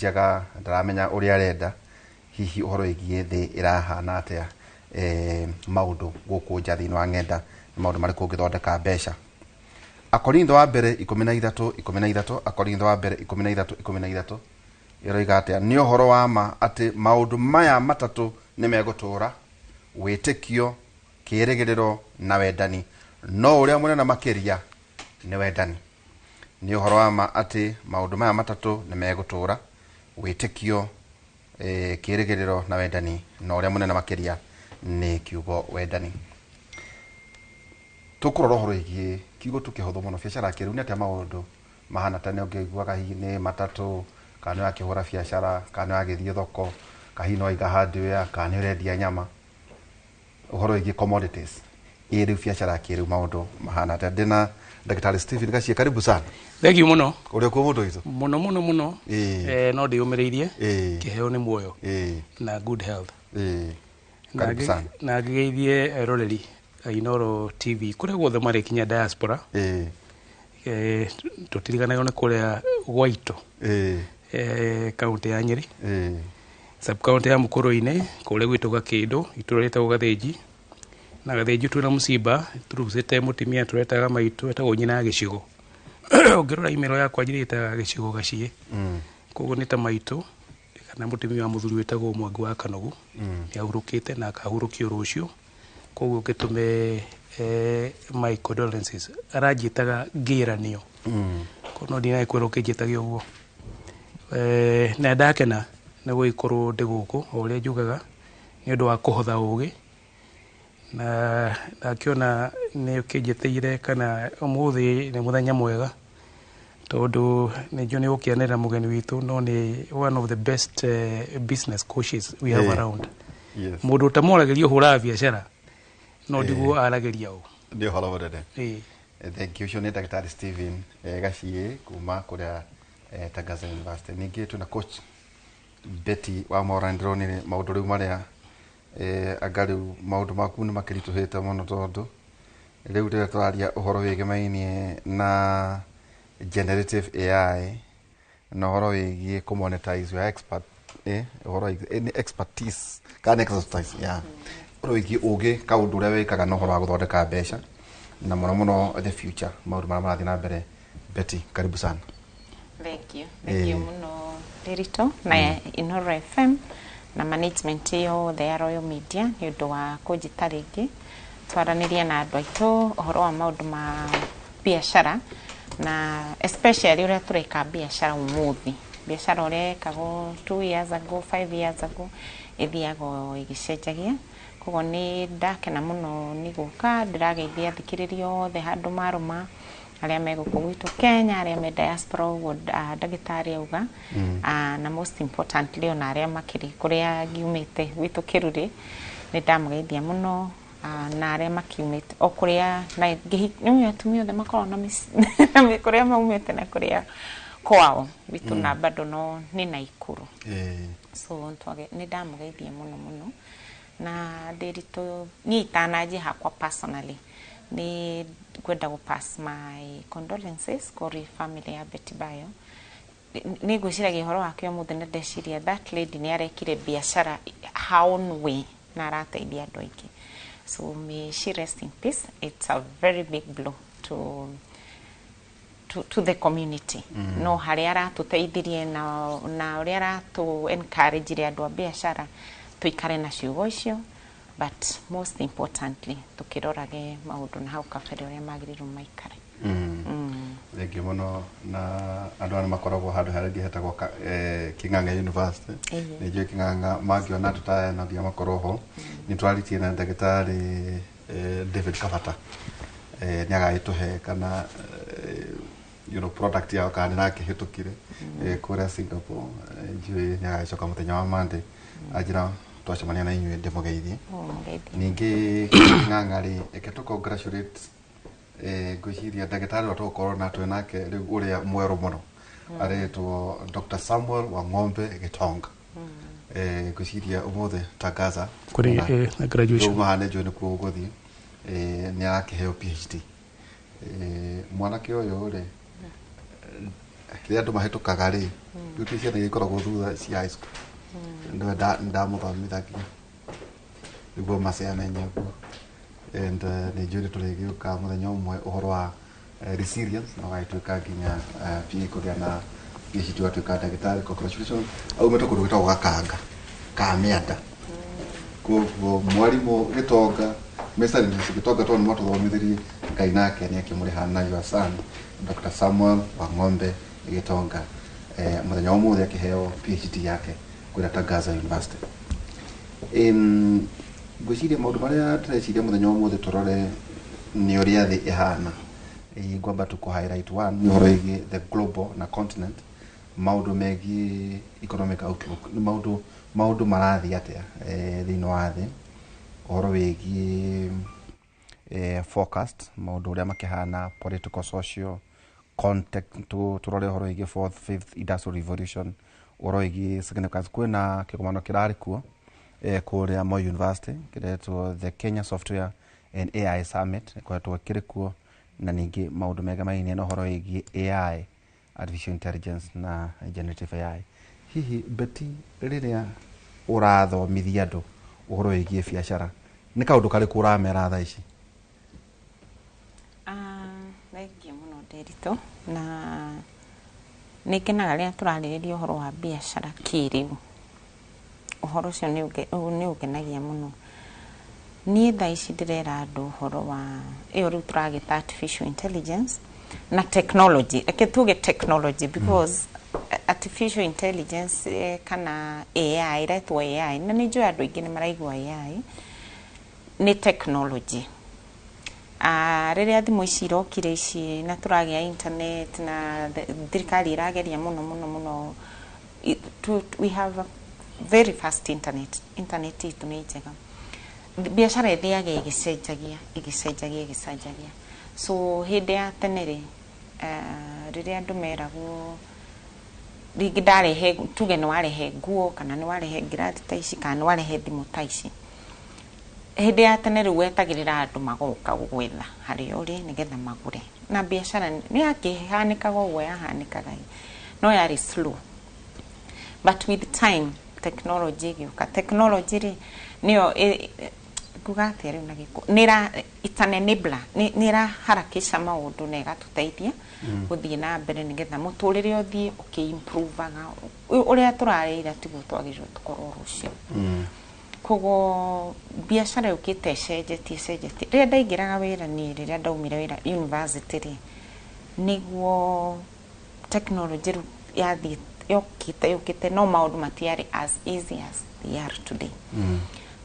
Njega ndaramenya ũrĩa arenda, hihi ũhoro wĩgiĩ thĩ ĩrahana atĩa, maũndũ gũkũ nja thĩinĩ wa ng'enda nĩ maũndũ marĩkũ ũngĩthondeka mbeca. Akorintho wa mbere 13:13, Akorintho wa mbere 13:13 ĩroiga atĩa? Nĩ ũhoro wa ma atĩ maũndũ maya matatũ nĩ megũtũũra, wĩtĩkio, kĩĩrĩgĩrĩro na wendani, no ũrĩa mũnene makĩria nĩ wendani. Nĩ ũhoro wa ma atĩ maũndũ maya matatũ nĩ megũtũũra, wĩtĩkio, kĩĩrĩgĩrĩro na wendani, no ũrĩa mũnene makĩria nĩ kiugo wendani. Tũkũrora ũhoro wĩgiĩ kiugo tu kĩhũthũ mũno, biacara ya kĩrĩu. Nĩ atĩa maũndũ mahana? Tene ũngĩiguaga hihi nĩ matatũ, kana nĩ ũrakĩhũra biacara, kana nĩ ũragĩthiĩ thoko, kana hihi nĩ waiga hardware, kana nĩ ũrendia nyama, ũhoro wĩgiĩ commodities. Ĩ rĩu biacara ya kĩrĩu maũndũ mahana atĩa? Ndĩna Ndagĩtarĩ Stephen Gachie, karibu sana. Thank you mũno. Ũrĩ kuo mũndũ witũ? Mũno mũno mũno. No ndĩyũmĩrĩirie. Kĩheo nĩ muoyo na good health. Na Karibu sana. Na ngĩgeithie eroreri a Inoro TV kũrĩa guothe marĩ, kinya diaspora. Tũtiriganagwo nĩ kũrĩa gwaitũ, kaunti ya Nyĩrĩ, sub county ya Mũkũrũ-inĩ, kũrĩa gwitũ Gakĩndũ, itũra rĩtagwo Gathĩnji. Na Gathĩnji twĩna mũcimba tũrucĩte mũtumia tũretaga maitũ, etagwo nyina ya gĩcigo. Ũngĩrora email yakwa njirĩtaga Gĩcigo Gaciĩ. Koguo nĩ ta maitũ kana mũtumia wa mũthuri wĩtagwo Mwangi wa Kanogu. Nĩ ahurũkĩte na akahurũkio rũciũ, koguo ngĩtũme my condolences. Aranjĩtaga ngĩranio. Koguo no ndinagĩkwĩra ũkĩnjĩtage ũguo. Na ndakena nĩ gũgĩkorwo ndĩ gũkũ, o ũrĩa njugaga, nĩ ũndũ wa kũhotha ũgĩ, na ndakĩona nĩ ũkĩnjĩtĩire kana ũmũthĩ nĩ mũthenya mwega, tondũ nĩ njũĩ nĩ ũkĩanĩrĩra mũgeni witũ, no nĩ one of the best business coaches we have around. Mũndũ ũtamwaragĩria ũhũraga biacara no ndiguo aragĩria ũ. Nĩ ũhoro mũnene. Ĩĩ. Thank you. Ũcio nĩ Ndagĩtarĩ Stephen Gaciĩ kuma kũrĩa Tangaza University. Ningĩ twĩna Coach Betty wa Mora. Ndĩronire maũndũ rĩu marĩa anga rĩu maũndũ maku nĩ makĩritũhĩte mũno, tondũ rĩu rĩrĩa tũraria ũhoro wĩgĩmainie na generative AI na ũhoro wĩgiĩ kũmonetize your expert, ũhoro wĩgiĩ nĩ expertise kana nĩ expertise, yeah, ũhoro wĩgiĩ ũgĩ kaũndũ ũrĩa wĩkaga na ũhoro wa gũthondeka mbeca na mũno mũno the future, maũndũ marĩa marathiĩ na mbere. Betty, karibu sana. Thank you. Thank you mũno Ndiritu na Inoro FM na management yothe ya Royal Media nĩ ũndũ wa kũnjĩta rĩngĩ twaranĩrie na andũ aitũ ũhoro wa maũndũ ma biacara, na especially ũrĩa tũreka biacara ũmũthĩ. Biacara ũrĩa yekagwo 2 years ago, 5 years ago, ĩthiaga o ĩgĩcenjagia. Koguo nĩ ndakena mũno nĩ gũka. Ndĩrageithia athikĩrĩria othe handũ marũma, arĩa me gũkũ gwitũ Kenya, arĩa me diaspora, ũguo ndagĩtarĩ auga. Na most importantly ona arĩa makĩrĩ kũrĩa ngiumĩte gwitũ Kĩrurĩ, nĩ ndamũgeithia mũno, na arĩa makiumĩte o kũrĩa na nĩ atumia othe makoragwo na kũrĩa maumĩte na kũrĩa kwao gwitũ, na bado no nĩ Naikuru. So nĩ ndamũgeithia mũno mũno. Na Ndĩritũ, niĩ itananjia hakwa personally, nĩ ngwenda gũ pass my condolences kũrĩ family ya Betty Bayo. Nĩ ngwĩciragia ũhoro wake ũmũthĩ na ndeciria that lady nĩ arekire biacara her own way na arateithia andũ aingĩ. So may she rest in peace. It's a very big blow to the community. No harĩa aratũteithirie na ũrĩa aratũ encourage andũ a biacara tũikare na ciugo icio, but most importantly tũkĩrorage maũndũ na hau kabere ũrĩa magĩrĩirwo maikare. Thank you mũno. Na andũ aya makoragwo handũ harĩa hetagwo King'ang'a University. Nĩ njũĩ King'ang'a mangĩona andũ ta aya no nginya makorwo ho. Nĩ twarĩtie na ndagĩtarĩ David Kabata, nĩ agagĩtũhe kana product yao kana nĩ rakĩhĩtũkire kũrĩa Singapore. Njũĩ nĩ agagĩcoka mũthenya wa Monday, anjĩra twacemania na inyuĩ ndĩmũgeithie. Oh, mũgeithie. Ningĩ King'ang'a rĩ, reke tũ congratulate, ngwĩciria ndagĩtarĩ ũrĩa tũgũkorwo na twĩ nake rĩu, ũrĩa mwerũ mũno, aretwo Dr. Samuel Wang'ombe Gitonga. Ngwĩciria ũmũthĩ Tangaza Kũrĩ na graduation. Rĩu mahana njũĩ nĩkuo ũgũthiĩ. Nĩ arakĩheo PhD. Mwanake ũyũ rĩ, Rĩrĩa andũ mahĩtũkaga rĩ, rĩu ciana iria ikoragwo thutha cia high school, nĩwe ndamũthomithagia nĩguo Mercy amenye ũguo. And nĩ njũĩ nĩ tũrĩgĩũka mũthenya ũmwe ũhoro wa resilience na ũgagĩtuĩka nginya PA kũgĩa na PhD, ũgatuĩka ndagĩtarĩ. Congratulations. Aumĩte kũndũ gwĩtagwo Gakanga ka Mĩanda. Koguo mwarimũ Gĩtonga, Mr. Gĩtonga, tondũ nĩ mwatũthomithirie, Ngai nake nĩ akĩmũrĩha na your son Dr. Samuel Wang'ombe Gĩtonga, mũthenya wa ũmũthĩ akĩheo PhD yake kũrĩa Tangaza University. Ngwĩciria maũndũ marĩa ndĩreciria mũthenya wa ũmũthĩ tũrore nĩ ũrĩa thĩ ĩhana. Ngwamba tu kũ highlight one nĩ ũhoro wĩgiĩ the global na continent, maũndũ megiĩ economic outlook, nĩ maũndũ marathiĩ atĩa thĩinĩ wa thĩ, ũhoro wĩgiĩ forecast, maũndũ ũrĩa makĩhana, political, social context, tũrore ũhoro wĩgiĩ fourth, fifth industrial revolution, ũhoro wĩgiĩ significance. Kwĩna kĩgomano kĩrarĩ kuo kũrĩa Moi University kĩretwo the Kenya Software and AI Summit, ĩkoretwo kĩrĩ kuo, na ningĩ maũndũ megamainie na ũhoro wĩgiĩ AI, artificial intelligence na generative AI. Hihi Betty, rĩrĩa ũrathomithia andũ ũhoro wĩgiĩ biacara, nĩ kaũndũ karĩkũ ũramera thaa ici? Thengiũ mũno Nderitu, na nĩ ngenaga rĩrĩa tũrarĩrĩria ũhoro wa biacara kĩrĩu. Ũhoro ũcio nĩ ũngenagia mũno. Niĩ thaa ici ndĩrera andũ ũhoro wa ĩyo rĩu tũragĩta artificial intelligence na technology. Reke tuge technology because artificial intelligence kana AI, ĩretwo AI, na nĩ njũĩ andũ aingĩ nĩ maraigua AI nĩ technology. Rĩrĩa thimũ ici irokire ici na tũragĩa internet na thirikari ĩrageria mũno mũno mũno, we have a very fast internet. Internet itũ nĩ njega. Biacara ĩthiaga ĩgĩcenjagia, ĩgĩcenjagia, ĩgĩcenjagia. So hĩndĩ ya tene rĩ, rĩrĩa andũ meragwo rĩngĩ ndarehe, tuge nĩ warehe nguo kana nĩ warehe ngirathi ta ici kana nĩ warehe thimũ ta ici, hĩndĩ ya tene rĩu wetagĩrĩra andũ magoka gũgwetha harĩa ũrĩ nĩgetha magũre, na biacara nĩ yakĩhanĩkaga ũguo yahanĩkaga ĩ, no yarĩ slow. But with time technology ĩgĩũka. Technology rĩ, nĩyo nguga atĩa rĩu na gĩkũ, nĩ it's an enabler, nĩ ĩraharakisha maũndũ na ĩgatũteithia gũthiĩ na mbere nĩgetha mũtũrĩre ũthiĩ ũkĩ-improvaga. Ũrĩa tũrarĩ ira tiguo twagĩrĩirwo tũkorwo rũciũ. Koguo biacara yũkĩte ĩcenjetie, ĩcenjetie. Rĩrĩa ndaingĩraga wĩra niĩ, rĩrĩa ndaumire wĩra university rĩ, nĩguo technology rĩu yathiĩ yũkĩte yũkĩte, no maũndũ matiarĩ as easy as they are today.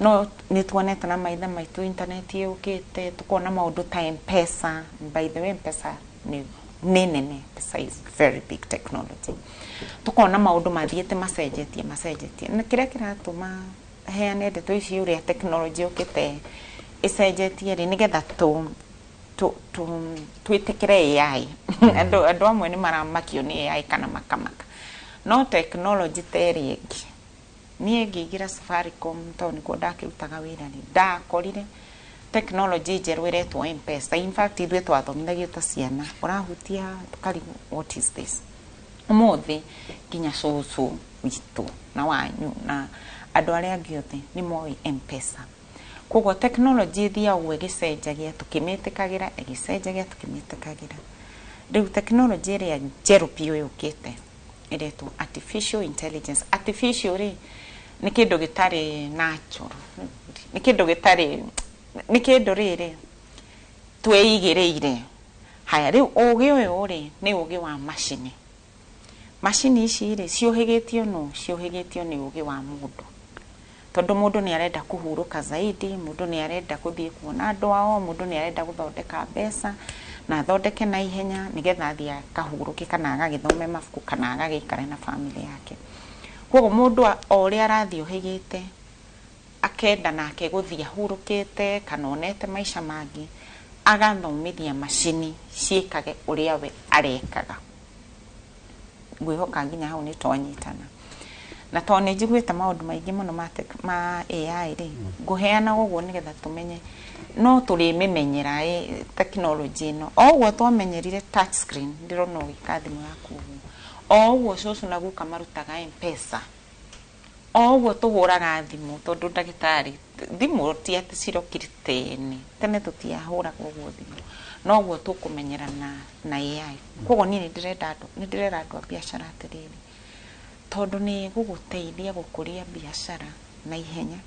No nĩ tuonete na maitha maitũ internet yũkĩte, tukona maũndũ ta M-Pesa. By the way, M-Pesa nĩ nene. M-Pesa is very big technology. Tukona maũndũ mathiĩte macenjetie, macenjetie, na kĩrĩa kĩratũma heane ndeto ici ũrĩa technology yũkĩte ĩcenjetie rĩ, nĩgetha twĩtĩkĩre AI. Andũ amwe nĩ maramakio nĩ AI kana makamaka, no technology ta ĩrĩa ĩngĩ, niĩ ngĩingĩra Safaricom, tondũ nĩkuo ndakĩrutaga wĩra rĩ, ndakorire technology njerũ ĩretwo M-Pesa. In fact, ithuĩ twathomithagio ta ciana, ũrahutia tũkarigwo, "What is this?" Ũmũthĩ nginya cũcũ witũ na wanyu na andũ arĩa angĩ othe nĩ moĩ M-Pesa. Koguo technology ĩthiaga ũguo ĩgĩcenjagia, tũkĩmĩtĩkagĩra, ĩgĩcenjagia, tũkĩmĩtĩkagĩra. Rĩu technology ĩrĩa njerũ biũ yũkĩte ĩretwo artificial intelligence. Artificial rĩ, nĩ kĩndũ gĩtarĩ natural, nĩ kĩndũ gĩtarĩ, nĩ kĩndũ rĩrĩ twĩigĩrĩire. Haya, rĩu ũgĩ ũyũ rĩ, nĩ ũgĩ wa macini. Macini ici rĩ, ciũhĩgĩtio nũ? Ciũhĩgĩtio nĩ ũgĩ wa mũndũ, tondũ mũndũ nĩ arenda kũhurũka zaidi, mũndũ nĩ arenda gũthiĩ kuona andũ ao, mũndũ nĩ arenda gũthondeka mbeca na athondeke na ihenya nĩgetha athiĩ akahurũke kana agagĩthome mabuku kana agagĩikare na family yake. Koguo mũndũ o ũrĩa arathiĩ ũhĩgĩte, akenda nake gũthiĩ ahurũkĩte kana onete maica mangĩ, agathomithia macini ciĩkage ũrĩa we arekaga. Ngwĩhoka nginya hau nĩ twanyitana. Na tondũ nĩ njiguĩte maũndũ maingĩ mũno ma AI rĩ, ngũheana ũguo nĩgetha tũmenye no tũrĩmĩmenyera tekinoronjĩ ĩno o ũguo twamenyerire touch screen. Ndĩrona ũgĩka thimũ yaku ũguo. O ũguo cũcũ na guka marutaga M-Pesa, o ũguo tũhũraga thimũ, tondũ ndagĩtarĩ, thimũ ti atĩ cirokire tene tene, tũtiahũraga ũguo thimũ, noguo tũkũmenyerana na AI. Koguo niĩ nĩ ndĩrenda andũ, nĩ ndĩrera andũ a biacara atĩrĩrĩ, tondũ nĩ ĩgũgũteithia gũkũria biacara na ihenya,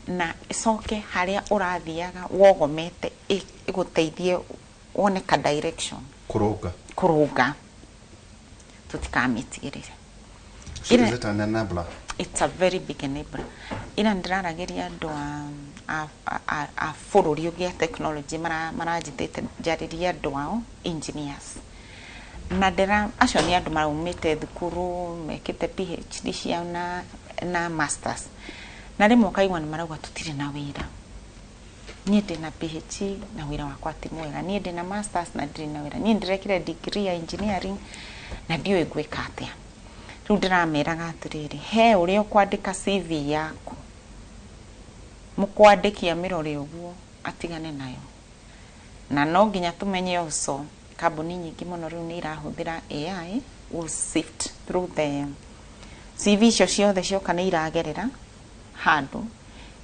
na ĩcoke harĩa ũrathiaga wogomete ĩgũteithie wone ka direction. Kũrũnga. Kũrũnga, tũtikamĩtigĩrĩre. So is it an enabler? It's a very big enabler. Ira ndĩraragĩria andũ a bũrũri ũngĩ a technology, maranjĩtĩte njarĩrie andũ ao engineers, na ndĩra acio nĩ andũ maraumĩte thukuru mekĩte PhD ciao na masters, na rĩmwe ũkaigua nĩ marauga tũtirĩ na wĩra. Niĩ ndĩna PhD na wĩra wakwa ti mwega, niĩ ndĩna masters na ndirĩ na wĩra, niĩ ndĩrekire degree ya engineering na ndiũĩ ngwĩka atĩa. Rĩu ndĩrameraga atĩrĩrĩ, he ũrĩa ũkwandĩka CV yaku, mũkwandĩki amĩrore ũguo atigane nayo. Na no nginya tũmenye also kambuni nyingĩ mũno rĩu nĩ irahũthĩra AI will sift through the CV icio ciothe cioka, nĩ iragerera handũ,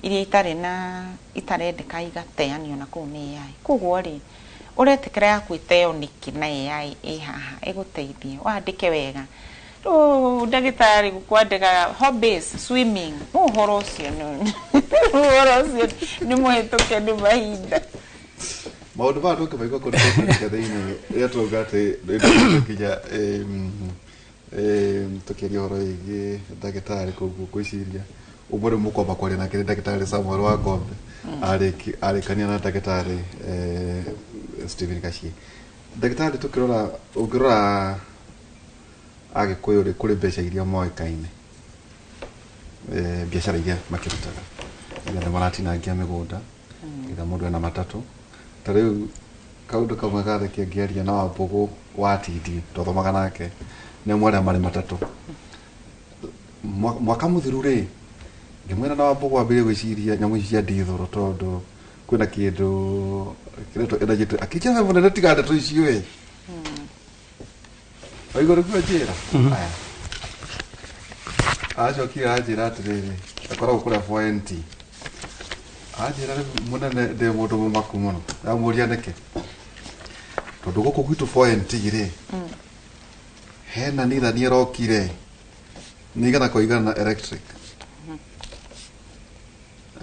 iria itarĩ na itarendeka igateanio na kũu nĩ AI. Koguo rĩ, ũretĩkĩra yaku ĩteo nĩkĩ na AI ĩ haha ĩgũteithie wandĩke wega? Rĩu ndagĩtarĩ, kwandĩka hobbies, swimming, ũhoro ũcio nĩ mũhĩtũke nĩ mahinda. Maũndũ maya tũngĩmaigua kũndũ kũngĩ thĩinĩ rĩrĩa turauga atĩ nginya tũkĩaria ũhoro wĩgiĩ ndagĩtarĩ, koguo ngwĩciria ũmwe rĩu mũkwamba kwaria nake nĩ ndagĩtarĩ Samuel Wangombe, arĩkania na ndagĩtarĩ Stephen Gachie. Ndagĩtarĩ, tũkĩrora, ũngĩrora Agĩkũyũ rĩ, kũrĩ mbeca iria moĩkaine, biacara iria makĩrutaga, iria nĩ maratinangia mĩgũnda, either mũndũ ena matatũ. Ta rĩu kaũndũ kamwe gathekia ngĩaria na Wambũgũ wa TD, twathomaga nake, nĩ amwe arĩa marĩ matatũ. Mwaka mũthiru rĩ, ngĩmwĩra na Wambũgũ ambĩrĩrie gwĩciria nyamũ ici cia ndithũrũ, tondũ kwĩna kĩndũ kĩretwo energy, akĩnjĩra, "We mũnene, tiga ndeto icio ĩ." Waigua nĩguo njĩra aya, acokire anjĩra atĩrĩrĩ, akoragwo kũrĩa 4NT, anjĩra, "Rĩu mũnene, ndĩ mũndũ mũmaku mũno." Ndamũria nĩkĩ, tondũ gũkũ gwitũ 4NT rĩ, hena Nissan ĩrokire nĩ 100% electric,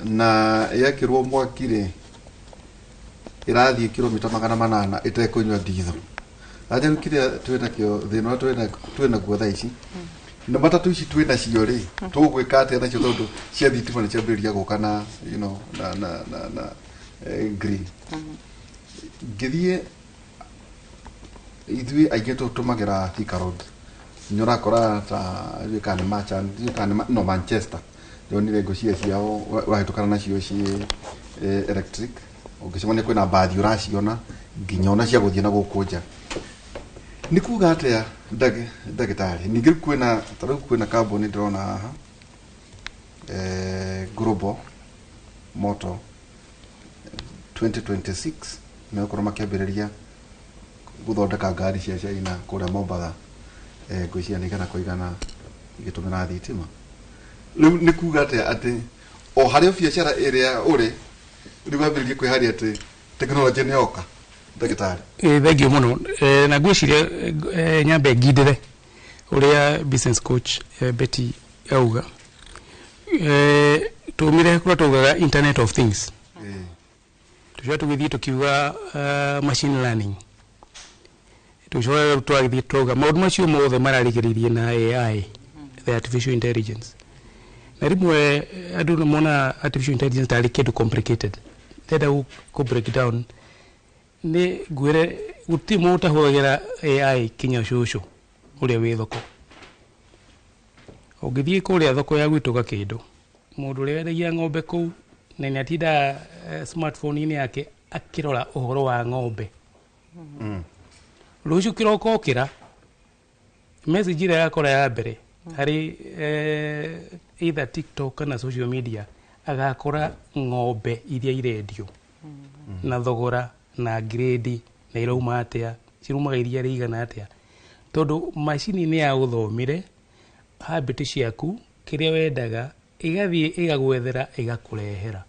na yekĩrwo mwaki rĩ, ĩrathiĩ kilomita 800 ĩtekũnyua nditho. Anjĩra kĩrĩa twĩnakĩo, thĩna ũrĩa twĩnaguo thaa ici na matatũ ici twĩnacio rĩ, tũgwĩka atĩa nacio, tondũ cia thitima nĩ ciambĩrĩria gũka na you know, na na na na green. Ngĩthiĩ, ithuĩ aingĩ tũtũmagĩra Thika Road, nĩ ũrakora ta ndiũĩ kana nĩ Merchant, ndiũĩ kana nĩ no Manchester, ndĩronire ngũcia ciao ũrahĩtũkana nacio ciĩ electric. Ũngĩcemania kwĩna mbathi ũraciona nginya ona cia gũthiĩ na gũkũ nja. Nĩ kuga atĩa, ndagĩtarĩ? Ningĩ rĩu kwĩna, ta rĩu kwĩna kambuni ndĩrona haha, Global Motor 2026 megũkorwo makĩambĩrĩria gũthondeka ngari cia China kũrĩa Mombatha, ngwĩciria nĩ 100% igĩtũmĩra thitima. Rĩu nĩ kuga atĩa atĩ o harĩ biacara ĩrĩa ũrĩ rĩu wambĩrĩrie kwĩharia atĩ tekinoronjĩ nĩ yoka, ndagĩtarĩ? Thank you mũno. Na ngwĩciria nyambe ngindĩre ũrĩa business coach Betty auga. Tumire kũrĩa taugaga internet of things, tũcoka tũgĩthiĩ tũkiuga machine learning, tũcoka rĩu twagĩthiĩ twauga maũndũ macio mothe mararigĩrĩirie na AI, the artificial intelligence. Na rĩmwe andũ nĩ mona artificial intelligence tarĩ kĩndũ complicated. Ndĩrenda kũ break down nĩ ngwĩre gũtirĩ mũndũ ũtahũthagĩra AI, kinya cũcũ ũrĩa wĩ thoko. Ũngĩthiĩ kũrĩa thoko ya gwitũ Gakĩndũ, mũndũ ũrĩa wendagia ng'ombe kũu na nĩ atindaga smartphone-inĩ yake akĩrora ũhoro wa ng'ombe. Rũciũ kĩroko okĩra, message ĩrĩa yakora ya mbere harĩ either TikTok kana social media, agakora ng'ombe iria irendio na thogora na grade na irauma atĩa, cirumaga iria rĩigana atĩa. Tondu macini nĩ yagũthomire habit ciaku, kĩrĩa wendaga, ĩgathiĩ ĩgagwethera, ĩgakũrehera.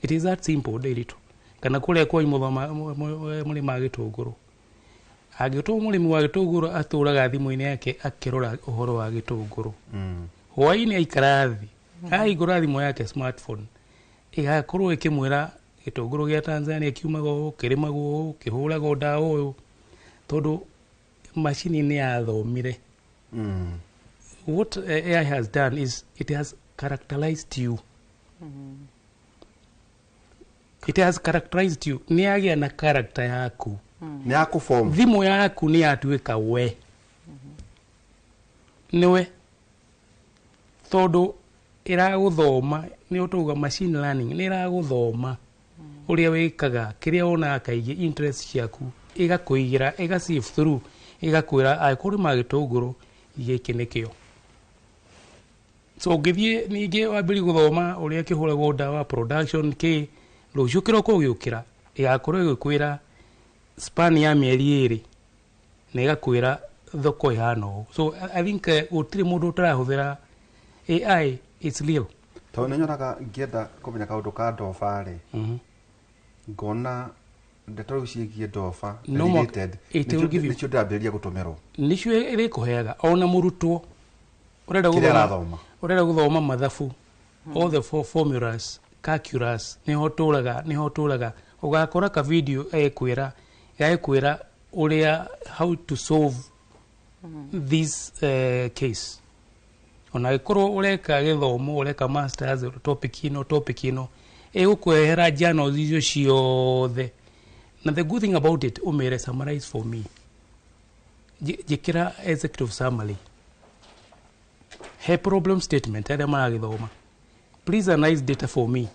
It is that simple. Ndĩritũ kana kũrĩa kwanyu mũthoma mũrĩmaga gĩtũngũrũ, angĩtwo mũrĩmi wa gĩtũngũrũ atũraga thimũ-inĩ yake akĩrora ũhoro wa gĩtũngũrũ. Hwaĩ-inĩ aikara thĩ, ahingũra thimũ yake, smartphone ĩgakorwo ĩkĩmwĩra gĩtũngũrũ gĩa Tanzania kiumaga ũũ, kĩrĩmagwo ũũ, kĩhũragwo ndawa ũyũ, tondũ macini nĩ yathomire. What AI has done is it has characterized you. It has characterized you. Nĩ yagĩa na character yaku. Nĩ yakũform. Thimũ yaku nĩ yatuĩka we nĩwe, tondũ ĩragũthoma. Nĩ ũtauga machine learning, nĩ ĩragũthoma ũrĩa wĩkaga, kĩrĩa wonaga kaingĩ, interest ciaku, ĩgakũigĩra, ĩga sift through, ĩgakwĩra angĩkorwo ũrĩmaga gĩtũngũrũ, gĩkĩ nĩkĩo. So ũngĩthiĩ ningĩ wambĩrĩrie gũthoma ũrĩa kĩhũragwo ndawa, production kĩ, rũciũ kĩroko ũgĩũkĩra ĩgakorwo ĩgĩkwĩra span ya mĩeri 2 na ĩgakwĩra thoko ĩhana ũũ. So I think gũtirĩ mũndũ ũtarahũthĩra AI. It's real. Tondũ nĩ nyonaga ngĩenda kũmenya kaũndũ ka ndoba rĩ, ngona ndeto rĩu ciĩgiĩ ndoba No related, it will give you. nĩcio ndĩrambĩrĩria gũtũmĩrwo. Nĩcio ĩrĩkũheaga. Ona mũrutwo ũrenda kĩrĩa gũthoma, arathoma, ũrenda gũthoma mathabu, all the four formulas, calculus, nĩho tũraga, nĩho tũraga ũgakora ka video egũkwĩra, gagĩkwĩra ũrĩa how to solve this case. Ona angĩkorwo ũreka gĩthomo, ũreka masters, topic ĩno, topic ĩno ĩgũkwehera journals icio ciothe. Na the good thing about it, ũmĩre "Summarize for me." Njĩkĩra executive summary, he problem statement arĩa maragĩthoma, "Please analyze data for me,"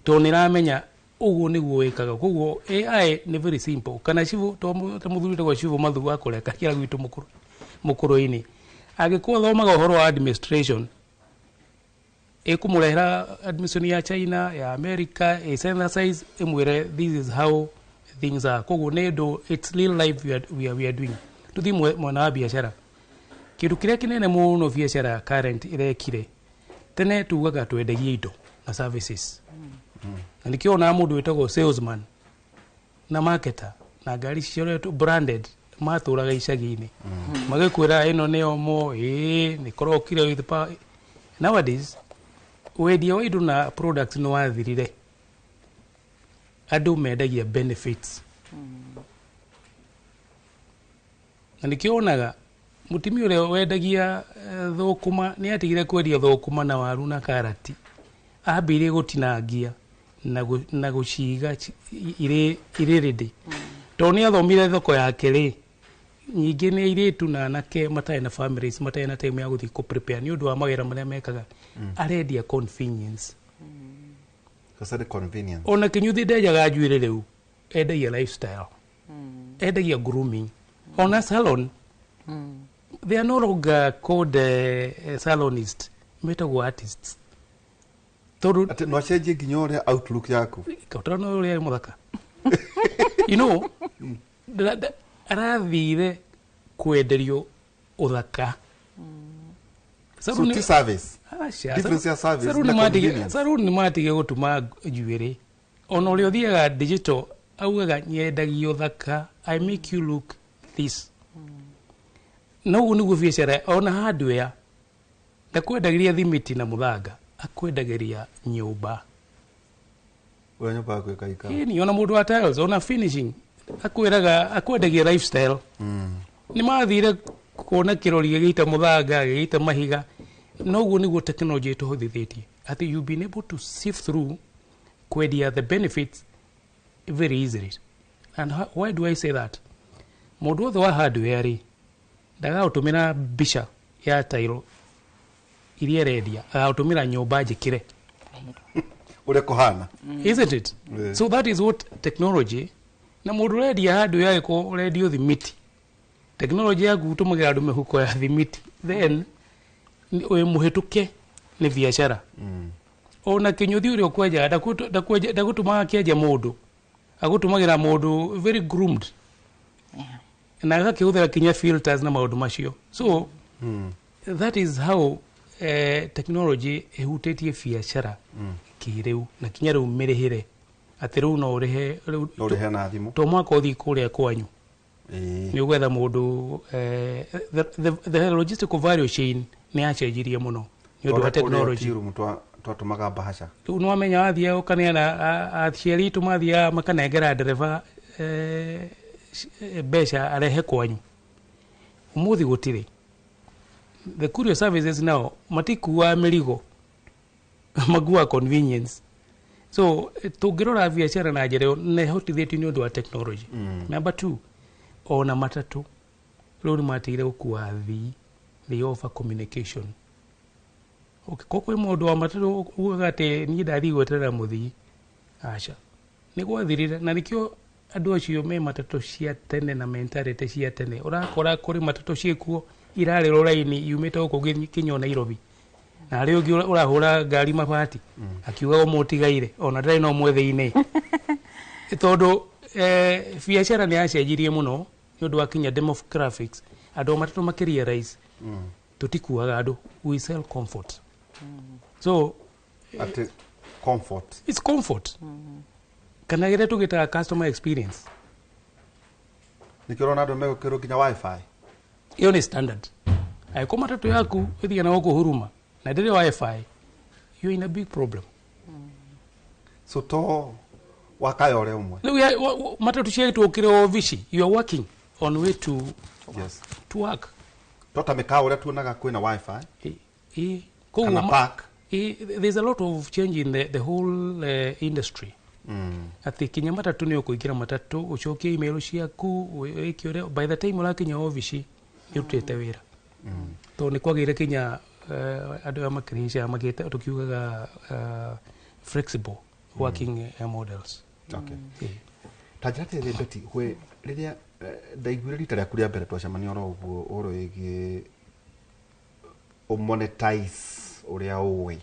tondũ nĩ ĩramenya ũguo nĩguo wĩkaga. Koguo AI nĩ very simple. Kana cibũ ta mũthuri wĩtagwo Cibũ Mathu wa kũrĩa Kakĩra gwitũ mũkũrũ-inĩ, angĩkorwo athomaga ũhoro wa administration, ĩkũmũrehera administration ya China, ya America, ĩ synthesize, ĩmwĩre this is how things are. Koguo nĩ ũndũ it's real life we are doing. Tũthiĩ mwena wa biacara. Kĩndũ kĩrĩa kĩnene mũno biacara current ĩrekire, tene tugaga twendagia indo na services, na nĩkĩo onaga mũndũ wĩtagwo salesman na marketer na ngari cioretwo branded matũraga icagi-inĩ magĩkwĩra ĩno nĩ omo ĩĩ nĩ korokire with power. Nowadays wendia wa indo na products nĩ wathirire, andũ mendagia benefits. Na nĩkĩo wonaga mũtumia ũrĩa wendagia thũkũma nĩ atigire kwendia thũkũma na waru na karati, ambĩrĩrie gũtinangia na gũciga irĩ ready, tondũ nĩ athomire thoko yake rĩ. Nyingĩ nĩ airĩtu na anake matarĩ na families, matarĩ na time ya gũthiĩ kũ prepare nĩ ũndũ wa mawĩra marĩa mekaga. Arendia convenience. Sasa nĩ convenience. Ona kĩnyuthi ndenjaga njuĩrĩ rĩu, endagia lifestyle, endagia grooming. Ona salon, they are no longer called salonist, metagwo artists, tondũ atĩ no acenjie nginya ũrĩa outlook yaku. Kautana ũrĩa mũthaka arathire kwenderio ũthaka. So ti service. Aca, Difference ya service salon na nĩ matige- convenience. Salon nĩ matige gũtuma njuĩrĩ. Ona ũrĩa ũthiaga digital augaga nyendagia ũthaka, "I make you look this." Na ũguo nĩguo biacara. Ona hardware ndakwendagĩria thimiti na mũthanga, akwendagĩria nyũmba. Ũrĩa nyũmba yaku ĩkaikara. Ĩni, ona mũndũ wa tiles, ona finishing, akwĩraga akwendagia lifestyle. Nĩ mathire kuona kĩrori gĩgĩita mũthanga, gĩgĩita mahiga. Na ũguo nĩguo technology ĩtũhũthithĩtie atĩ you've been able to sift through kwendia the benefits very easily. And why do I say that? Mũndũ wothe wa hardware rĩ, ndagagũtũmĩra mbica ya tairo iria arendia, agagũtũmĩra nyũmba njĩkĩre. Ũrĩa kũhana. Isn't it? Yeah. So that is what technology. Na mũndũ ũrendia handũ yagĩkorwo ũrendio thimiti, technology yaku ũtũmagĩra andũ mĩhuko ya thimiti, then wĩ mũhĩtũke nĩ biacara. Ona kĩnyũthi ũrĩa ũkwenjaga ndagũtũmaga kĩenja mũndũ, agũtũmagĩra mũndũ very groomed. Na agakĩhũthĩra kinya filters na maũndũ macio. So that is how technology ĩhutĩtie biacara kĩrĩu na kinya rĩu mĩrĩhĩre atĩ rĩu no ũrĩhe rĩu. No ũrĩhe na thimũ. To mwaka ũthiĩ kũrĩa kwanyu nĩ ũgwetha mũndũ. The logistical value chain nĩ yacenjirie mũno nĩ ũndũ wa technology. Twatũmaga mbahaca. Rĩu nĩwamenya wathiĩ ũkaneana aciari itũ mathiaga makanengera ndereba mbeca arehe kwanyu. Ũmũthĩ gũtirĩ. The courier services now matikuaga mĩrigo, makuaga convenience. So tũngĩrora biacara na njĩra ĩyo na ĩhotithĩtio nĩ ũndũ wa technology. Number two, ona matatũ rĩu nĩ matigire gũkua athii, they offer communication. Okay, ko kwĩ mũndũ wa matatũ ugaga atĩ niĩ ndathiĩ gweterera mũthii, aca, nĩ gwathirire. Na nĩkĩo andũ acio me matatũ cia tene na mentality cia tene, ũrakora kũrĩ matatũ ciĩkuo irarĩrwo raini yumĩte gũkũ kinya Nairobi, na harĩ ũngĩ ũrahũra ngari mabati akiuga ũmũtigaire ona ndarĩ no mwethe-inĩ, tondũ biacara nĩ yacenjirie mũno nĩ ũndũ wa kinya demographics. Andũ a matatũ makĩrealize tũtikuaga andũ, we sell comfort. So Atĩ comfort. It's comfort, kana gĩrĩa tũgĩtaga customer experience. Nĩkĩo ũrona andũ megũkĩrwo nginya WiFi. Ĩyo nĩ standard. Angĩkorwo matatũ yaku ĩthiĩ na gũkũ huruma na ndĩrĩ WiFi, you're in a big problem. So to wakayore ũmwe. Rĩu matatũ ciagĩtwo ũkĩrĩ obici, you are working on way to to work. To ta mĩkawa ũrĩa tuonaga kwĩna WiFi. Koguo Kana park. There's a lot of change in the whole industry, atĩ kinya matatũ nĩ ũkũingĩra matatũ, ũcokie email ciaku, wĩke ũrĩa, by the time ũrakinya obici nĩ ũrutĩte wĩra, tondũ nĩ kwagĩire kinya andũ aya makĩrĩca makĩte tũkiugaga flexible working models. Ta njĩra atĩrĩrĩ Betty, hwe rĩrĩa ndaiguire rita rĩaku rĩa mbere twacemania oro ũguo ũhoro wĩgiĩ ũmonetize ũrĩa ũĩ,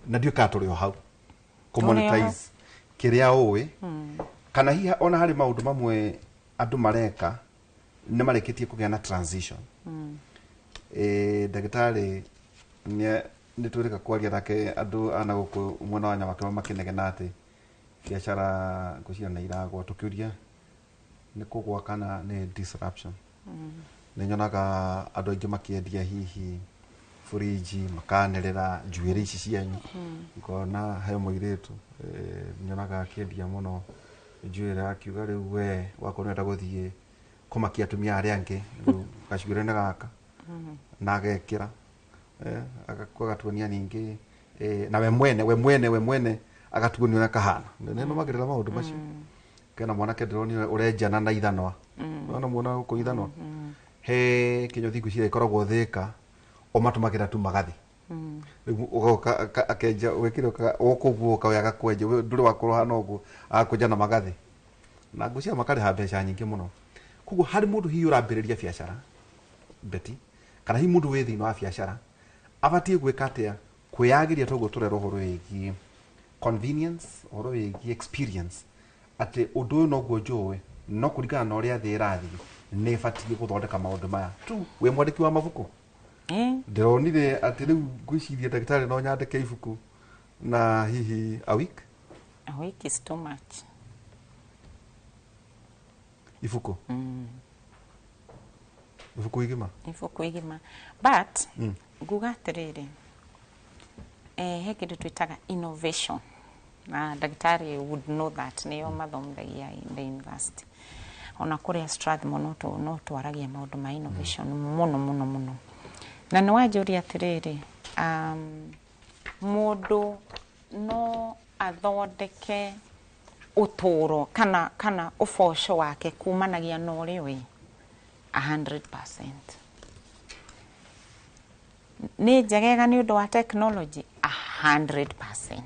na ndiũĩ kana tũrĩ o hau kũmonetize kĩrĩa ũĩ, kana hihi ona harĩ maũndũ mamwe andũ mareka nĩ marĩkĩtie kũgĩa na transition. Ndagĩtarĩ nĩ twĩrĩka kwaria nake andũ ana gũkũ mwena wa Nyamakĩma makĩnegena atĩ biacara ngwĩciria nĩ iragwa, tũkĩũria nĩ kũgwa kana nĩ disruption. Nĩ nyonaga andũ aingĩ makĩendia hihi fridge, makanĩrĩra njuĩrĩ ici cianyu, ngona he mũirĩtu nyonaga akĩendia mũno njuĩrĩ, akiuga rĩu we wakorwo nĩũrenda gũthiĩ kũmakia atumia arĩa angĩ, rĩu gacuĩrĩ nĩ gaka na agekĩra agatuonia ningĩ na we mwene agatuonia ũrĩa kahana. Nĩ nũmagĩrĩra maũndũ macio. Kena mwanake ndĩronire ũrenjana na ithanwa, ona muona gũkũ ithanwa he kĩnyũthi, ngwĩciria ĩkoragwo Thĩka, o matũmagĩra tu magathi. Rĩu ũgoka akenja wĩkire ũka ũguo ũka we agakwenja, we ndũrĩ wakorwo hana ũguo, agakwenja na magathi, na ngwĩciria makarĩha mbeca nyingĩ mũno. Koguo harĩ mũndũ hihi ũrambĩrĩria biacara, Betty, kana hihi mũndũ wĩ thĩinĩ wa biacara, abatiĩ gwĩka atĩa kwĩyagĩria toguo tũrera ũhoro wĩgiĩ convenience, ũhoro wĩgiĩ experience, atĩ ũndũ ũyũ noguo njũĩ, no kũringana na ũrĩa thĩ ĩrathiĩ nĩ ĩbatiĩ gũthondeka maũndũ maya tu? Wĩ mwandĩki wa mabuku. Ndĩronire atĩ rĩu ngwĩciria ndagĩtarĩ no nyandĩke ibuku na hihi a week. A week is too much. Ibuku ibuku igima. Ibuku igima, but nguga atĩrĩrĩ, he kĩndũ twĩtaga innovation, na ndagĩtarĩ would know that, nĩo mathomithagia in the university, ona kũrĩa Strathmore no twaragia maũndũ ma innovation mũno mũno mũno. Na nĩ wanjũria atĩrĩrĩ, mũndũ no athondeke ũtũũro kana ũboco wake kumanagia na ũrĩa ũĩ 100%. Nĩ njegega nĩ ũndũ wa technology 100%.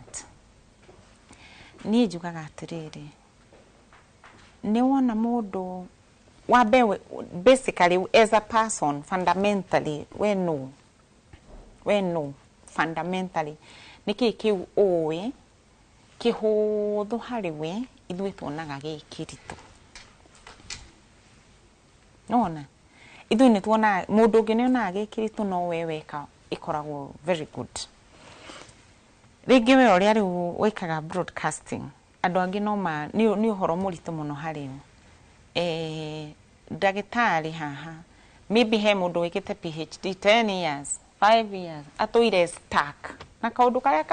Niĩ njugaga atĩrĩrĩ, nĩ wona mũndũ wambe basically as a person, fundamentally we no fundamentally nĩ kĩĩ kĩu ũĩ kĩhũthũ harĩ we ithuĩ tuonaga gĩ kĩritũ. Nona ithuĩ nĩ tuonaga mũndũ ũngĩ nĩ onaga gĩ kĩritũ, no we weka ĩkoragwo very good. Rĩngĩ we ũrĩa rĩu wĩkaga broadcasting, andũ angĩ no ma nĩ ũhoro mũritũ mũno harĩ o. Ndagĩtarĩ haha, maybe he mũndũ wĩkĩte PhD 10 years, 5 years, atũire stuck na kaũndũ karĩa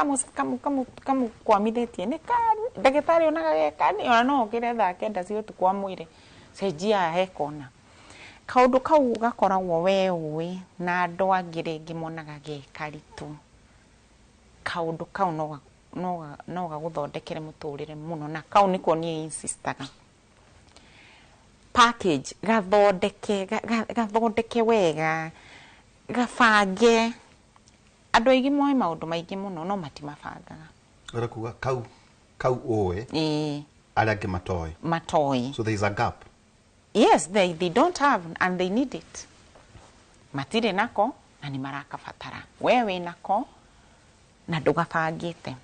kamũkwamithĩtie nĩ ka ndagĩtarĩ onaga geka ona no okĩre thaa 9 cia ũtukũ amwĩre cenjia haha he kona. Kaũndũ kau gakoragwo we ũĩ na andũ angĩ rĩngĩ monaga ge karitũ. Kaũndũ kau no gagũthondekere mũtũrĩre mũno, na kau nĩko niĩ insistaga package gathondeke gathondeke wega, gabange. Andũ aingĩ moĩ maũndũ maingĩ mũno no matimabangaga. Ũrenda kuga kau ũĩ arĩa angĩ matoĩ. Matoĩ. So there is a gap. Yes, they don't have and they need it. Matirĩ nako na nĩ marakabatara. We wĩ nako na ndũgabangĩte.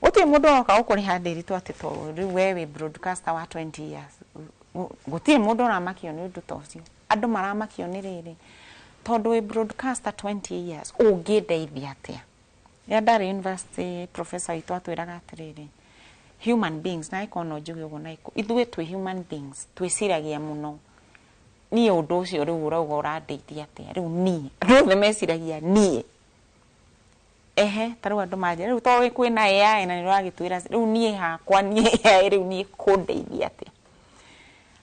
Gũtirĩ mũndũ ũroka gũkũrĩha ndĩritũ atĩ to rĩu we wĩ broadcaster wa 20 years. Gũtirĩ mũndũ ũramakio nĩ ũndũ ta ũcio. Andũ maramakio nĩ rĩrĩ, tondũ wĩ broadcaster 20 years, ũngĩndeithia atĩa? Rĩrĩa ndarĩ university, professor witũ atwĩraga atĩrĩrĩ, human beings, na ĩkorwo no njuge ũguo na ithuĩ twĩ human beings, twĩciragia mũno. Niĩ ũndũ ũcio rĩu ũrauga ũrandeithia atĩa? Rĩu niĩ, andũ othe meciragia niĩ. Ehe, ta rĩu andũ manjĩra, rĩu to kwĩna AI na nĩ ũragĩtwĩra, rĩu niĩ hakwa, niĩ AI rĩu niĩ kũndeithia atĩa?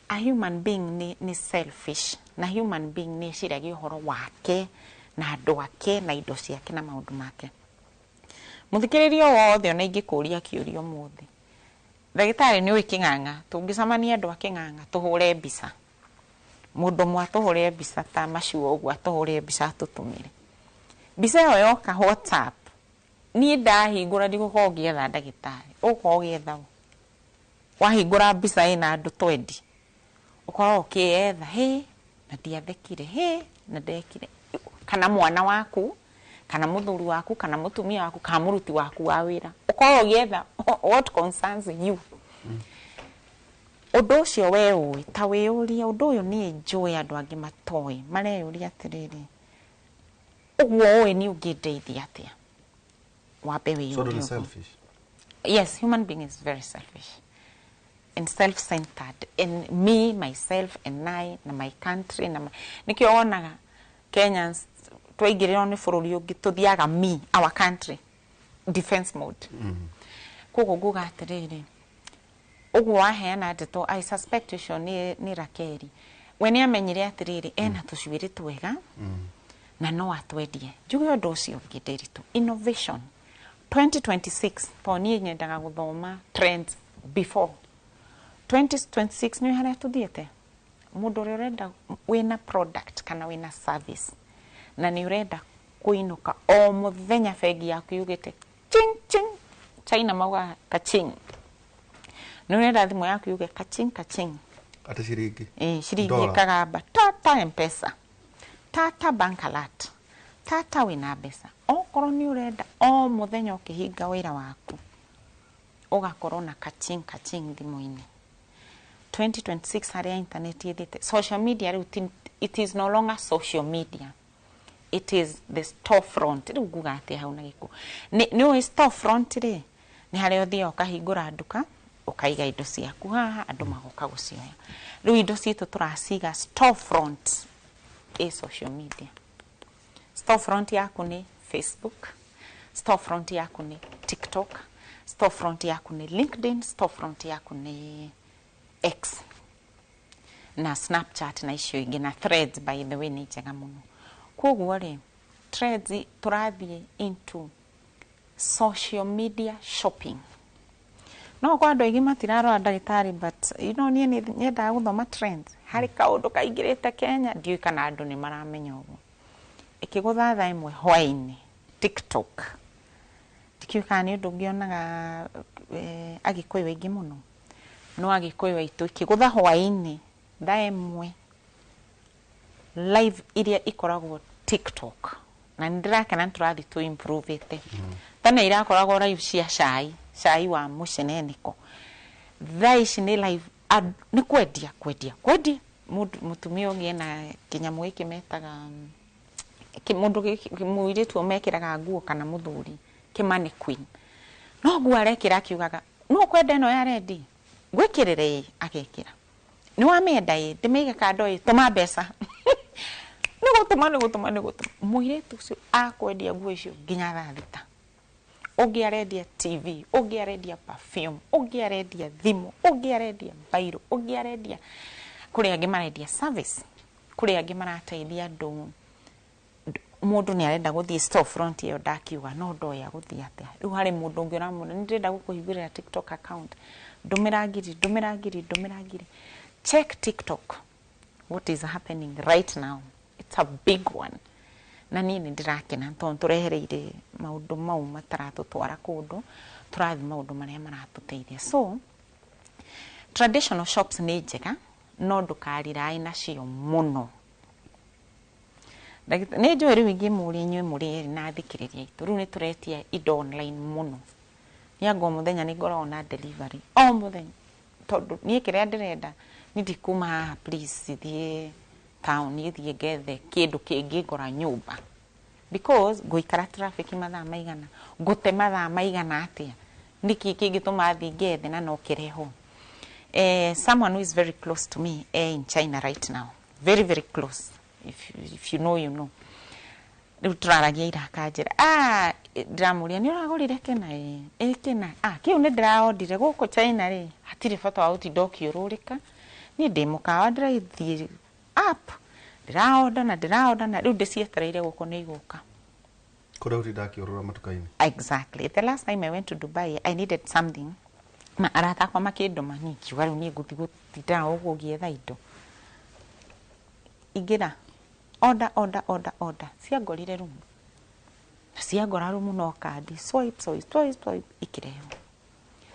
A human being nĩ selfish, na human being nĩ eciragia ũhoro wake na andũ ake na indo ciake na maũndũ make. Mũthikĩrĩria wothe ona ingĩkũria kĩũria ũmũthĩ, ndagĩtarĩ nĩ ũĩ Kĩng'ang'a, tũngĩcemania andũ a Kĩng'ang'a tũhũre mbica, mũndũ ũmwe atũhũre mbica ta macuo ũguo, atũhũre mbica atũtũmĩre mbica ĩyo yoka WhatsApp, niĩ ndahingũra ndigũkorwo ngĩetha ndagĩtarĩ, ũgũkorwo ũgĩetha ũ? Wahingũra mbica ĩna andũ 20, ũkoragwo ũkĩyetha, hĩ na ndiathekire, hĩ na ndekire, kana mwana waku, kana mũthuri waku, kana mũtumia waku, kana mũruti waku wa wĩra, ũkoragwo ũgĩetha what concerns you. Ũndũ ũcio we ũĩ, ta wĩyũrie ũndũ ũyũ niĩ njũĩ andũ angĩ matoĩ, mareyũria atĩrĩrĩ, ũguo ũĩ nĩ ũngĩndeithia atĩa? Wambe So wĩyũrie andũ nĩ ũguo. selfish. Yes, human being is very selfish and self-centered, and me, myself and I, na my country na my... Nĩkĩo wonaga Kenyans twaingĩrĩrwo nĩ bũrũri ũngĩ tũthiaga me, our country, defense mode. Koguo nguga atĩrĩrĩ, ũguo waheana ndeto, I suspect ũcio nĩ Rakeri. We nĩ amenyire atĩrĩrĩ, ena tũcuĩrĩ twega na no atwendie. Njuge ũndũ ũcio ũngĩ Nderitu, innovation 2026, tondũ niĩ nyendaga gũthoma trends before 2026. Nĩ harĩa tũthiĩte, mũndũ ũrĩa ũrenda wĩna product kana wĩna service na nĩ ũrenda kũinũka o mũthenya bengi yaku yugĩte ching ching, China maugaga kaching, nĩ ũrenda thimũ yaku yuge kaching kaching. Atĩ ciringi. Ciringi Dollar. ĩkagamba tata M-Pesa, tata bank alert, tata wĩna mbeca. Okorwo nĩ ũrenda o mũthenya ũkĩhinga wĩra waku ũgakorwo na kaching kaching thimũ-inĩ, 2026 harĩa internet ĩthĩte, social media rĩu it is no longer social media, it is the storefront. Rĩu nguga atĩa hau na gĩkũ nĩ ũĩ storefront rĩ, nĩ harĩa ũthiaga ũkahingũra nduka, ũkaiga indo ciaku haha, andũ magoka gũcioya. Rĩu indo citũ tũraciga storefront ĩ social media. Storefront yaku nĩ Facebook, storefront yaku nĩ TikTok, storefront yaku nĩ LinkedIn, storefront yaku nĩ X na Snapchat na icio ingĩ na Threads. By the way, nĩ njega mũno. Koguo rĩ, Threads tũrathiĩ into social media shopping. No kwa andũ aingĩ matirarora ndagĩtarĩ, but you know, niĩ nĩ nyendaga gũthoma trends. Harĩ kaũndũ kaingĩrĩte Kenya, ndiũĩ kana andũ nĩ maramenya ũguo, ĩkĩgũtha thaa 1 hwaĩ-inĩ TikTok. Ndikĩũĩ kana nĩ ũndũ ũngĩ onaga Agĩkũyũ aingĩ mũno, no Agĩkũyũ aitũ ĩkĩgũtha hwaĩ-inĩ thaa 1, live iria ikoragwo TikTok, na nĩ ndĩrakena nĩ tũrathiĩ tũ improve-ĩte. Tene irakoragwo live cia cai, cai wa mũceneneko. Thaa ici nĩ live nĩ kwendia kwendia kwendia. Mũtumia ũngĩ ena kĩnyamũ gĩkĩ metaga mũndũ mũirĩtu mekĩraga nguo kana mũthuri kĩ mannequin, no nguo arekĩra akiugaga no kwenda ĩno ya rendi ngwĩkĩrĩre ĩ, agekĩra nĩ wamĩenda ĩ, ndĩmĩige kando ĩ, tũma mbeca nĩ gũtũma nĩ gũtũma nĩ gũtũma. Mũirĩtu ũcio akwendia nguo icio nginya thaa 6. Ũngĩ arendia TV, ũngĩ arendia perfume, ũngĩ arendia thimũ, ũngĩ arendia bairo, ũngĩ arendia, kũrĩ angĩ marendia service, kũrĩ angĩ marateithia andũ. Mũndũ nĩ arenda gũthiĩ store front ĩyo ndakiuga no ndoĩ agũthiĩ atĩa. Rĩu harĩ mũndũ ũngĩ ũramwĩra nĩ ndĩrenda gũkũhingũrĩra TikTok account, ndũmĩra ngiri, ndũmĩra ngiri, ndũmĩra ngiri. Check TikTok, what is happening right now, it's a big one. Na niĩ nĩ ndĩrakena tondũ tũrehereire maũndũ mau mataratũtwara kũndũ, tũrathiĩ maũndũ marĩa maratũteithia. So traditional shops nĩ njega, no ndũkarirae nacio mũno. Nĩ njũĩ rĩu ingĩmũria inyuĩ mũrĩ erĩ na athikĩrĩria aitũ, rĩu nĩ tũretia indo online mũno. Niĩ anga o mũthenya nĩ ngoragwo na delivery o mũthenya, tondũ niĩ kĩrĩa ndĩrenda nĩ ndikuma haha, please thiĩ town thiĩ ngethe kĩndũ kĩngĩngora nyũmba, because ngũikara traffic mathaa maigana, ngũte mathaa maigana atĩa, nĩkĩ kĩngĩtũma thiĩ ngethe na no kĩrehwo. Someone who is very close to me in China right now, very very close, if you know, you know. Rĩu tũraragia ira akanjĩra, ndĩramũria nĩ ũragũrire kĩna? Ĩ ĩ kĩna, kĩu nĩ ndĩraondire gũkũ China rĩ, hatirĩ bata wa gũtinda ũkĩũrũrĩka, niĩ ndĩ mũkawa, ndĩrathiĩ app, ndĩraonda na ndĩraonda na rĩu ndĩcietereire gũkũ nĩ igũka. Kũrĩa ũtinda akĩũrũra matuka-inĩ. Exactly. The last time I went to Dubai, I needed something, ma arata akwa makĩndũma, niĩ ngiuga rĩu niĩ ngũthiĩ gũtinda ũguo ngĩetha indo. Ingĩra order, order, order, order, ciangorire rumu, na ciangora rumu no kandi swipe, swipe, swipe, swipe, ikĩrehwo.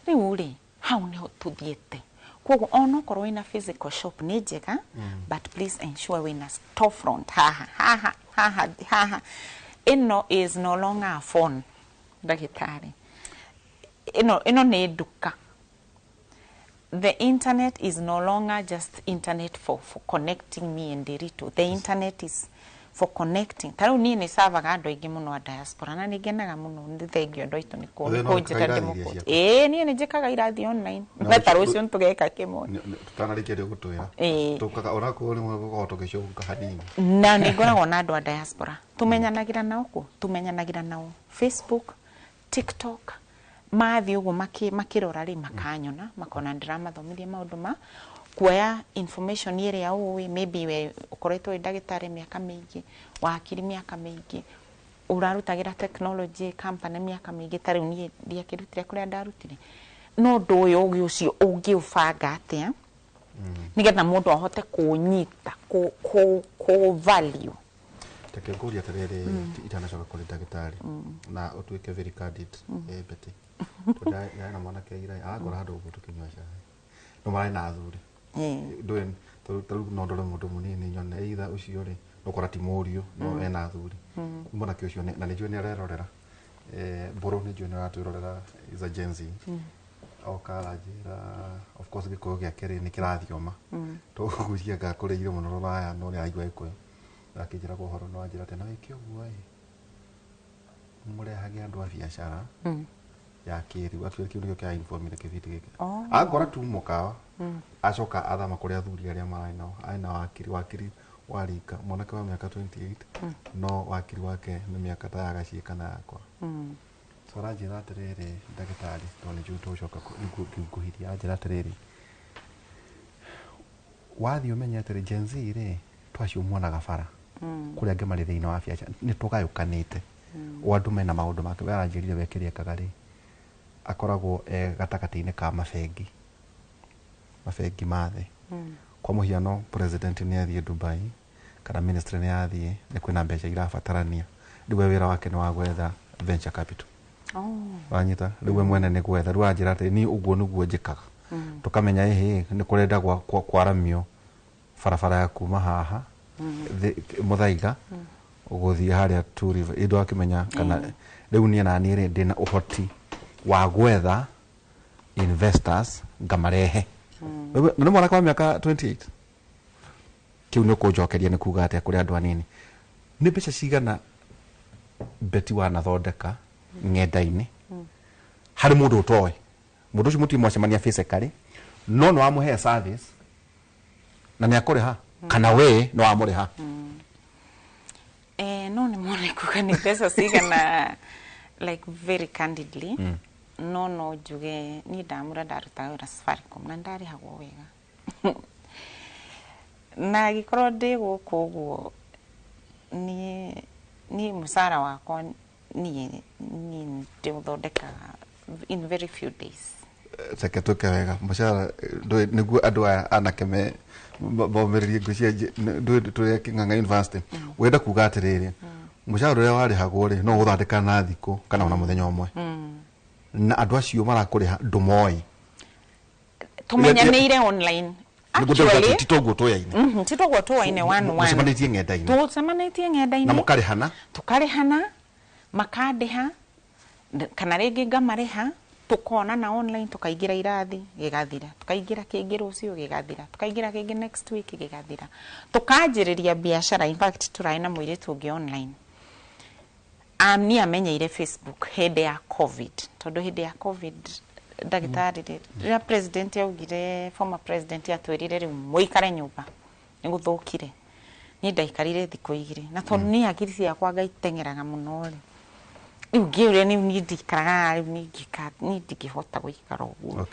Rĩu rĩ, hau nĩho tũthiĩte. Koguo onokorwo wĩna physical shop nĩ njega, but please ensure wĩna storefront haha haha haha haha. Ĩno is no longer a phone, ndagĩtarĩ, ĩno nĩ nduka. The internet is no longer just internet for connecting me and Derito. The internet is for connecting. Ta rĩu niĩ nĩ savaga andũ aingĩ mũno a diaspora na nĩ ngenaga mũno, nĩ thengio andũ aitũ nĩ Ũthĩ no kũnjĩta wĩkaga irathi ndĩmũkũte. iria ciaku? Ĩĩ, niĩ nĩ njĩkaga irathi online. Na Na ta rũciũ nĩtũgeka kĩmwe. Tũtanarĩkia nĩ ũgũtwĩra. Ĩĩ. Tũkaga onakorwo rĩmwe gũkorwo tũgĩcũnga hanini. Na nĩ ngoragwo na andũ a diaspora, tũmenyanagĩra nao kũ, tũmenyanagĩra nao Facebook, TikTok, mathiĩ ũguo makĩrora rĩ, makanyona, makona ndĩramathomithia maũndũ ma kuoya information ĩrĩa ũĩ, maybe we ũkoretwo wĩ ndagĩtarĩ mĩaka mĩingĩ, wakiri mĩaka mĩingĩ, ũrarutagĩra technology company mĩaka mĩingĩ, ta rĩu niĩ ndiakĩrutire kũrĩa ndarutire, no ũndũ ũyũ ũgĩ ũcio ũngĩũbanga atĩa nĩgetha mũndũ ahote kũũnyita, kũ value. Reke ngũrie atĩrĩrĩ itanacoka kũrĩ ndagĩtarĩ, na ũtuĩke very candid, Betty, tondũ ndarĩ na mwanake ira arakora handũ ũguo tũkĩnyua cai, no mararĩ na athuri. Ndũĩ ta rĩu no ndore mũndũ mũnini nyone either ũcio rĩ, ũkora ti mũriũ no ena athuri. Mwanake ũcio na nĩ njũĩ nĩ arerorera, mbũrũ nĩ njũĩ nĩ aratwĩrorera, is a Gen Z. Oka aranjĩra, of course gĩkũyũ gĩake rĩ nĩ kĩrathioma, tũgũcia ngakũrĩire mũno rũraya, no nĩ araigua gĩkũyũ. Akĩnjĩra ũhoro no anjĩra atĩ no wĩke ũguo ĩ, mũrehage andũ a biacara ya kĩrĩu. Actually kĩu nĩkĩo kĩrainformire kĩbindi gĩkĩ. Akora tu mũkawa, acoka athama kũrĩ athuri arĩa mararĩ nao, arĩ na wakiri wa rika, mwanake wa mĩaka 28, no wakiri wake nĩ mĩaka ta ya gaciĩ kana yakwa. So aranjĩra atĩrĩrĩ, ndagĩtarĩ, tondũ nĩ njũĩ tũgũcoka ngũhiria, aranjĩra atĩrĩrĩ, wathiĩ ũmenye atĩrĩ, Gen Z rĩ, twacio muonaga bara kũrĩa angĩ marĩ thĩinĩ wa biacara, nĩ tũgayũkanĩte, o andũ mena maũndũ make. We aranjĩrire we kĩrĩa ekaga rĩ, akoragwo e gatagatĩ-inĩ ka mabengi ma thĩ. Kwa mũhiano president nĩ athiĩ Dubai kana ministry nĩ athiĩ, nĩ kwĩna mbeca irabatarania, rĩu we wĩra wake nĩ wa gwetha venture capital. Wanyita? Rĩu we mwene nĩ gwetha. Rĩu anjĩra atĩ niĩ ũguo nĩguo njĩkaga, tũkamenya ĩhĩ nĩ kũrenda kwaramio barabara ya kuma haha Muthaiga gũthiĩ harĩa Two River, ĩndũ akĩmenya kana rĩu niĩ na niĩ rĩ ndĩna ũhoti wa gwetha investors ngamarehe. Na nĩ mwanake wa mĩaka 28. Kĩu nĩ ũkũnjokeria nĩ kuga atĩa kũrĩ andũ anini. Nĩ mbeca cigana Betty wanathondeka ng'enda-inĩ harĩ mũndũ ũtoĩ? Mũndũ ũcio mũtirĩ mwacemania physically, no nĩ wamũhe service na nĩ akũrĩha, kana we nĩ wamũrĩha? No nĩ mone kuga nĩ mbeca cigana, like very candidly, no njuge niĩ ndamũra ndarutaga wĩra Safaricom na ndarĩhagwo wega, na angĩkorwo ndĩ gũkũ ũguo niĩ mũcara wakwa niĩ ndĩũthondekaga in very few days. Reke tũke wega mũcara nĩguo andũ aya anake me momĩrĩrie ngwĩciria ndũĩ tũrĩ Kĩng'ang'a University. Ũrenda kuga atĩrĩrĩ, mũcara ũrĩa warĩhagwo rĩ, no ũthondeka na thikũ kana ona mũthenya ũmwe, na andũ acio marakũrĩha ndũmoĩ? Tumenyanĩire online. Nĩguo ndĩrauga atĩ ti toguo tũyaine. Ti toguo tũwaine one one. Mũcemanĩtie ng'enda-inĩ. Tũcemanĩtie ng'enda-inĩ. Na mũkarĩhana. Tũkarĩhana, makandĩha kana rĩngĩ ngamarĩha, tukonana online, tukaingĩra irathi gĩgathira, tukaingĩra kĩngĩ rũciũ gĩgathira, tukaingĩra kĩngĩ next week gĩgathira, tukanjĩrĩria biacara. In fact, tũrarĩ na mũirĩtu ũngĩ online, niĩ amenyeire Facebook hĩndĩ ya COVID, tondũ hĩndĩ ya COVID, ndagĩtarĩ rĩ, rĩrĩa president augire, former president atwĩrire rĩu mũikare nyũmba nĩ gũthũkire, niĩ ndaikarire thikũ 2, na tondũ niĩ hakiri ciakwa ngaiteng'eraga mũno rĩ, rĩu ngĩũria nĩ niĩ ndikaraga rĩu ningĩka niĩ ndingĩhota gũikara ũguo.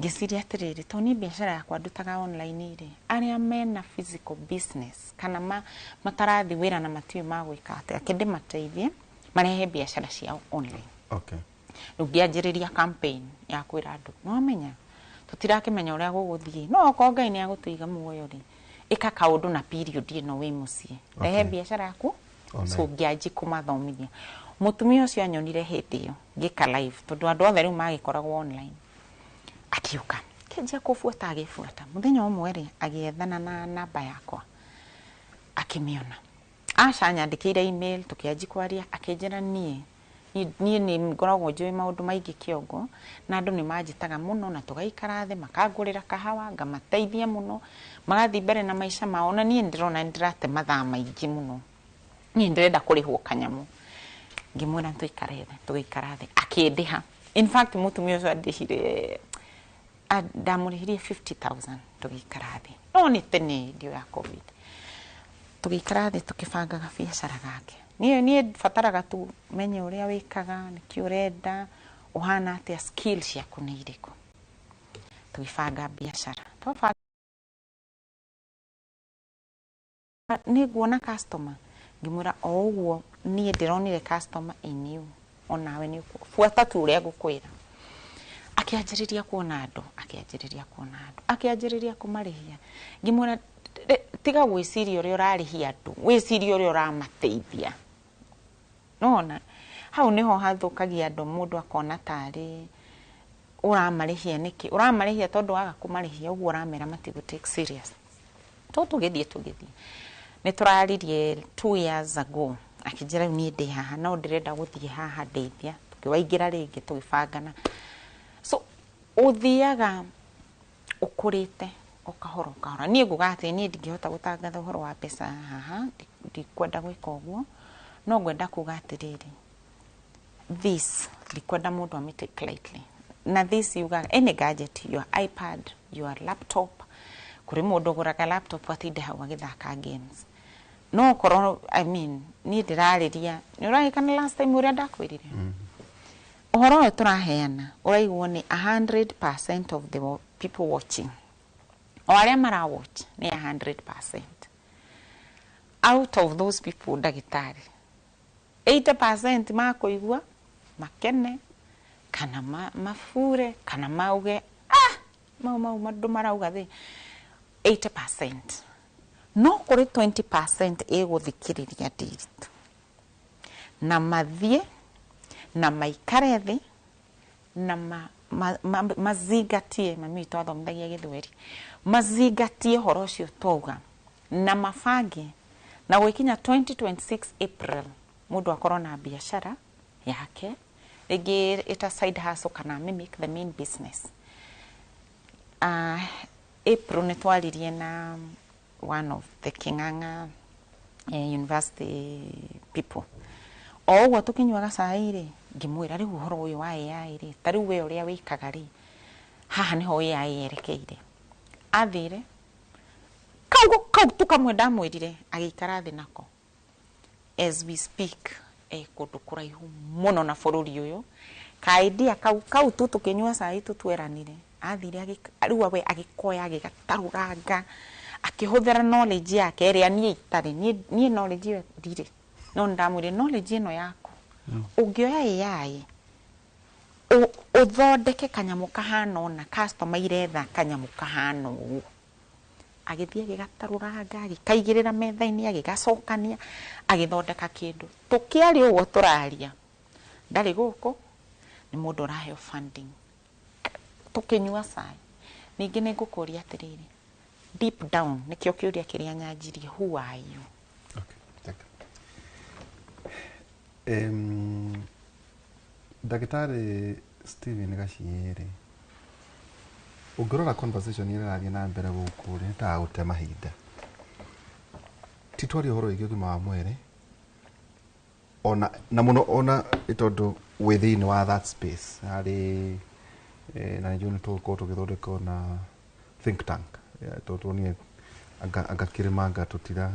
Ngĩciria atĩrĩrĩ, tondũ niĩ biacara yakwa ndutaga online rĩ, arĩa mena physical business kana matarathi wĩra na matiũĩ magwĩka atĩa, kĩndĩmateithie marehe biacara ciao online. Rĩu ngĩanjĩrĩria campaign ya kwĩra andũ, nĩwamenya tũtirakĩmenya ũrĩa gũgũthiĩ, no okorwo Ngai nĩ agũtũiga muoyo rĩ, ĩka kaũndũ na period ĩno wĩ mũciĩ, rehe biacara yaku. Online. So ngĩanji kũmathomithia. Mũtumia ũcio anyonire hĩndĩ ĩyo ngĩka live, tondũ andũ othe rĩu magĩkoragwo online, akiũka kĩanjia kũbuata, agĩbuata. Mũthenya ũmwe rĩ, agĩethana na namba yakwa akĩmĩona, aca nyandĩkĩire email, tũkĩanji kwaria, akĩnjĩra niĩ nĩ ngoragwo njũĩ maũndũ maingĩ kĩongo, na andũ nĩ manjĩtaga mũno na tũgaikara thĩ, makangũrĩra kahawa, ngamateithia mũno, magathiĩ mbere na maica mao, na niĩ ndĩrona nĩndĩrate mathaa maingĩ mũno, niĩ ndĩrenda kũrĩhwo kanyamũ. Ngĩmwĩra tũikare thĩ, tũgĩikara thĩ, akĩndĩha. In fact, mũtumia ũcio andĩhire, ndamũrĩhirie 50,000 tũgĩikara thĩ, no nĩ tene hĩndĩ ĩyo ya COVID. Tũgĩikara thĩ tũkĩbangaga biacara gake. Niĩ bataraga tu menye ũrĩa wĩkaga, nĩkĩ ũrenda, ũhana atĩa, skill ciaku nĩ irĩkũ. Tũgĩbanga biacara. Twabanga nĩ nguona customer, ngĩmwĩra o ũguo niĩ ndĩronire customer in you, onawe nĩ buata tu ũrĩa ngũkwĩra. Akĩanjĩrĩria kuona andũ, akĩanjĩrĩria kuona andũ, akĩanjĩrĩria kũmarĩhia. Ngĩmwĩra tiga gwĩciria ũrĩa ũrarĩhia andũ, wĩcirie ũrĩa ũramateithia. Nona hau niho hathũkagia andũ, mũndũ akona tarĩ ũramarĩhia nĩkĩ, ũramarĩhia tondũ waga kũmarĩhia ũguo ũramera matigũ take serious. To tũgĩthiĩ nĩ tũraririe 2 years ago, akĩnjĩra rĩu niĩ ndĩ haha no ndĩrenda gũthiĩ haha ndeithia, tũkĩwaingĩra rĩngĩ tũgĩbangana. So ũthiaga ũkũrĩte o kahora o kahora. Niĩ nguga atĩ niĩ ndingĩhota gũtangatha ũhoro wa mbeca haha, ndikwenda gwĩka ũguo, no ngwenda kuga atĩrĩrĩ, this ndikwenda mũndũ amĩ take lightly. Na this yugaga any gadget, your iPad, your laptop, kũrĩ mũndũ ũgũraga laptop atinde hau agĩthaka games. No okorwo, I mean, niĩ ndĩrarĩria, nĩ ũragĩkana last time ũrĩa ndakwĩrire? Ũhoro ũyũ tũraheana ũraigwo nĩ 100% of the people watching. O arĩa mara watch nĩ 100%. Out of those people, ndagĩtarĩ, 80% makũigua makene kana mabure kana mauge mau mau andũ marauga thĩ 80%. No kũrĩ 20% ĩgũthikĩrĩria Ndiritu na mathiĩ na maikare thĩ na mazingatie, mami witũ athomithagia gĩthweri, mazingatie ũhoro ũcio twauga na mabange, na gwĩkinya 2026 April mũndũ akorwo na biacara yake rĩngĩ ĩta side hustle kana mimic the main business. April nĩ twaririe na one of the King'ang'a University people. O ũguo tũkĩnyuaga cai rĩ, ngĩmwĩra rĩu ũhoro ũyũ wa AI rĩ, ta rĩu we ũrĩa wĩkaga rĩ, haha nĩho AI yerekeire. Athire kau tu kamwe ndamwĩrire, agĩikara thĩ nako. As we speak, kũndũ kũraihu mũno na bũrũri ũyũ, ka idea kau tu tũkĩnyua cai tu tweranire, athire rĩu we agĩkoya agĩgatarũranga, akĩhũthĩra knowledge yake ĩrĩa niĩ itarĩ, niĩ knowledge ĩyo ndirĩ, no nĩndamwĩrire knowledge ĩno yaku ũngĩoya AI ũthondeke kanyamũ kahana ũna, customer iretha kanyamũ kahana ũũ, agĩthiĩ agĩgatarũranga, agĩkaigĩrĩra metha-inĩ, agĩgacokania, agĩthondeka kĩndũ. Tũkĩaria ũguo tũraria, ndarĩ gũkũ, nĩ mũndũ ũraheo funding. Tũkĩnyua cai. Ningĩ nĩ ngũkũria atĩrĩrĩ, deep down, nĩkĩo kĩũria kĩrĩa nyanjirie, who are you? Okay, thank you. Ndagĩtarĩ Stephen Gaciĩ, ũngĩrora conversation ĩrĩa ĩrathiĩ na mbere gũkũ rĩ, nĩ ta gũte mahinda. Ti twaria ũhoro wĩgiĩ ũgima wa mwĩrĩ, ona na mũno ona nĩ tondũ wĩ thĩinĩ wa that space harĩ na nĩnjũĩ nĩ tũgũkorwo tũgĩthondeka ona think tank, tondũ tuonire anga kĩrĩma anga tũtira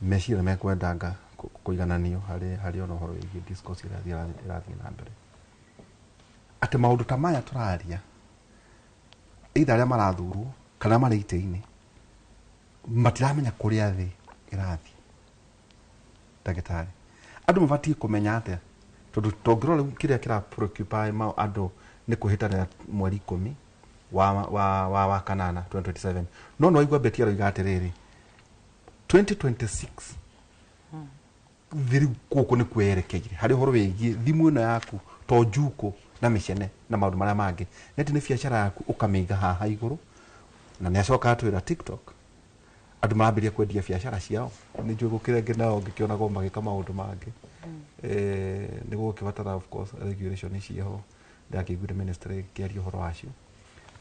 meciria mekwenda anga kũigananio harĩ ona ũhoro wĩgiĩ discourse ĩrĩa ĩrathiĩ na mbere, atĩ maũndũ ta maya tũraria, either arĩa marathurwo kana marĩ itĩ-inĩ matiramenya kũrĩa thĩ ĩrathiĩ. Ndagĩtarĩ, andũ mabatiĩ kũmenya atĩa? Tondũ tũngĩrora rĩu kĩrĩa kĩra preoccupy andũ nĩ kwĩhĩtanĩra mweri 10 wa kanana 2027, no nĩ waigua Betty aroiga atĩrĩrĩ, 2026 thĩ rĩu gũkũ nĩ kwerekeire harĩ ũhoro wĩgiĩ thimũ ĩno yaku, to njuko na mĩcene na maũndũ marĩa mangĩ, nĩ atĩ nĩ biacara yaku ũkamĩiga haha igũrũ. Na nĩ acoka atwĩra TikTok andũ marambĩrĩria kwendia biacara ciao. Nĩ njũĩ gũkĩra angĩ nao ngĩkĩonagwo magĩka maũndũ mangĩ. Nĩ gũgũkĩbatara of course regulation ciĩho, ndakĩiguire ministry ĩkĩaria ũhoro wacio.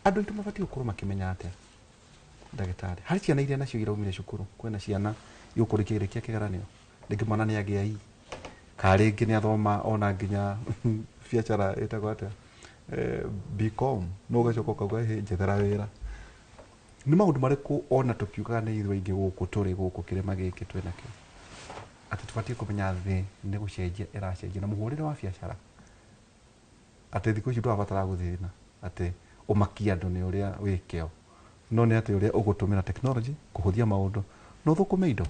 Andũ aitũ mabatiĩ gũkorwo makĩmenya atĩa, ndagĩtarĩ, harĩ ciana iria nacio iraumire cukuru? Kwĩna ciana igũkorwo ikĩrĩkia kĩgeranio, rĩngĩ mwana nĩ agĩa I, ka rĩngĩ nĩ athoma ona nginya biacara ĩtagwo atĩa, BCom, no ũgacoka ũkauga hĩ njethera wĩra. Nĩ maũndũ marĩkũ ona tũkiugaga nĩ ithuĩ aingĩ gũkũ tũrĩ gũkũ kĩrĩma gĩkĩ twĩnakĩo, atĩ tũbatiĩ kũmenya thĩ nĩ gũcenjia ĩracenjia na mũhũrĩre wa biacara, atĩ thikũ ici ndũrabatara gũthĩna atĩ ũmakie andũ nĩ ũrĩa wĩkĩo, no nĩ atĩ ũrĩa ũgũtũmĩra technology kũhũthia maũndũ na ũthũkũme indo?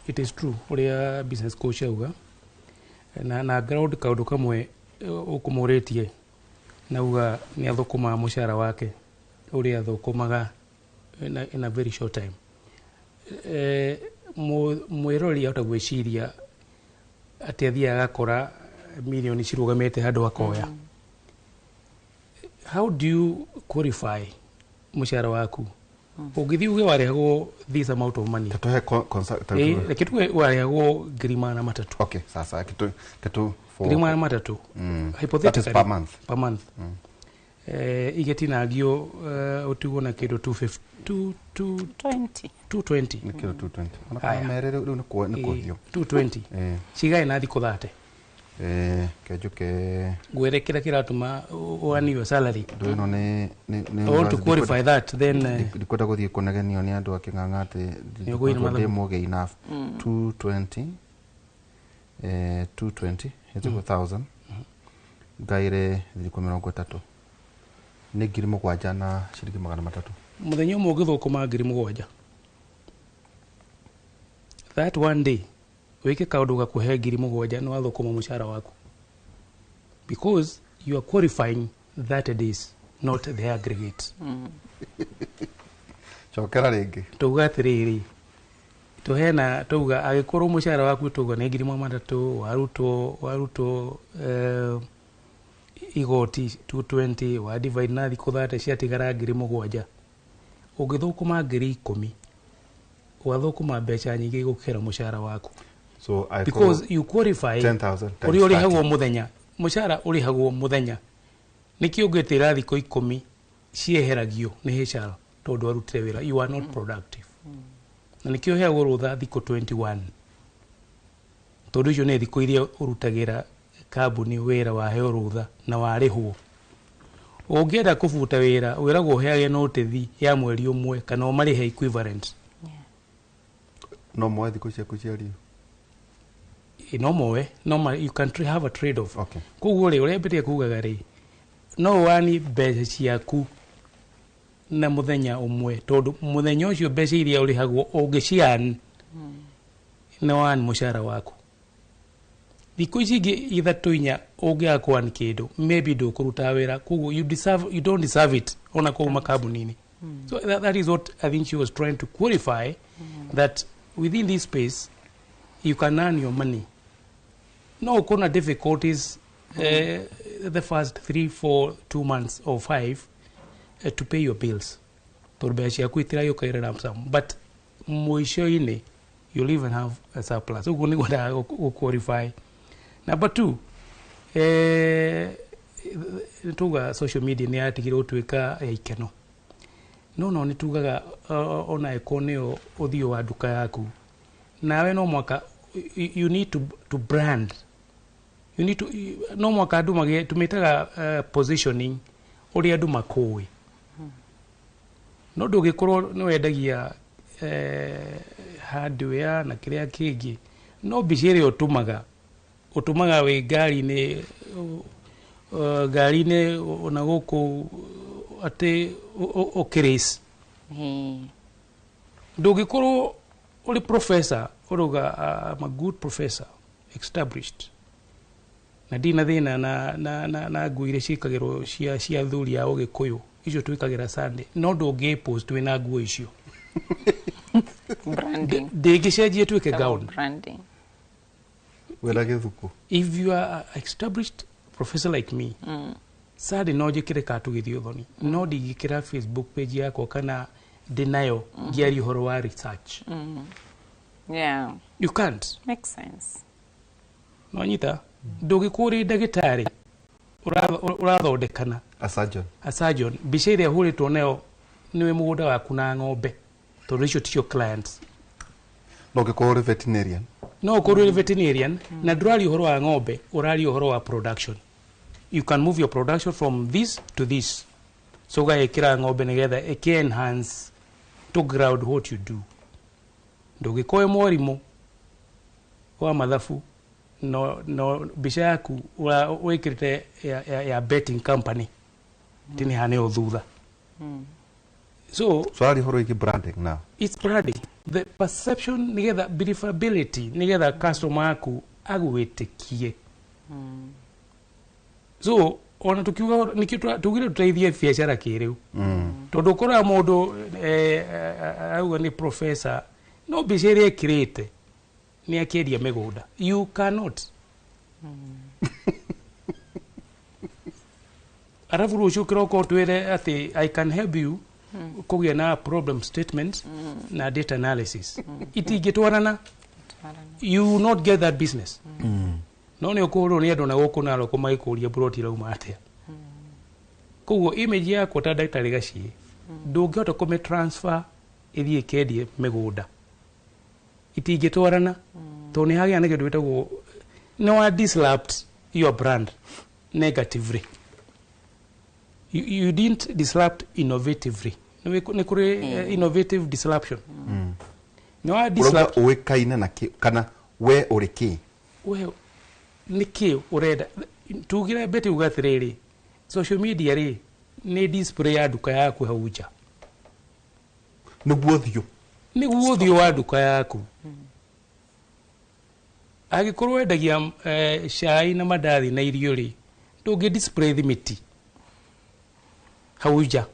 It is true ũrĩa business coach auga, na ground kaũndũ kamwe ũkũmũrĩtie nauga nĩ athũkũmaga mũcara wake ũrĩa athũkũmaga in a very short time. Mwĩrori ahota gwĩciria atĩ athiaga agakora milioni cirũgamĩte handũ akoya. How do you qualify mũcara waku? Ũngĩthiĩ uge warĩhagwo this amount of money, tũhe reke tuge warĩhagwo 300,000. Okay, sasa kitu for 300,000. That is per month. Per month. Igĩtinagio ũtigwo na kĩndũ 250, 20. 220. Nĩ kĩndũ 220. Ona Haya. kana mere rĩu nĩ kũthio. 220. Cigae na thikũ 30. Kenjuke Ngwĩre kĩrĩa kĩratũma ũanio salary. Ndũ ĩno nĩ I want to qualify that then ndikwenda gũthiĩ kũnegenio nĩ andũ akĩng'ang'a atĩ Nĩ ũgũi na mathabu. ndĩ mũgĩ enough. 220, 220 ĩtagwo 1000 ngaire thikũ 30 nĩ 7,000 na ciringi 300. Mũthenya ũmwe ũngĩthũkũma 7,000, that one day wĩke kaũndũ gakũhe 7,000, nĩ wathũkũma mũcara waku, because you are qualifying 30 days, not the aggregate. Cokera rĩngĩ. Tauga atĩrĩrĩ, tũhena tauga angĩkorwo mũcara waku tauga nĩ 300,000, warutwo igoti 220, wa divide na thikũ 30, ciatigara 7,000. Ũngĩthũkũma 10,000, wathũkũma mbeca nyingĩ gũkĩra mũcara waku. So I Because you qualify 10,000 times ũrĩa ũrĩhagwo 30. Mũthenya mũcara ũrĩhagwo mũthenya, nĩkĩo ũngĩtĩra thikũ 10 cieheragio nĩ HR. Tondu warutire wĩra, you are not productive. Na nĩkĩo ũheagwo rũtha thikũ 21, tondũ icio nĩ thikũ iria ũrutagĩra kambuni wĩra, waheo rũtha na warĩhwo. Ũngĩenda kũbuta wĩra, wĩragwo ũheage notice ya mweri ũmwe kana ũmarĩhe equivalent. No moe thikũ ciaku cia leave. No moe no ma, you can have a trade off. Koguo rĩ, ũrĩa mbĩtie kugaga rĩ, no wani mbeca ciaku na mũthenya ũmwe, tondũ mũthenya ũcio mbeca iria ũrĩhagwo ũngĩcian nĩ wani mũcara waku. Thikũ ici ingĩ ithatũ inya ũngĩaga kwani kĩndũ, maybe ndũkũruta wĩra, koguo you don't deserve it ona kũu makambuni-inĩ. So that is what I think she was trying to qualify, that within this space you can earn your money. No ũkorwo na difficulties the first 3, 4, 2 months or 5 to pay your bills, tondũ mbeca ciaku itiragĩũka ĩrĩ lump sum, but mũico-inĩ you'll even have a surplus. Ũguo nĩguo ndaga gũ qualify. Number two, tuga social media nĩ yatigire gũtuĩka ya ikeno, no nĩ tugaga ona ĩkorwo nĩyo ũthiũ wa nduka yaku, nawe no mwaka you need to brand, you need to, no mwaka andũ magĩe, tũmĩtaga positioning, ũrĩa andũ makũĩ. No ndũngĩkorwo nĩ wendagia hardware na kĩrĩa kĩngĩ, no mbica ĩrĩa ũtũmaga wĩ ngari-inĩ, ngari-inĩ ona gũkũ atĩ ũkĩrace. Ndũngĩkorwo ũrĩ professor, ũrauga, "I'm a good professor established," na ndina thĩna na nguo iria ciĩkagĩrwo cia athuri a ũgĩkũyũ, icio twĩkagĩra Sunday, no ndũngĩ post wĩna nguo icio. Branding. Ndĩngĩcenjia ĩtuĩke Double gown. Branding. Wĩra gĩthuku. If you are a established professor like me, Sunday no njĩkĩre katũgĩthio thoni, no ndingĩkĩra Facebook page yakwa kana ndĩ nayo ngĩaria ũhoro wa research. You can't. Makes sense. No nyita, ndũngĩkorwo ũrĩ ndagĩtarĩ ũrathondekana A surgeon. A surgeon, mbica ĩrĩa ĩhũrĩtwo nayo nĩwe mũgũnda waku na ng'ombe, tondũ icio ticio clients. No ũngĩkorwo ũrĩ veterinarian. No ũkorwo ũrĩ veterinarian na ndũraria ũhoro wa ng'ombe, ũraria ũhoro wa production. You can move your production from this to this, so ũgagĩkĩra ng'ombe nĩgetha ĩkĩ enhance to ground what you do. Ndũngĩkorwo wĩ mwarimũ wa mathabu no mbica yaku wĩkĩrĩte ya betting company tini haneo thutha. So So araria ũhoro wĩgiĩ branding now. It's branding, the perception, nigetha believability, nigetha customer aku agwĩtĩkie. So ona tukiuga nikio tugire tuteithie biacara kĩrĩu, tondũ ũkoraga mũndũ auga nĩ professor, no mbica ĩrĩa ĩkĩrĩte nĩ akĩendia mĩgũnda. You cannot. Arabu rũciũ kĩroko twĩre atĩ I can help you kũgĩa na problem statement na data analysis, itingĩtwarana. Twarana. You will not get that business. No nĩ ũkũhũrwo nĩ andũ na gũkũ naroko magĩkũria mburoti irauma atĩa. Koguo image yakwa ta ndagĩtarĩ Gaciĩ ndũngĩhota kũmĩ transfer ĩthiĩ ĩkendie mĩgũnda, itingĩtwarana, tondũ nĩ hagĩa na kĩndũ gĩtagwo nĩ wa disrupt your brand negatively. You didn't disrupt innovatively. Nĩ kũrĩ innovative disruption. Nĩ wa Ũrauga disrupt. ũĩkaine na kĩ kana we ũrĩ kĩ? We nĩ kĩ ũrenda? Tugire mbete uga atĩrĩrĩ, social media rĩ, nĩ display ya nduka yaku hau nja. Nĩguo ũthiũ. Nĩguo ũthiũ wa nduka yaku. Angĩkorwo wendagia cai na mandathi na irio rĩ, ndũngĩ display thimiti hau nja,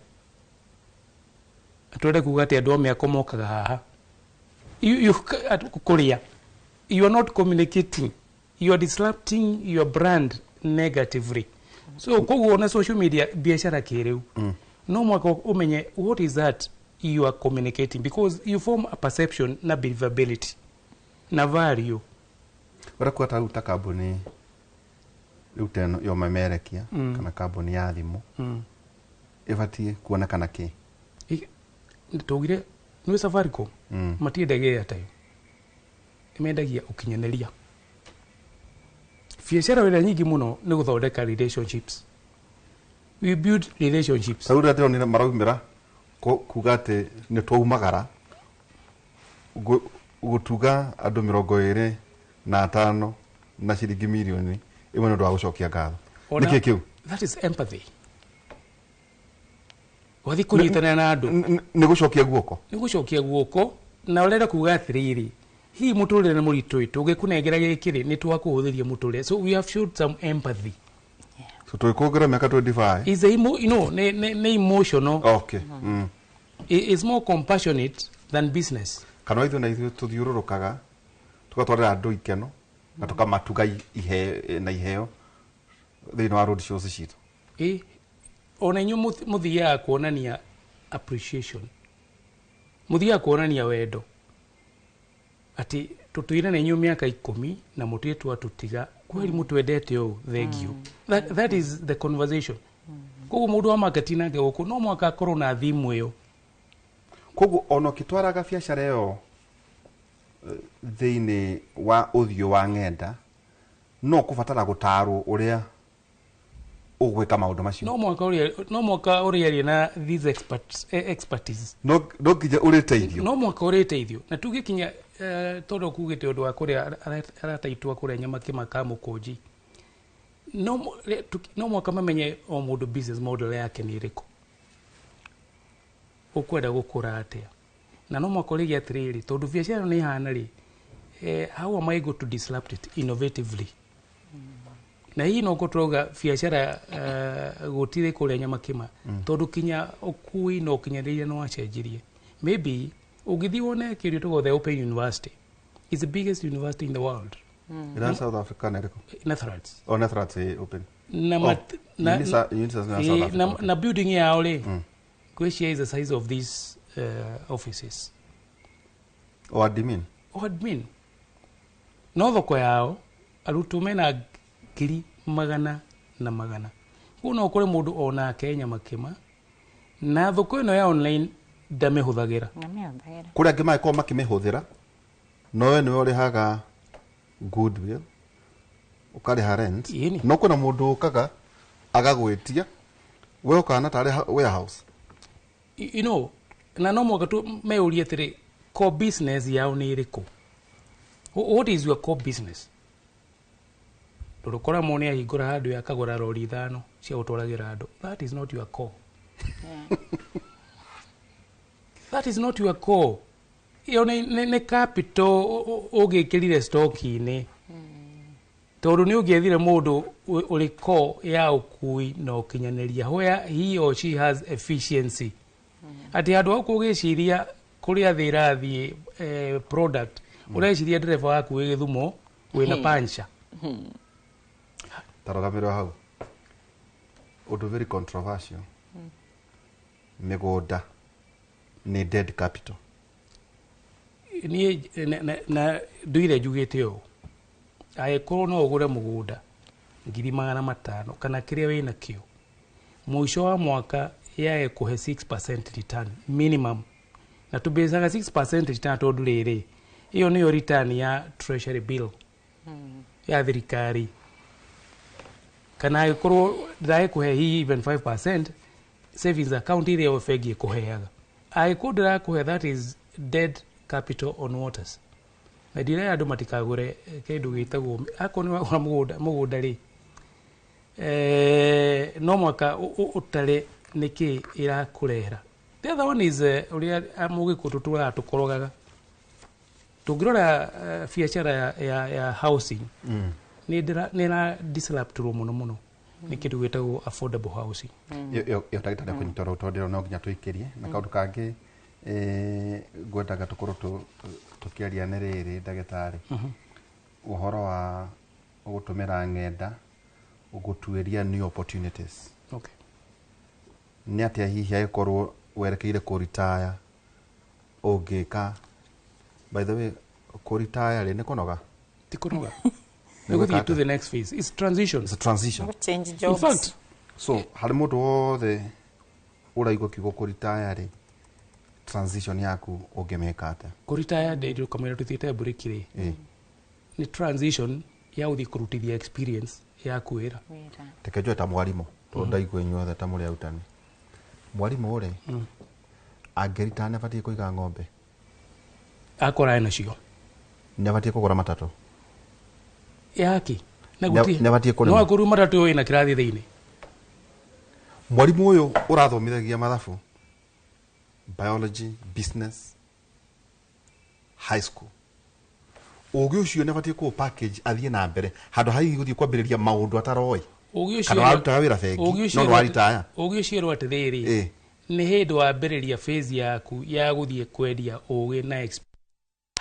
twende kuga atĩ andũ a mĩako mokaga haha. Kũrĩa you are not communicating, you are disrupting your brand negatively. So koguo na social media, biacara kĩrĩu, no mwaka ũmenye what is that you are communicating, because you form a perception na believability na value. Ũrĩa kuga ta rĩu ta kambuni rĩu ta ĩno ya ũmemerekia kana kambuni ya thimũ ĩbatiĩ kuonekana kĩ? Tugire nĩ Safaricom matiendagia airtime, mendagia ũkinyanĩria. Biacara ĩrĩa nyingĩ mũno nĩ gũthondeka relationships. We build relationships. Tarĩu rĩrĩa ndĩronire maraumĩra kuga atĩ nĩ twaumagara gũtuga andũ 25 na ciringi mirioni 1 nĩ ũndũ wa gũcokia ngatho. Nĩkĩ kĩu? That is empathy. Wathiĩ kũnyitanĩra na andũ. Nĩ gũcokia guoko. Nĩ gũcokia guoko, na ũrenda kuga atĩrĩrĩ, hihi mũtũrĩre nĩ mũritũ ĩ, tũngĩkũnengera gĩkĩ rĩ, nĩ twakũhũthĩria mũtũrĩre. So we have showed some empathy. So tũgĩkũngĩra mĩaka 25. Is a you know, nĩ emotional. Okay. It's more compassionate than business. Kana ithuĩ na ithuĩ tũthiũrũrũkaga tũgatwarĩra andũ ikeno na tũkamatuga na iheo thĩinĩ wa road shows citũ. Ĩ, ona inyuĩ mũthiaga kuonania appreciation, mũthiaga kuonania wendo atĩ tũtũire na inyuĩ mĩaka 10 na mũtirĩ twatũtiga, kweri mũtwendete ũũ, thank you. That is the conversation. Koguo mũndũ wa marketing nake gũkũ no mũhaka akorwo na theme ĩyo. Koguo ona ũkĩtwaraga biacara ĩyo thĩinĩ wa ũthiũ wa ng'enda, no kũbatara gũtarwo ũrĩa ũgwĩka maũndũ macio. No mũhaka ũrĩarie na these experts, expertise. No nginya ũrĩteithio. No mũhaka ũrĩteithio na tugĩkinya tondũ kugĩte ũndũ wa kũrĩa arataitwo kũrĩa Nyamakĩma ka Mũkũnji, no mũhaka mamenye o mũndũ business model yake nĩ ĩrĩkũ, ũkwenda gũkũra atĩa, na no mũhaka ũrĩgie atĩrĩrĩ, tondũ biacara nĩ ĩhana rĩ, how am I going to disrupt it innovatively? Na hihi no tũrauga biacara gũtirĩ kũrĩa Nyamakĩma, tondũ kinya ũkui na ũkinyanĩria nĩ wacenjirie. Maybe ũngĩthiĩ wone kĩndũ gĩtagwo the Open University is the biggest university in the world. Ĩra South Africa na ĩrĩkũ? Netherlands. Oh, Netherlands, open. Na, Oh, na, Unisa na South Africa. Na, na building yao rĩ, ngwĩciria is the size of these offices. O admin. O admin. No thoko yao arutwo mena ngiri magana na magana. Koguo no ũkore mũndũ onake Nyamakĩma na thoko ĩno ya online ndamĩhũthagĩra. Namĩhũthagĩra. Kũrĩa angĩ mangĩkorwo makĩmĩhũthĩra, no we nĩwe ũrĩhaga goodwill, ũkarĩha rent. Ĩni. No kwĩna mũndũ ũkaga agagwĩtia, we ũkahana tarĩ warehouse. You know, na no mũhaka tu meurie atĩrĩ, core business yao nĩ ĩrĩkũ? What is your core business? Tondũ kora mũndũ nĩ ahingũra handũ akagũra rori 5 cia gũtwaragĩra andũ. That is not your core. That is not your core. Ĩyo nĩ capital ũngĩkĩrire stock-inĩ, tondũ nĩ ũngĩethire mũndũ ũrĩ core ya ũkui na ũkinyanĩria where he or she has efficiency, atĩ handũ hau kũgĩciria kũrĩa thĩ ĩrathiĩ, product ũreciria ndereba waku wĩ Gĩthumo wĩna pancha. Tarũgamĩrĩra hau ũndũ very controversial, mĩgũnda nĩ dead capital. Niĩ na nduire njugĩte ũũ, angĩkorwo no ũgũre mũgũnda ngiri 500 kana kĩrĩa wĩna kĩo, mũico wa mwaka yage kũhe 6% return minimum, na tũmbecaga 6% return tondũ rĩrĩ, ĩyo nĩyo return ya treasury bill ya thirikari, kana angĩkorwo ndĩragĩkũhe hihi even 5% savings account ĩrĩa bengi ĩkũheaga, angĩkorwo ndĩrakũhe, that is dead capital on waters. Na ndirera andũ matikagũre kĩndũ gĩtagwo, akorwo nĩ wagũra mũgũnda rĩ, no mwaka ũtare nĩkĩ ĩrakũrehera. The other one is ũrĩa mũgĩkũ tũtũraga tũkorogaga. Tũngĩrora biacara ya housing nĩ ĩra disruptwo mũno mũno nĩ kĩndũ gĩtagwo affordable housing. Ĩyo ndagĩtarĩ kũnyita oro tondũ ndĩrona no nginya tũikĩrie na kaũndũ kangĩ, ngwendaga tũkorwo tũkĩaria nĩ rĩrĩ, ndagĩtarĩ, ũhoro wa gũtũmĩra ng'enda gũtuĩria new opportunities. Nĩ atĩa hihi angĩkorwo werekeire kũritaya ũngĩka? By the way, kũritaya rĩ, nĩ kũnoga? Ti kũnoga. Nĩ Nĩ gũthiĩ gwĩka to atĩa? the next phase. It's transition. It's a transition. Change In jobs. fact, so harĩ mũndũ wothe ũraigua kiugo kũritaya rĩ, Transition yaku ũngĩmĩka atĩa? Kũritaya ndĩ kamwĩra tũthiĩte break rĩ, nĩ transition ya gũthiĩ kũrutithia experience yaku wĩra. Wĩra. Reke njoe ta mwarimũ, tondũ ndaigua inyuothe ta mũrĩ arutani. Mwarimũ rĩ, angĩritaya nĩ abatiĩ kũiga ng'ombe? Akora nacio. Nĩ abatiĩ kũgũra matatũ? Yaki na Nĩ abatiĩ kũrĩma? No akorwo matatũ ĩna kĩrathi thĩinĩ. Mwarimũ ũyũ ũrathomithagia mathabu, biology, business, high school, ũgĩ ũcio nĩ abatiĩ kũ package athiĩ na mbere handũ ha hihi gũthiĩ kwambĩrĩria maũndũ ataroĩ? Ũgĩ ũcio Kana warutaga wĩra bengi no nĩwaritaya. Ũgĩ ũcio ĩrwo atĩrĩrĩ, nĩ hĩndĩ wambĩrĩria phase yaku ya gũthiĩ kwendia ũgĩ na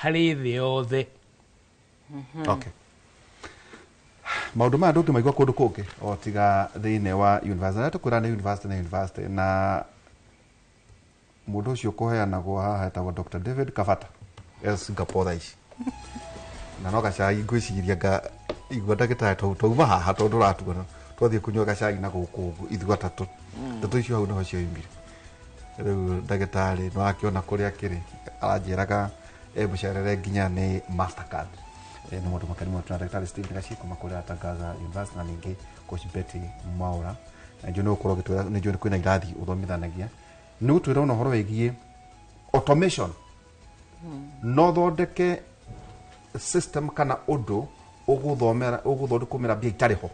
harĩ thĩ yothe. Okay. Maũndũ maya ndũngĩmaigua kũndũ kũngĩ o tiga thĩinĩ wa university. Na tũkwĩra nĩ university na university, na mũndũ ũcio kũheanagwo haha etagwo Dr. David Kabata, e Singapore thaa ici. Na no gacai ngwĩciria nga igua ndagĩtarĩ twauma haha tondũ ũratuona twathiĩ kũnyua gacai na gũkũ ũguo ithuĩ atatũ. Ndeto icio hau nĩho cioimire. Rĩu ndagĩtarĩ no akĩona kũrĩa akĩrĩ aranjĩraga mũcerere nginya nĩ Mastercard. Nĩ mũndũ makeni mũno tuna ndagĩtarĩ Stephen Gachie kuma kũrĩa Tangaza University, na ningĩ Coach Betty Mwaura. Na njũĩ nĩ ũgũkorwo ũgĩtwĩra, nĩ njũĩ kwĩna irathi ũthomithanagia. Nĩ ũgũtwĩra ona ũhoro wĩgiĩ automation. No thondeke system kana ũndũ ũgũthomera ũgũthondekũmĩra mbia itarĩ ho.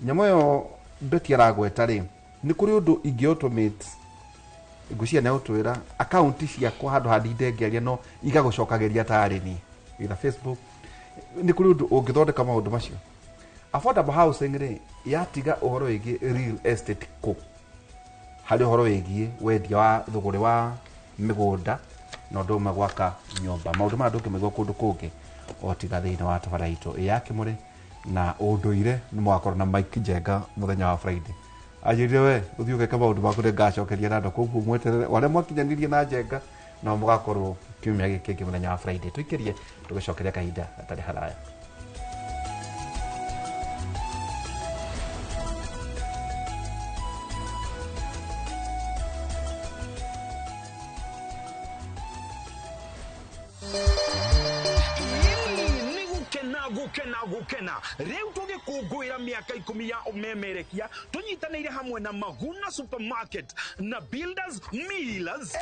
Nyamũ ĩyo Betty aragweta rĩ, nĩ kũrĩ ũndũ ingĩ automate. Ngwĩciria nĩ agũtwĩra akaunti ciakwa handũ ha ndinde ngĩaria no igagũcokagĩria tarĩ niĩ. Either Facebook. Nĩ kũrĩ ũndũ ũngĩthondeka maũndũ macio. Affordable housing rĩ, yatiga ũhoro wĩgiĩ real estate kũ? Harĩ ũhoro wĩgiĩ wendia wa thũgũrĩ wa mĩgũnda na ũndũ ũmwe gwaka nyũmba. Maũndũ maya ndũngĩmaigua kũndũ kũngĩ o tiga thĩinĩ wa tabarĩra itũ ya Kĩmũrĩ na ũndũire. Nĩ mũgakorwo na Mike Njenga mũthenya wa Friday. Anjĩrire we ũthiĩ ũgeke maũndũ maku nĩ ngacokeria na andũ, koguo mweterere arĩa mwakinyanĩirie na Njenga no mũgakorwo kiumia gĩkĩ kĩngĩ mũthenya wa Friday. Tũikĩrie tũgĩcokeria kahinda gatarĩ haraya. Nĩ gũkena gũkena gũkena rĩu tũgĩkũngũĩra mĩaka 10 ya ũmemerekia tũnyitanĩire hamwe na Maguna Supermarket na Builders Millers.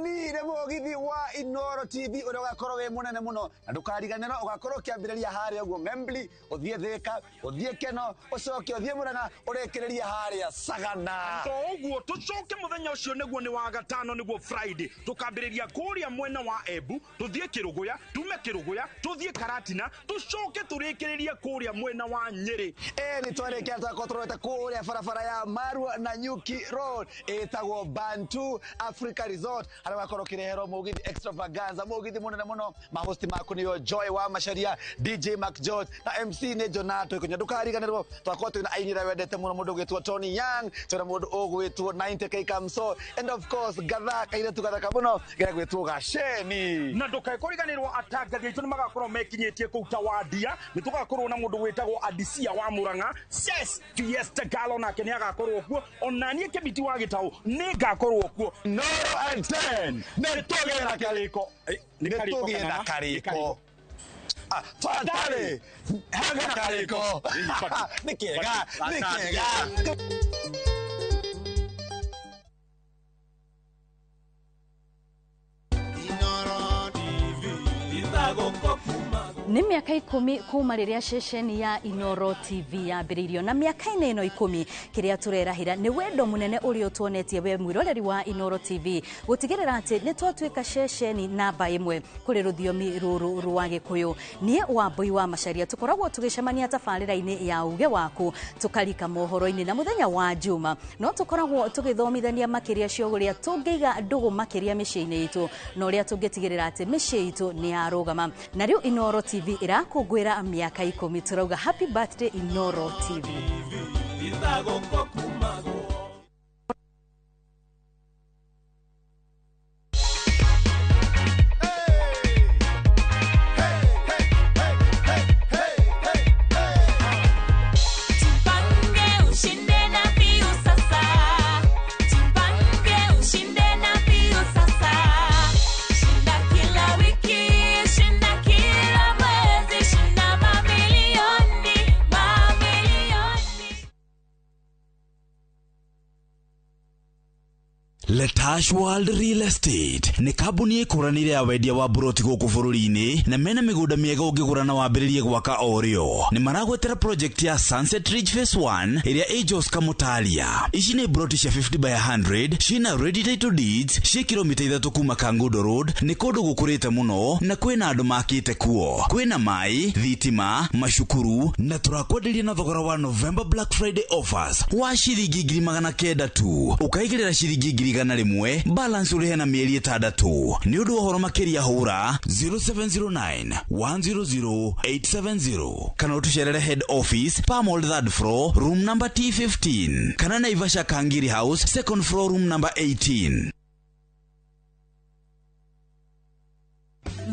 Ni nĩ mũgithi wa Inooro TV ũrĩa ũgakorwo wĩ mũnene mũno, na ndũkariganĩrwo ũgakorwo ũkĩambĩrĩria harĩa ũguo Membli, ũthiĩ Thĩka, ũthiĩ Keno, ũcoke ũthiĩ Murang'a, ũrĩkĩrĩrie harĩa Sagana. To ũguo tũcoke mũthenya ũcio nĩguo nĩ wa gatano, nĩguo Friday, tũkambĩrĩria kũrĩa mwena wa Embu, tũthiĩ Kĩrũgũya, tume Kĩrũgũya tũthiĩ Karatina, tũcoke tũrĩkĩrĩrie kũrĩa mwena wa Nyĩrĩ. Nĩ twarĩkia twakorwo tũrorete kũrĩa barabara ya Marua na Nyuki Road ĩtagwo Bantu Africa Resort, harĩa ũgakorwo ũkĩreherwo mũgithi extravaganza, mũgithi mũnene mũno. Mahosti maku nĩo Joy wa Macharia, DJ Mark George na MC nĩ Jonato Ikunya. Ndũkariganĩrwo twakorwo twĩna aini arĩa wendete mũno, mũndũ ũgwĩtwo Tony Young, twĩna mũndũ ũgwĩtwo 90K Kamso, and of course gatha kairĩtu gathaka mũno gegwĩtwo Gaceni. Na ndũkae kũriganĩrwo atangathi aitũ nĩ magakorwo mekinyĩtie kũu Tawandia. Nĩ tũgakorwo na mũndũ wĩtagwo Adisia wa Murang'a, Ses Fiesta Galo nake nĩ agakorwo kuo, ona niĩ Kĩmiti wa Gĩtaũ nĩ ngakorwo kuo. Inooro at 10 nĩ tũgĩe na karĩko. Nĩ tũgĩe na karĩko. Twatarĩ hega karĩko. Nĩ kĩega, nĩ kĩega. Nĩ mĩaka 10 kuma rĩrĩa ceceni ya Inooro TV yambĩrĩirio, na mĩaka-inĩ ĩno 10 kĩrĩa tũrerahĩra nĩ wendo mũnene ũrĩa ũtuonetie we mwĩroreri wa Inooro TV gũtigĩrĩra atĩ nĩ twatuĩka ceceni namba 1 kũrĩ rũthiomi rũrũ rwa Gĩkũyũ. Niĩ Wambui wa Macharia tũkoragwo tũgĩcemania tabarĩra-inĩ ya uge waku, tũkarika mohoro-inĩ, na mũthenya wa Juma no tũkoragwo tũgĩthomithania makĩria cio ũrĩa tũngĩiga ndũgũ makĩria mĩciĩ-inĩ itũ na ũrĩa tũngĩtigĩrĩra atĩ mĩciĩ itũ nĩ yarũgama. Na rĩu Inooro TV irakũngũĩra mĩaka 10, tũrauga happy birthday Inooro TV. Tupange ushinde na piu sasa. Tupange ushinde na piu. Letash World Real Estate nĩ kambuni ĩkũranĩire ya wendia wa buroti gũkũ bũrũri-inĩ na mena mĩgũnda mĩega ũngĩgũra na wambĩrĩrie gwaka o rĩo. Nĩ maragwetera project ya Sunset Ridge Phase 1 ĩrĩa ĩ Jos Kamutalia. Ici nĩ buroti cia 50 by 100 ciĩna ready title deeds ciĩ kilomita 3 kuma Kangundo Road. Nĩ kũndũ gũkũrĩte mũno na kwĩna andũ makĩte kuo. Kwĩna maĩ, thitima, macukuru na tũrakwenderia na thogora wa November Black Friday offers wa ciringi 900 tu. Ũkaigĩrĩra ciringi 100,000 balance ũrĩhe na mĩeri 6. Nĩ ũndũ wa ũhoro makĩria hũra 0709 100 870 kana ũtũcerere head office Palmol 3rd floor room number T15 kana Naivasha Kangiri House 2nd floor room number 18.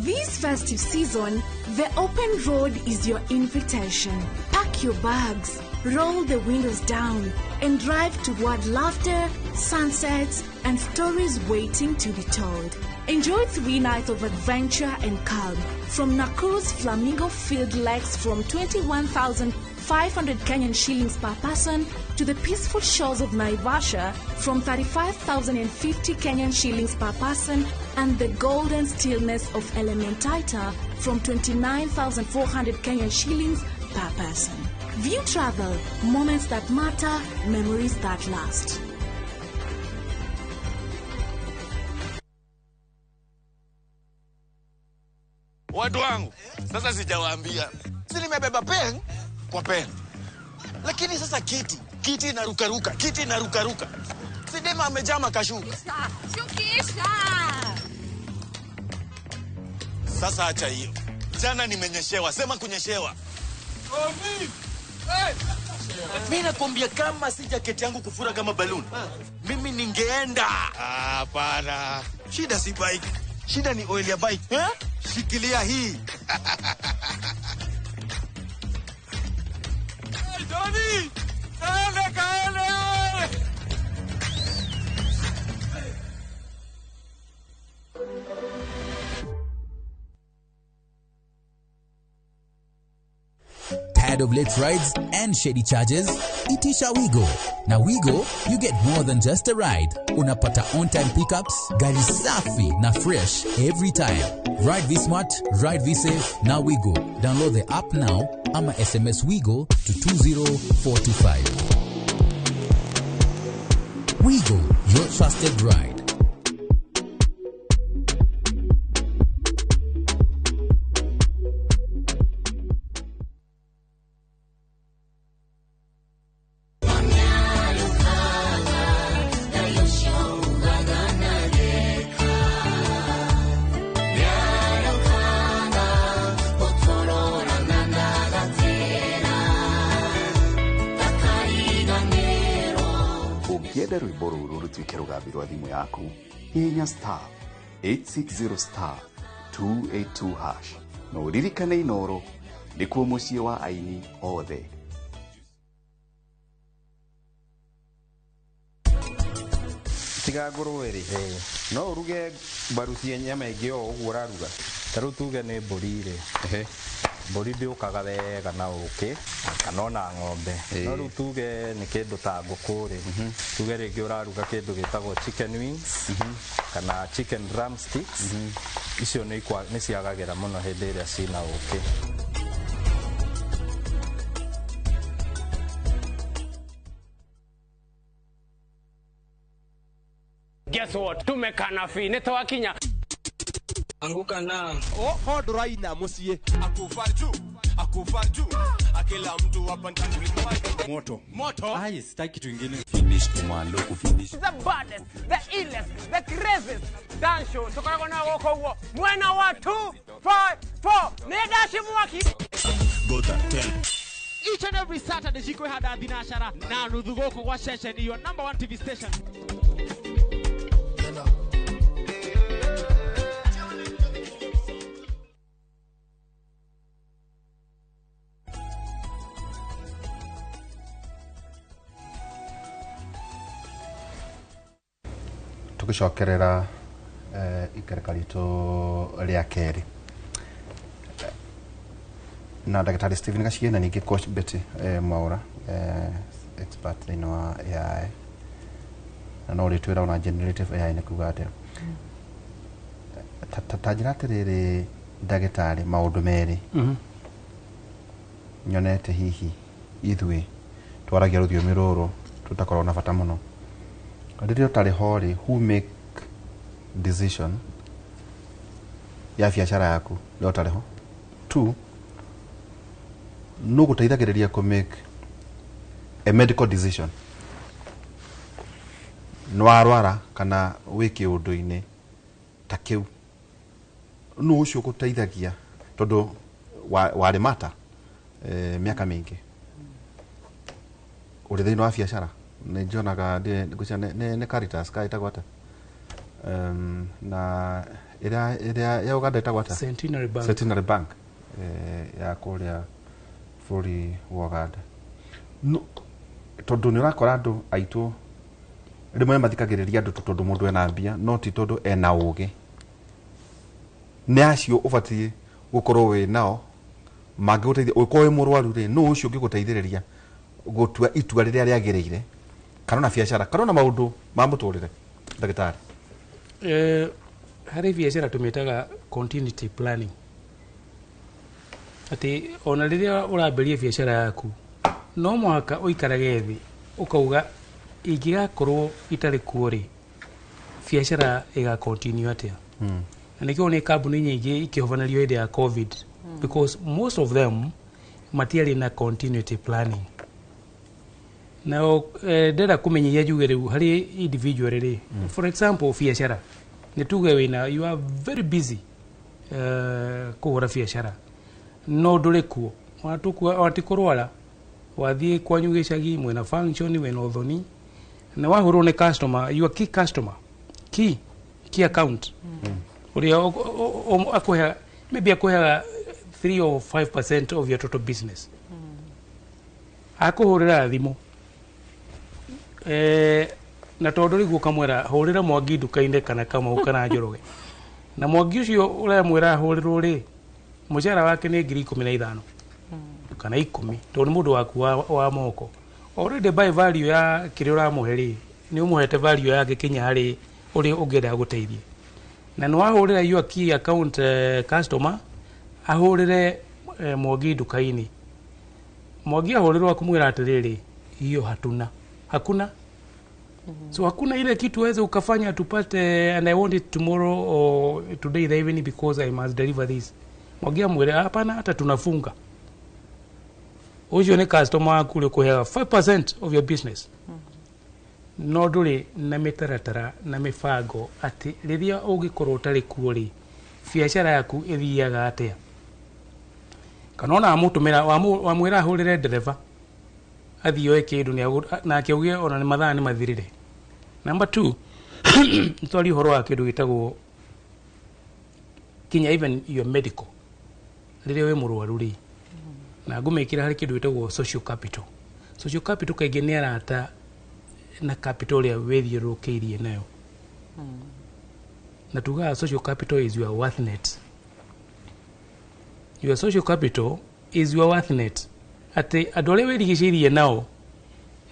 This festive season, the open road is your invitation. Pack your bags, roll the windows down, and drive toward laughter, sunsets, and stories waiting to be told. Enjoy 3 nights of adventure and calm from Nakuru's Flamingo Field Lakes from 21,500 Kenyan shillings per person to the peaceful shores of Naivasha from 35,050 Kenyan shillings per person and the golden stillness of Elementaita from 29,400 Kenyan shillings per person. View Travel, moments that matter, memories that last. Watu wangu, sasa sijawaambia. Si nimebeba pen kwa pen. Lakini sasa kiti inarukaruka, kiti inarukaruka. Si dema amejama kashuka. Shukisha. Sasa acha hiyo. Jana nimenyeshewa, sema kunyeshewa. Mimi nakwambia kama si jacket yangu kufura kama balloon, mimi ningeenda. Hapana. Shida si bike. Shida ni oil ya bike. Eh? Shikilia hii. Hey, Johnny! Kaende, kaende! Tired of late rides and shady charges? Itisha Wigo. Now Wigo, you get more than just a ride. Unapata on-time pickups, gari safi na fresh every time. Ride V Smart, ride V Safe, now Wigo. Download the app now ama SMS Wigo to 20425. Wigo, your trusted ride. Ũngĩenda rwĩmbo rũrũ rũtuĩke rũgambi rwa thimũ yaku, hihinya star 860 star 282 hash na ũririkane Inooro nĩkuo mũciĩ wa aini othe. Tiga ngũrwe rĩ, no ũruge mbaru cia nyama ĩngĩ o ũguo ũraruga. Ta rĩu tuge nĩ mbũri rĩ, mbũri ndĩũkaga wega na ũkĩ kana ona ng'ombe. No rĩu tuge nĩ kĩndũ ta ngũkũ rĩ, tuge rĩngĩ ũraruga kĩndũ gĩtagwo chicken wings kana chicken drumsticks, icio nĩ ciagagĩra mũno hĩndĩ ĩrĩa cina ũkĩ. Guess what? Tumekana fi nĩtwakinya. Anguka na oh nduraina muciĩ akufa juu akila mtu hapa ndani moto moto. Ai, sitaki kitu kingine. Finish kumalo kufinish. The baddest, the illest, the craziest dance show tukoragwo na gũkũ guo mwena wa 2 5 4 nĩ dashi mwaki Gota 10 each and every Saturday cikwĩhanda thinacara na nuthu gũkũ gwa ceceni your number 1 TV station. Tugicokerera ikereka ritũ rĩa kerĩ na ndagĩtarĩ Stephen Gachie na ningĩ coach Betty Mwaura, expert thĩinĩ wa AI. Na no ũrĩtwĩra ona generative AI nĩ kuga atĩa. Ta njĩra atĩrĩrĩ ndagĩtarĩ, maũndũ merĩ nyonete hihi ithuĩ twaragia rũthiomi rũrũ tũtakoragwo na bata mũno. Rĩrĩa ũtarĩ ho rĩ, who make decision ya biacara yaku rĩrĩa ũtarĩ ho? Two, nũ gũteithagĩrĩria kũ make a medical decision nĩ warwara kana wĩ kĩũndũ-inĩ ta kĩu? Nũ ũcio ũgũteithagia, tondũ warĩ mata mĩaka mĩingĩ ũrĩ thĩinĩ wa biacara? Nĩ njonaga ngwĩciria nĩ Caritas ka ĩtagwo atĩa, na ĩrĩa ya Uganda ĩtagwo atĩa? Centenary Bank. Centenary Bank ya kũrĩa bũrũri wa Uganda. No, tondũ nĩ ũrakora andũ aitũ rĩmwe mathikagĩrĩria andũ tondũ mũndũ ena mbia, no ti tondũ ena ũgĩ. Nĩ acio ũbatiĩ gũkorwo wĩ nao mangĩgũteithia ũngĩkorwo wĩ mũrwaru rĩ, nũ ũcio ũngĩgũteithĩrĩria gũtua itua rĩrĩa rĩagĩrĩire, kana ona biacara, kana ona maũndũ ma mũtũrĩre, ndagĩtarĩ? Harĩ biacara tũmĩtaga continuity planning, atĩ ona rĩrĩa ũrambĩrĩria biacara yaku no mũhaka ũikarage thĩ ũkauga, ingĩgakorwo itarĩ kuo rĩ, biacara ĩga continue atĩa? Na nĩkĩo nĩ kambuni nyingĩ ikĩhobanĩrio hĩndĩ ya COVID, because most of them matiarĩ na continuity planning. Nao ndĩrenda kũmenyithia njuge rĩu harĩ individual rĩ, for example biacara nĩ tuge wĩna, you are very busy kũhũra biacara, no ndũrĩ kuo. Ona ti kũrwara, wathiĩ kwanyu gĩcagi, mwĩna function, wĩna ũthoni, na wahũrwo nĩ customer, your key customer, key account, ũrĩa akũheaga, maybe akũheaga 3 or 5% of your total business, akũhũrĩra thimũ na tondũ rĩu ũkamwĩra hũrĩra Mwangi nduka-inĩ kana Kamau kana Njoroge, na Mwangi ũcio ũramwĩra ahũrĩrwo rĩ, mũcara wake nĩ 15,000 kana 10, tondũ nĩ mũndũ waku wa moko. Already by value ya kĩrĩa ũramũhe rĩ, nĩ ũmũhete value yake kinya harĩ ũrĩa ũngĩenda gũteithia. Na nĩ wahũrĩra your key account customer ahũrĩre Mwangi nduka-inĩ. Mwangi ahũrĩrwo akumwĩra atĩrĩrĩ, hiyo hatuna, hakuna. So hakuna ile kitu waweza ukafanya tupate, and I want it tomorrow or today the evening because I must deliver this. Mwangi amwĩre hapana, hata tunafunga. Ũcio nĩ customer waku ũrĩa ũkũheaga 5% of your business, no ndũrĩ na mĩtaratara na mĩbango atĩ rĩrĩa ũngĩkorwo ũtarĩ kuo rĩ, biacara yaku ĩthiaga atĩa. Kana ona wamũtũmĩra, wamwĩra ahũrĩre ndereba athiĩ oe kĩndũ, nake auge ona nĩ mathaa nĩ mathirire. Number two, nĩtwaria ũhoro wa kĩndũ gĩtagwo kinya even your medical. Rĩrĩa wĩ mũrwaru rĩ, na ngũmĩkĩra harĩ kĩndũ gĩtagwo social capital. Social capital kaingĩ nĩ arata na capital ũrĩa wĩthiũrũrũkĩirie nayo, na tugaga social capital is your worth net. Your social capital is your worth net, atĩ andũ arĩa wĩrigicĩirie nao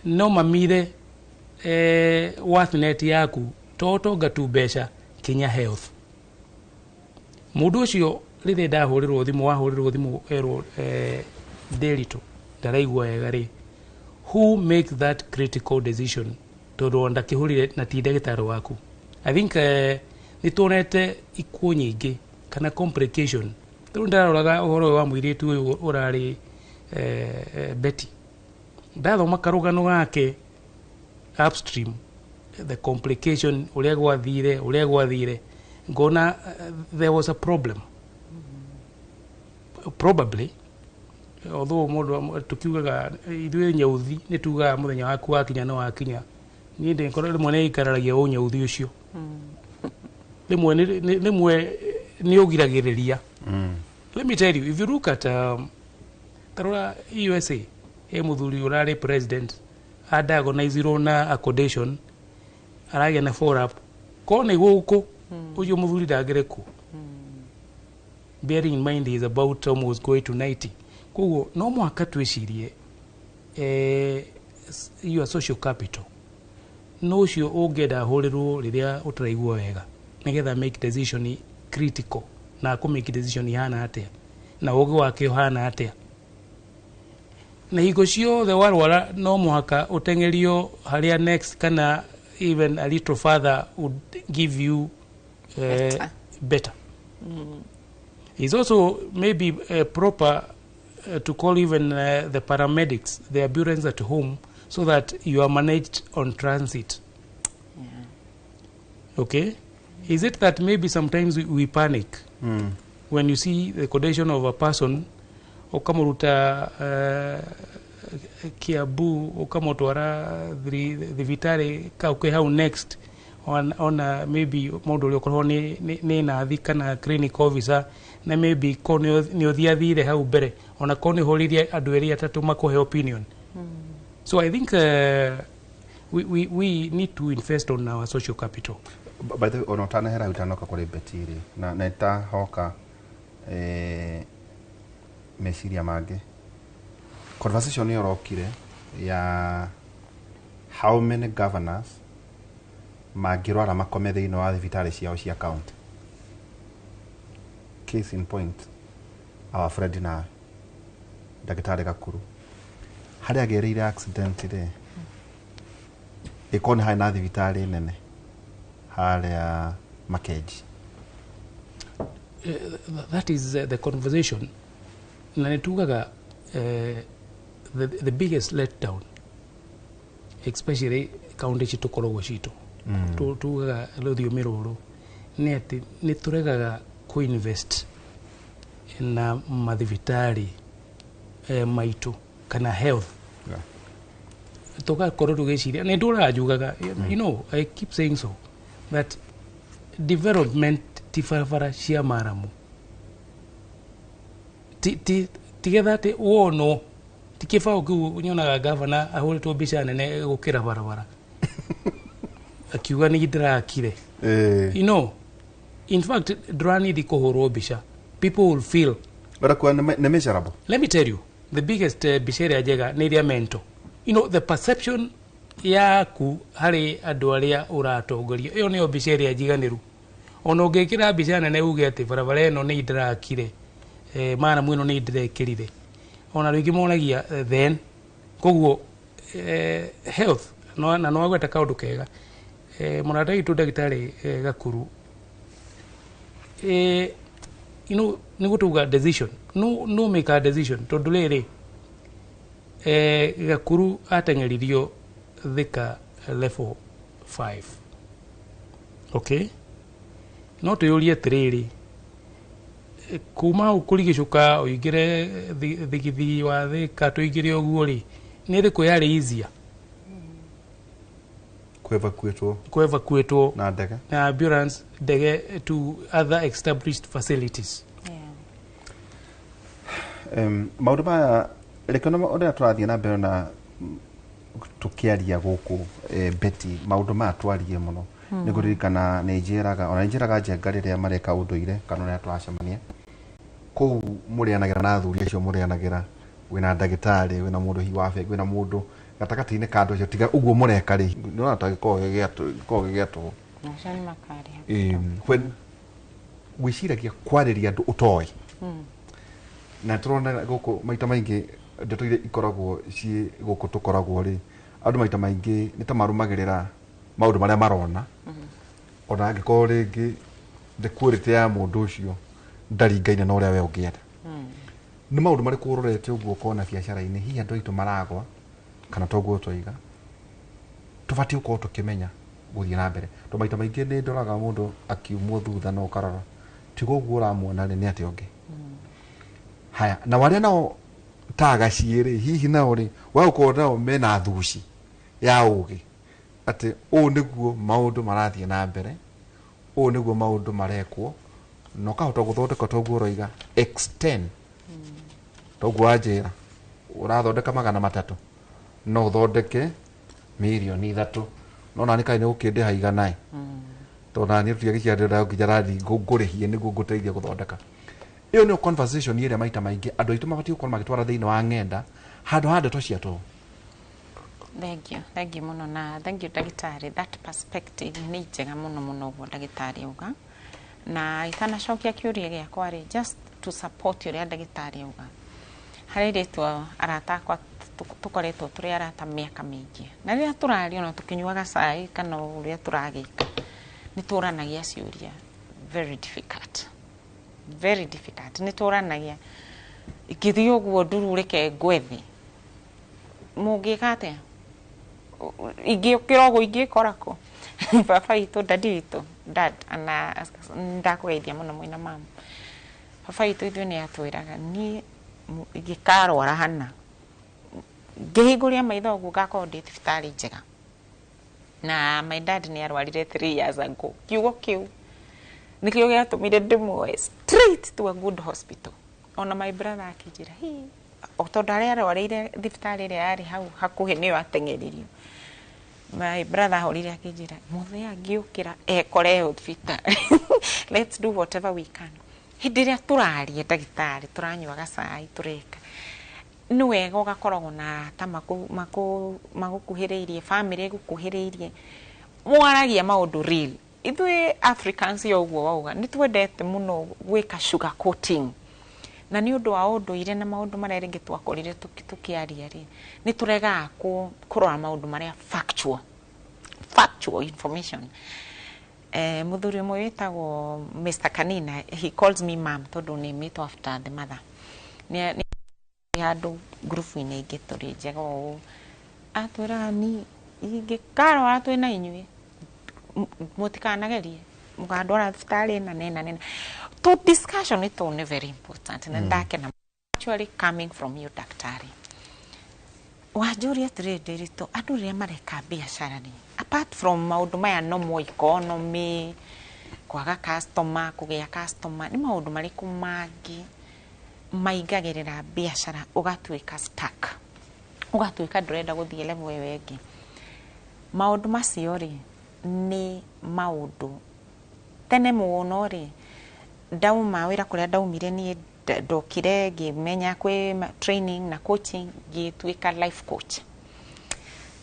no mamire worth net yaku, to ũtonga tu, mbeca, kinya health. Mũndũ ũcio rĩrĩa ndahũrĩrwo thimũ, wahũrĩrwo thimũ erwo Ndĩritũ ndaraigua wega rĩ, who make that critical decision? Tondũ ona ndakĩhũrire na ti ndagĩtarĩ waku. I think nĩ tuonete ikuũ nyingĩ kana complication. Rĩu ndaroraga ũhoro ũyũ wa mũirĩtu ũyũ ũrarĩ Betty, ndathoma karũgano gake upstream, the complication, ũrĩa gwathire, ngona there was a problem probably, although mũndũ tukiugaga ithuĩ nyeuthi nĩ tugaga mũthenya waku wakinya nĩ wakinya. Niĩ ndĩkorwo rĩmwe nĩ ikararagia ũnyeuthi ũcio, rĩmwe rĩmwe nĩ ũgiragĩrĩria. Let me tell you, if you look at tarora USA, he mũthuri ũrarĩ president adiagnosirwo na a condition, aragĩa na follow up ko nĩ gũkũ ũcio mũthuri ndangĩrĩ kuo, bearing in mind he is about almost going to 90. Koguo no mũhaka twĩcirie your social capital. No ũcio ũngĩenda ahũrĩrwo rĩrĩa ũtaraigua wega nĩgetha make decision critical, na akũ make decision ihana atĩa na ũgĩ wake ũhana atĩa. Na hingo ciothe warwara no mũhaka ũteng'erio harĩa next, kana even a little further would give you Better. Better. It's also maybe proper to call even the paramedics, the ambulance at home, so that you are managed on transit. Okay? Is it that maybe sometimes we panic when you see the condition of a person, ukamuruta Kiambu ukamutwara thibitarĩ kau hau next ona maybe mũndũ ũrĩa ũkorwo nĩ nathi kana clinic officer, na maybe ko nĩ ũthiathire hau mbere, ona ko nĩ ũhũrĩire andũ erĩ atatũ makũhe opinion. So I think we need to invest on our social capital. By the way, ona ũtanahera ũtanoka kũrĩ Betty rĩ, na nĩtahoka meciria mangĩ, conversation ĩyo ũrokire ya how many governors mangĩrwara makome thĩinĩ wa thibitarĩ ciao cia county. Case in point, our friend nawe ndagĩtarĩ Gakuru, harĩa agereire accident rĩ, ĩkorwo nĩ harĩ na thibitarĩ nene harĩa Makenji. That is the conversation, na nĩ tugaga the biggest letdown, especially kaunti citũ korogwo citũ, tugaga rũthiomi rũrũ nĩ atĩ nĩ tũregaga kũ-invest na mathibitarĩ maitũ kana health. Tũgakorwo tũgĩciria nĩ ndũraga njugaga, I keep saying so, that development ti barabara cia maramu, ti tigetha atĩ wonwo ti kĩbaũ kĩu nyonaga gavana ahũrĩtwo mbica nene gũkĩra barabara akiuga nĩ ndĩrakire. In fact, ndũranidi kũhũrwo mbica, people will feel. Ũrakuwa nĩ measurable. Let me tell you, the biggest mbica ĩrĩa njega nĩ ĩrĩa mental, the perception yaku harĩ andũ arĩa ũratongoria, ĩyo nĩyo mbica ĩrĩa njiganĩru. Ona ũngĩkĩra mbica nene uge atĩ barabara ĩno nĩ ndĩrakire, maramu ĩno nĩ ndĩrekĩrire, ona rĩngĩ monagia then koguo health no, na no agweta kaũndũ kega, mũrata witũ ndagĩtarĩ Gakuru, nĩ gũtuga decision, no make a decision, tondũ rĩrĩ Gakuru ateng'eririo Thika level 5, okay, no twĩyũrie atĩrĩrĩ, kuma hau kũrigicũka ũingĩre thigithigi wa Thika tũingĩre ũguo rĩ, nĩ ĩrĩkũ yarĩ easier? Kũevacuĩtwo. Kũevacuĩtwo na ndege, na ambulance, ndege, to other established facilities. Maũndũ maya reke ũrĩa tũrathiĩ na mbere na tũkĩaria gũkũ, Betty, maũndũ maya twarie mũno nĩ kũririkana nĩ njĩraga, ona nĩ njĩraga Njenga rĩrĩa mareka ũndũire kana ũrĩa tũracemania kũu mũrĩanagĩra na athuri acio mũrĩanagĩra, wĩna ndagĩtarĩ, wĩna mũndũ hihi wa bengi, wĩna mũndũ gatagatĩ-inĩ ka andũ acio, tiga ũguo mũreka rĩ, nĩwona ta gĩkoragwo gĩ gĩa tũhũ. Acio nĩ makarĩa. When wĩciragia kwarĩria andũ ũtoĩ, na tũrona gũkũ maita maingĩ ndeto iria ikoragwo ciĩ gũkũ tũkoragwo rĩ, andũ maita maingĩ nĩ ta marũmagĩrĩra maũndũ marĩa marona, ona angĩkorwo rĩngĩ the quality ya mũndũ ũcio ndaringaine na ũrĩa we ũngĩenda. Nĩ maũndũ marĩkũ ũrorete ũguo ũkona biacara-inĩ hihi andũ aitũ maragwa kana toguo twaiga tũbatiĩ gũkorwo tũkĩmenya gũthiĩ na mbere, tondũ maita maingĩ nĩ ndoraga mũndũ akiumwo thutha na ũkarora tiga ũguo ũramuona rĩ, nĩ atĩa ũngĩ. Haya, na warĩa nao ta gaciĩ rĩ, hihi nao rĩ wagũkorwo nao mena thuci ya ũgĩ atĩ ũũ nĩguo maũndũ marathiĩ na mbere, ũũ nĩguo maũndũ marekwo, na ũkahota gũthondeka toguo ũroiga extend toguo wanjĩra ũrathondeka 300 no ũthondeke 3 million, no nani kaĩ nĩ gũkĩndĩha igana ĩ, tondũ nani tũtiagĩcia ndĩrenda nginya rathi ngũrĩhie nĩguo ngũteithie gũthondeka. Ĩyo nĩyo conversation ĩrĩa maita maingĩ andũ aitũ mabatiĩ gũkorwo magĩtwara thĩinĩ wa ng'enda handũ ha ndeto cia tũhũ. Thank you, thank you mũno, na thank you ndagĩtarĩ. That perspective nĩ njega mũno mũno ũguo ndagĩtarĩ auga. Na itanacokia kĩũria gĩakwa rĩ, just to support ũrĩa ndagĩtarĩ auga, harĩ rĩtwa arata akwa tũkoretwo tũrĩ arata mĩaka mĩingĩ, na rĩrĩa tũraria ona tũkĩnyuaga cai kana ũrĩa tũragĩka, nĩ tũranagia ciũria very difficult, very difficult. Nĩ tũranagia, ingĩthiĩ ũguo nduru reke ngwe thĩ, mũngĩka atĩa? Ingĩũkĩra ũguo ingĩkora kũ? Baba witũ, dadi witũ, dad ana ndakũgeithia mũno mwĩna mamu. Baba witũ ithuĩ nĩ atwĩraga, niĩ ingĩkarwara hana, ngĩhingũria maitho ũguo ngakorwo ndĩ thibitarĩ njega. Na my dad nĩ arwarire 3 years ago. Kiugo kĩu nĩkĩo gĩatũmire ndĩmuoe straight to a good hospital. Ona my brother akĩnjĩra, hi o tondũ harĩa arwarĩire thibitarĩ ĩrĩa yarĩ hau hakuhĩ nĩyo ateng'eririo. My brother ahorire akĩnjĩra, mũthee angĩũkĩra ekore thibitarĩ, let's do whatever we can. Hĩndĩ ĩrĩa tũraria ndagĩtarĩ, tũranyua gacai, tũreka nĩ wega ũgakoragwo na arata magũkuhĩrĩirie, family ĩgũkuhĩrĩirie, mwaragia maũndũ real. Ithuĩ Africans, yo ũguo wauga, nĩ twendete mũno gwĩka sugar coating, na nĩ ũndũ wa ũndũire na maũndũ marĩa rĩngĩ twakorire tũkĩaria rĩ, nĩ tũregaga kũrora maũndũ marĩa factual information. Mũthuri ũmwe wĩtagwo Mr. Kanina, he calls me mom tondũ nĩmĩtwo after the mother, nĩ handũ ngurubu-inĩ ĩngĩ tũrĩ njega ũũ, atwĩraga, ni ingĩkarwara twĩna inyuĩ, mũtikanagerie mũkandwara thibitarĩ ĩna nena nena. To discussion ĩtũ nĩ very important na ndakena actually coming from you, daktari. Wanjũria atĩrĩrĩ, Ndĩritũ, andũ rĩrĩa mareka biacara rĩ, apart from maũndũ maya normal economy, kwaga customer, kũgĩa customer, nĩ maũndũ marĩkũ mangĩ maingagĩrĩra biacara ũgatuĩka stuck, ũgatuĩka ndũrenda gũthiĩ level ĩyo ĩngĩ? Maũndũ macio rĩ, nĩ maũndũ tene mũno rĩ, ndauma wĩra kũrĩa ndaumire niĩ, ndokire ngĩmenya kwĩ training na coaching, ngĩtuĩka life coach.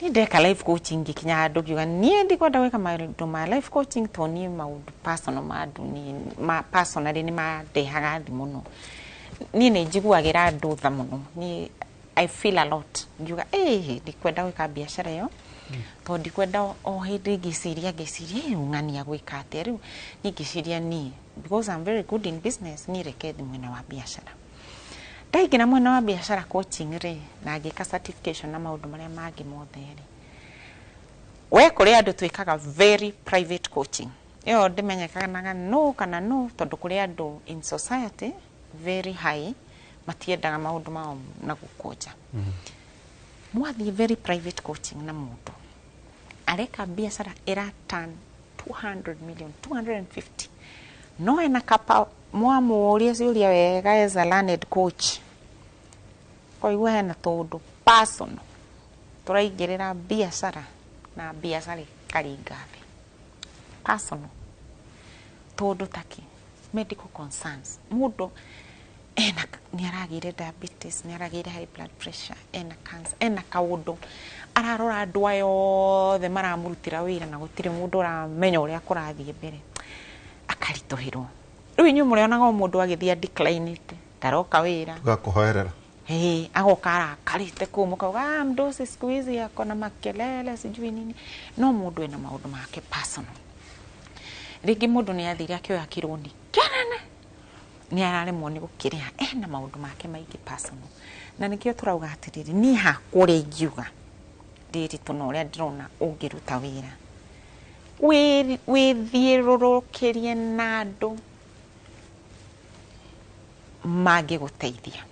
Niĩ ndeka life coaching, ngĩkinya handũ ngiuga niĩ ndikwenda gwĩka maũndũ ma life coaching tondũ niĩ maũndũ personal ma andũ niĩ ma personally nĩ mandehaga thĩ mũno. Niĩ nĩ njiguagĩra andũ tha mũno, niĩ I feel a lot. Ngiuga ĩĩ, ndikwenda gwĩka biacara ĩyo tondũ ndikwenda o hĩndĩ ngĩciria ngĩciria ĩ ng'ania gwĩka atĩa. Rĩu niĩ ngĩciria niĩ, because I'm very good in business, niĩ reke thiĩ mwena wa biacara. Ndaingĩra mwena wa biacara coaching rĩ, na ngĩka certification na maũndũ marĩa mangĩ mothe rĩ, we kũrĩ andũ twĩkaga very private coaching, ĩyo ndĩmenyekanaga no kana no, tondũ kũrĩ andũ in society very high matiendaga maũndũ mao na gũkũnja. Mwathiĩ very private coaching na mũndũ areka biacara ĩra turn 200 million, 250, no ena kapa, mwamũria ciũria wega as a learned coach, koigua hena tũndũ personal tũraingĩrĩra biacara na biacara ĩkaringa thĩ. Personal tũndũ taki medical concerns, mũndũ ena nĩ aragĩire diabetes, nĩ aragĩire high blood pressure, ena cancer, ena kaũndũ ararora, andũ aya othe maramũrutĩra wĩra na gũtirĩ mũndũ ũramenya ũrĩa kũrathiĩ mbere, akaritũhĩrwo. Rĩu inyuĩ mũrĩonaga o mũndũ agĩthiĩ decline-ĩte, ndaroka wĩra. Tũgakũhoerera. Hey, agoka arakarĩte kũu, mũkauga, "Ah, mdosi siku hizi ako na makelele," sijui nini. No mũndũ ena maũndũ make personal. Rĩngĩ mũndũ nĩ athire akĩoya kĩrũni kĩanene, nĩ araremwo nĩ gũkĩrĩha, ena maũndũ make maingĩ personal. Na nĩkĩo tũrauga atĩrĩrĩ, niĩ hakwa ũrĩa ingiuga ndĩritũ na ũrĩa ndĩrona ũngĩruta wĩra, wĩthiũrũrũkĩrie na andũ mangĩgũteithia.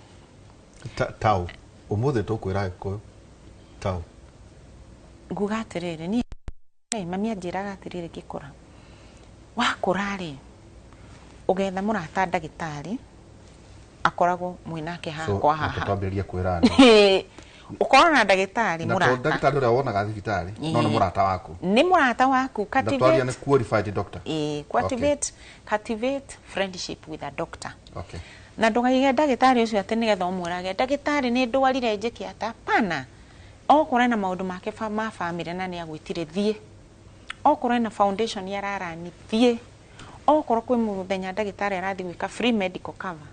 Tau ũmũthĩ tũkwĩra Gĩkũyũ tau. Nguga atĩrĩrĩ, niĩ mami anjĩraga atĩrĩrĩ, ngĩkũra, wakũra rĩ, ũgetha mũrata ndagĩtarĩ akoragwo mwĩnake haha So kwa haha. Twambĩrĩrie kwĩra andũ. Ũkorwo na ndagĩtarĩ Na to mũrata. ndagĩtarĩ ũrĩa wonaga thibitarĩ, no nĩ mũrata waku. Nĩ mũrata waku. Na twaria nĩ Cultivate qualified doctor. Ĩĩ, cultivate friendship with a doctor. Na ndũkaige ndagĩtarĩ ũcio atĩ nĩgetha ũmwĩrage, "Ndagĩtarĩ, nĩ ndwarire, njĩke ata?" Pana, Okorwo ena maũndũ make ma bamĩrĩ na nĩ agwĩtire, thiĩ. Okorwo ena foundation ararani, thiĩ. Okorwo kwĩ mũthenya ndagĩtarĩ arathiĩ gwĩka free medical cover,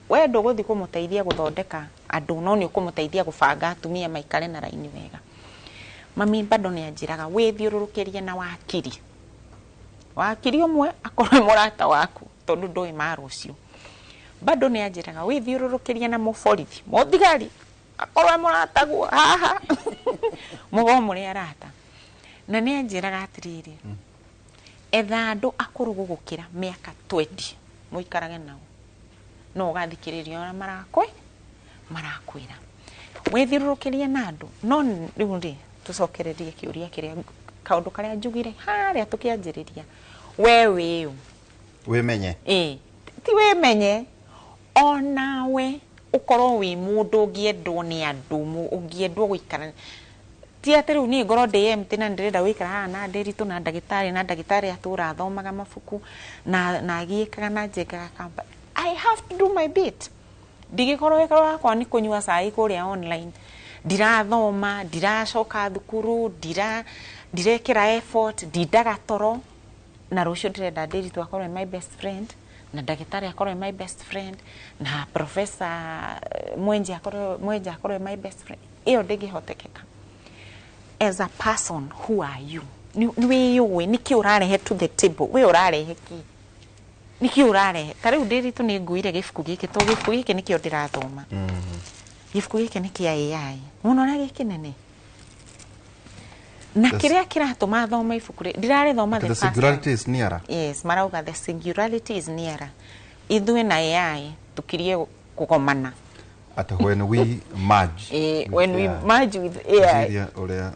we ndũgũthiĩ kũmũteithia gũthondeka andũ, no nĩ ũkũmũteithia gũbanga atumia maikare na raini wega. Mami bado nĩ anjĩraga wĩthiũrũrũkĩrie na wakiri, wakiri ũmwe akorwo nĩ mũrata waku, tondũ ndũĩ ma rũciũ. Bado nĩ anjĩraga wĩthiũrũrũkĩrie na mũborithi, mũthigari akorwo e mũrataguo haha, mũkorwo mũrĩ arata. Na nĩ anjĩraga atĩrĩrĩ, etha andũ akũrũ gũgũkĩra mĩaka 20 mũikarage nao, no ũgathikĩrĩria ũrĩa marakwĩra. Wĩthiũrũrũkĩrie na andũ. No rĩu rĩ, tũcokererie kĩũria kĩrĩa, kaũndũ karĩa njugire harĩa tũkĩanjĩrĩria, we wĩũ? Wĩmenye. Ĩ, ti wĩmenye, onawe ũkorwo wĩ mũndũ ũngĩendwo nĩ andũ, ũngĩendwo gũikara. Ti atĩ rĩu niĩ ngorwo ndĩ empty na ndĩrenda gũikara haha na Ndĩritũ na ndagĩtarĩ, na ndagĩtarĩ atũra athomaga mabuku na agiĩkaga na njengaga company. I have to do my bit. Ndigĩkorwo wĩra wakwa nĩ kũnyua cai kũrĩa online, ndirathoma, ndiracoka thukuru, ndirekĩra effort, ndindaga toro, na rũciũ ndĩrenda Ndĩritũ akorwo e my best friend, na ndagĩtarĩ akorwo e my best friend, na professor Mwenje akorwo e my best friend. Ĩyo ndĩngĩhotekeka. As a person, who are you? Nĩ wĩyũĩ nĩkĩ ũrarehe to the table? We ũrarehe kĩ? Nĩkĩ ũrarehe? Ta rĩu Ndĩritũ nĩ nguire gĩbuku gĩkĩ, tondũ gĩbuku gĩkĩ nĩkĩo ndĩrathoma. Gĩbuku gĩkĩ nĩ kĩa AI. Mũno ũrĩa gĩkĩnene. Na kĩrĩa kĩratũma thome ibuku rĩ, ndirarĩthoma the the first time. Singularity is nearer. Yes, marauga the singularity is nearer. Ithuĩ na AI tukirie kũgomana. At when we merge with When we AI. merge with AI. Ngwĩciria ũrĩa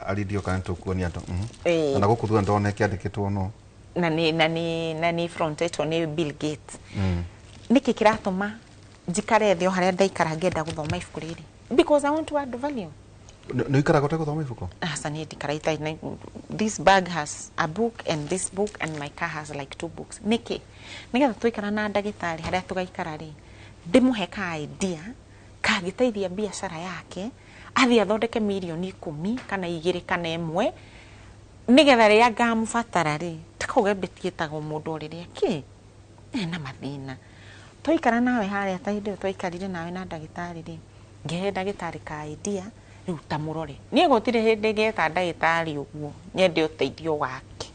aridio kana tũkuonia andũ. Na gũkũ thutha ndona kĩandĩkĩtwo no. Na nĩ frontetwo nĩ Bill Gates. Nĩkĩ kĩratũma njikare thĩ o harĩa ndaikara ngĩenda gũthoma ibuku rĩrĩ? Because I want to add value. Nĩ ũikaraga ũtegũthoma ibuku? Asa niĩ ndikara itarĩ this bag has a book and this book, and my car has like two books. Nĩkĩ? Nĩgetha twaikara na ndagĩtarĩ harĩa tũgaikara rĩ, ndĩmũhe ka idea kangĩteithia biacara yake, athiĩ athondeke mirioni 10 kana 2 kana 1, nĩgetha rĩrĩa ngamũbatara rĩ, ndakauge Betty ĩtagwo mũndũ o rĩrĩa kĩ ena mathĩna. Twaikara nawe harĩa, ta hĩndĩ ĩyo twaikarire nawe na ndagĩtarĩ rĩ, ngĩhe ndagĩtarĩ ka idea. Rĩu ta mũrore, niĩ gũtirĩ hĩndĩ ngeta ndagĩtarĩ ũguo nyende ũteithio wake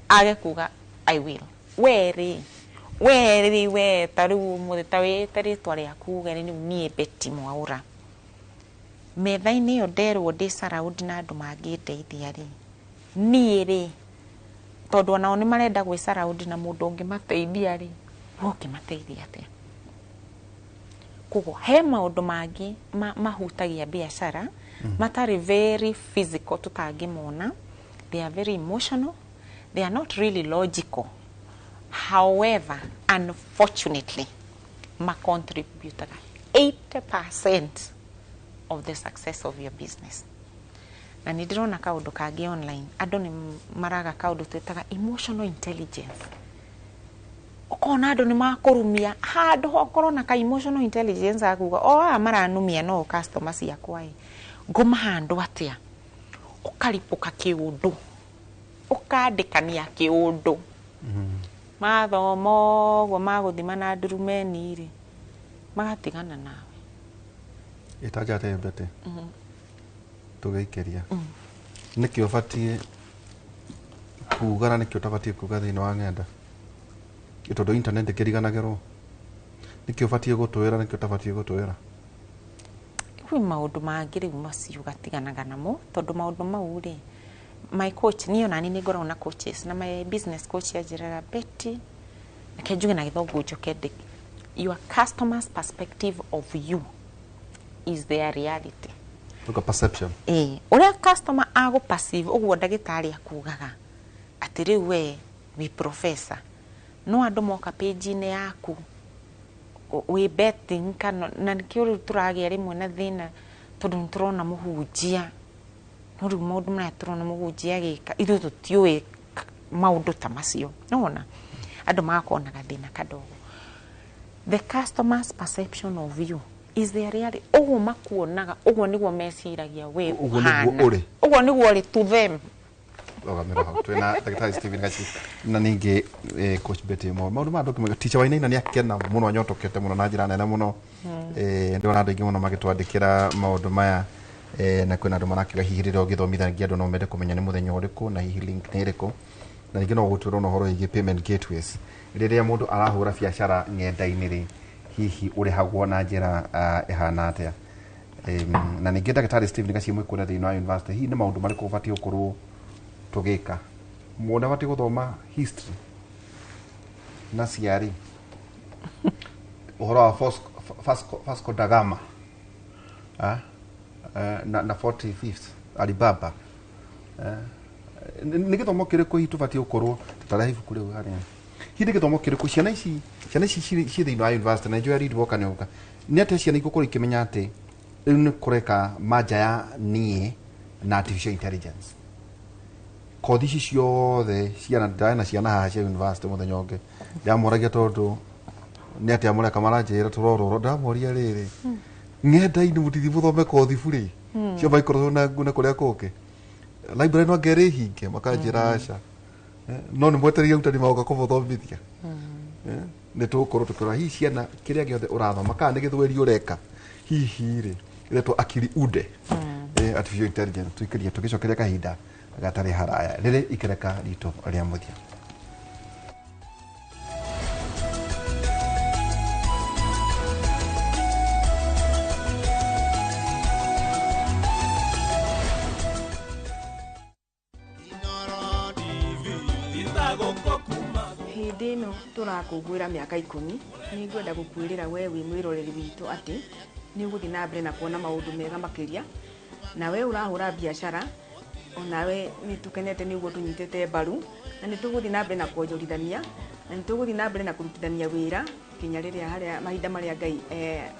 age kuga I will. We rĩ, we rĩ, we ta rĩu ũmũthĩ ta wĩte rĩtwa rĩaku uge rĩu niĩ Betty Mwaũra, metha-inĩ ĩyo nderwo ndĩ surround na andũ mangĩndeithia rĩ, niĩ rĩ, tondũ onao nĩ marenda gwĩ surround na mũndũ ũngĩmateithia rĩ, we ũngĩmateithia atĩa? Koguo he maũndũ mangĩ mahutagia biacara matarĩ very physical tũtangĩmona. They are very emotional, they are not really logical. However, unfortunately, macontributaga 80% of the success of your business. Na nĩ ndĩrona kaũndũ kangĩ online, andũ nĩ maraga kaũndũ twĩtaga emotional intelligence. Ũkona andũ nĩ makũrumia handũ hokorwo na ka emotional intelligence, akuga o aya maranumia no customer ciakwa ĩ, ngũma handũ atĩa? Ũkaripũka kĩũndũ, ũkandĩkania kĩũndũ, mathoma ũguo magũthima na ndurumeni rĩ, magatigana nawe. Ĩtanja atĩ Betty, tũgĩikĩria, nĩkĩ ũbatiĩ kuga na nĩkĩ ũtabatiĩ kuga thĩinĩ wa ng'enda? Ĩ tondũ internet ĩkĩriganagĩrwo, nĩkĩ ũbatiĩ gũtwĩra, nĩkĩ ũtabatiĩ gũtwĩra? Kwĩ maũndũ mangĩ rĩu macio ũgatiganaga namo, tondũ maũndũ mau rĩ, my coach, niĩ onani nĩ ngoragwo na coaches, na my business coach anjĩraga, "Betty, reke njuge na Gĩthũngũ njoke ndĩ, your customer's perspective of you is their reality." Tuga perception. Ĩĩ, ũrĩa customer agũ perceive ũguo. Ndagĩtarĩ akugaga atĩ rĩu we wĩ professor, no andũ moka page-inĩ yaku wĩ betting kana, na nĩkĩo rĩu tũragĩa rĩmwe na thĩna, tondũ nĩ tũrona mũhunjia, no rĩu maũndũ marĩa tũrona mũhunjia agĩka, ithuĩ tũtiũĩ maũndũ ta macio. Nĩwona andũ magakorwo na gathĩna kadogo. The customer's perception of you Is there really ũguo makuonaga, ũguo nĩguo meciragia we Ũguo nĩguo ũrĩ. Ũguo nĩguo ũrĩ to them. Rũgamĩrwo hau twĩna Dr. Stephen Gachi na ningĩ Coach Betty Mo. Maũndũ ma andũ teacher Wainaina nĩ akena mũno, anyotokete mũno na njĩra nene mũno. Ndĩrona andũ aingĩ mũno magĩtwandĩkĩra maũndũ maya, na kwĩna andũ marakiuga hihi rĩrĩa ũgĩthomithagia andũ no mende kũmenya nĩ mũthenya ũrĩkũ na hihi link nĩ ĩrĩkũ, na ningĩ no gũtwĩrwo na ũhoro wĩgiĩ payment gateways rĩrĩa mũndũ arahũra biacara ng'enda-inĩ rĩ, hihi ũrĩhagwo na njĩra ĩhana atĩa. Na ningĩ Dr. Stephen Gachi mwĩ kũrĩa thĩinĩ wa university, hihi nĩ maũndũ marĩkũ ũbatiĩ gũkorwo tũgĩka? Mũndũ abatiĩ gũthoma history na CRE, ũhoro wa Vasco da Gama na 45th Alibaba. Nĩ gĩthomo kĩrĩkũ hihi tũbatiĩ gũkorwo tũtarehe ibuku rĩu harĩa? Hihi nĩ gĩthomo kĩrĩkũ ciana ici ciĩ thĩinĩ wa university, na njũĩ read woka nĩ ũka, nĩ atĩa ciana igũkorwo ikĩmenya atĩ rĩu nĩ kũreka manja ya niĩ na artificial intelligence? Kothi ici ciothe ciana, ndarĩ na ciana haha cia university mũthenya ũngĩ ndĩramoragia, tondũ nĩ atĩa mũreka, maranjĩra tũrororo, ndĩramoria rĩrĩ, ng'enda-inĩ mũtithi mũthome kothi burĩ cia Microsoft na kũrĩa kũngĩ, library no anga ĩrĩ hinge? Makanjĩra aca, no nĩ mwetereire arutani magoka kũmũthomithia. Nĩ tũgũkorwo tũkĩrora hihi ciana kĩrĩa gĩothe ũrathoma kana nĩ gĩthweri ũreka, hihi rĩ ĩretwo akili unde, artificial intelligence. Tuikĩrie tũgĩcokeria kahinda gatarĩ haraya rĩrĩ ikereka ritũ rĩa mũthia. Hĩndĩ ĩno tũrakũngũĩra mĩaka 10, nĩ ngwenda gũkwĩrĩra we wĩ mwĩroreri witũ atĩ nĩ ũgũthiĩ na mbere na kuona maũndũ mega makĩria, na we ũrahũra biacara onawe nĩ tũkenete nĩ ũguo tũnyitĩte mbaru, na nĩ tũgũthiĩ na mbere na kuonjorithania, na nĩ tũgũthiĩ na mbere na kũrutithania wĩra kinya rĩrĩa harĩa mahinda marĩa Ngai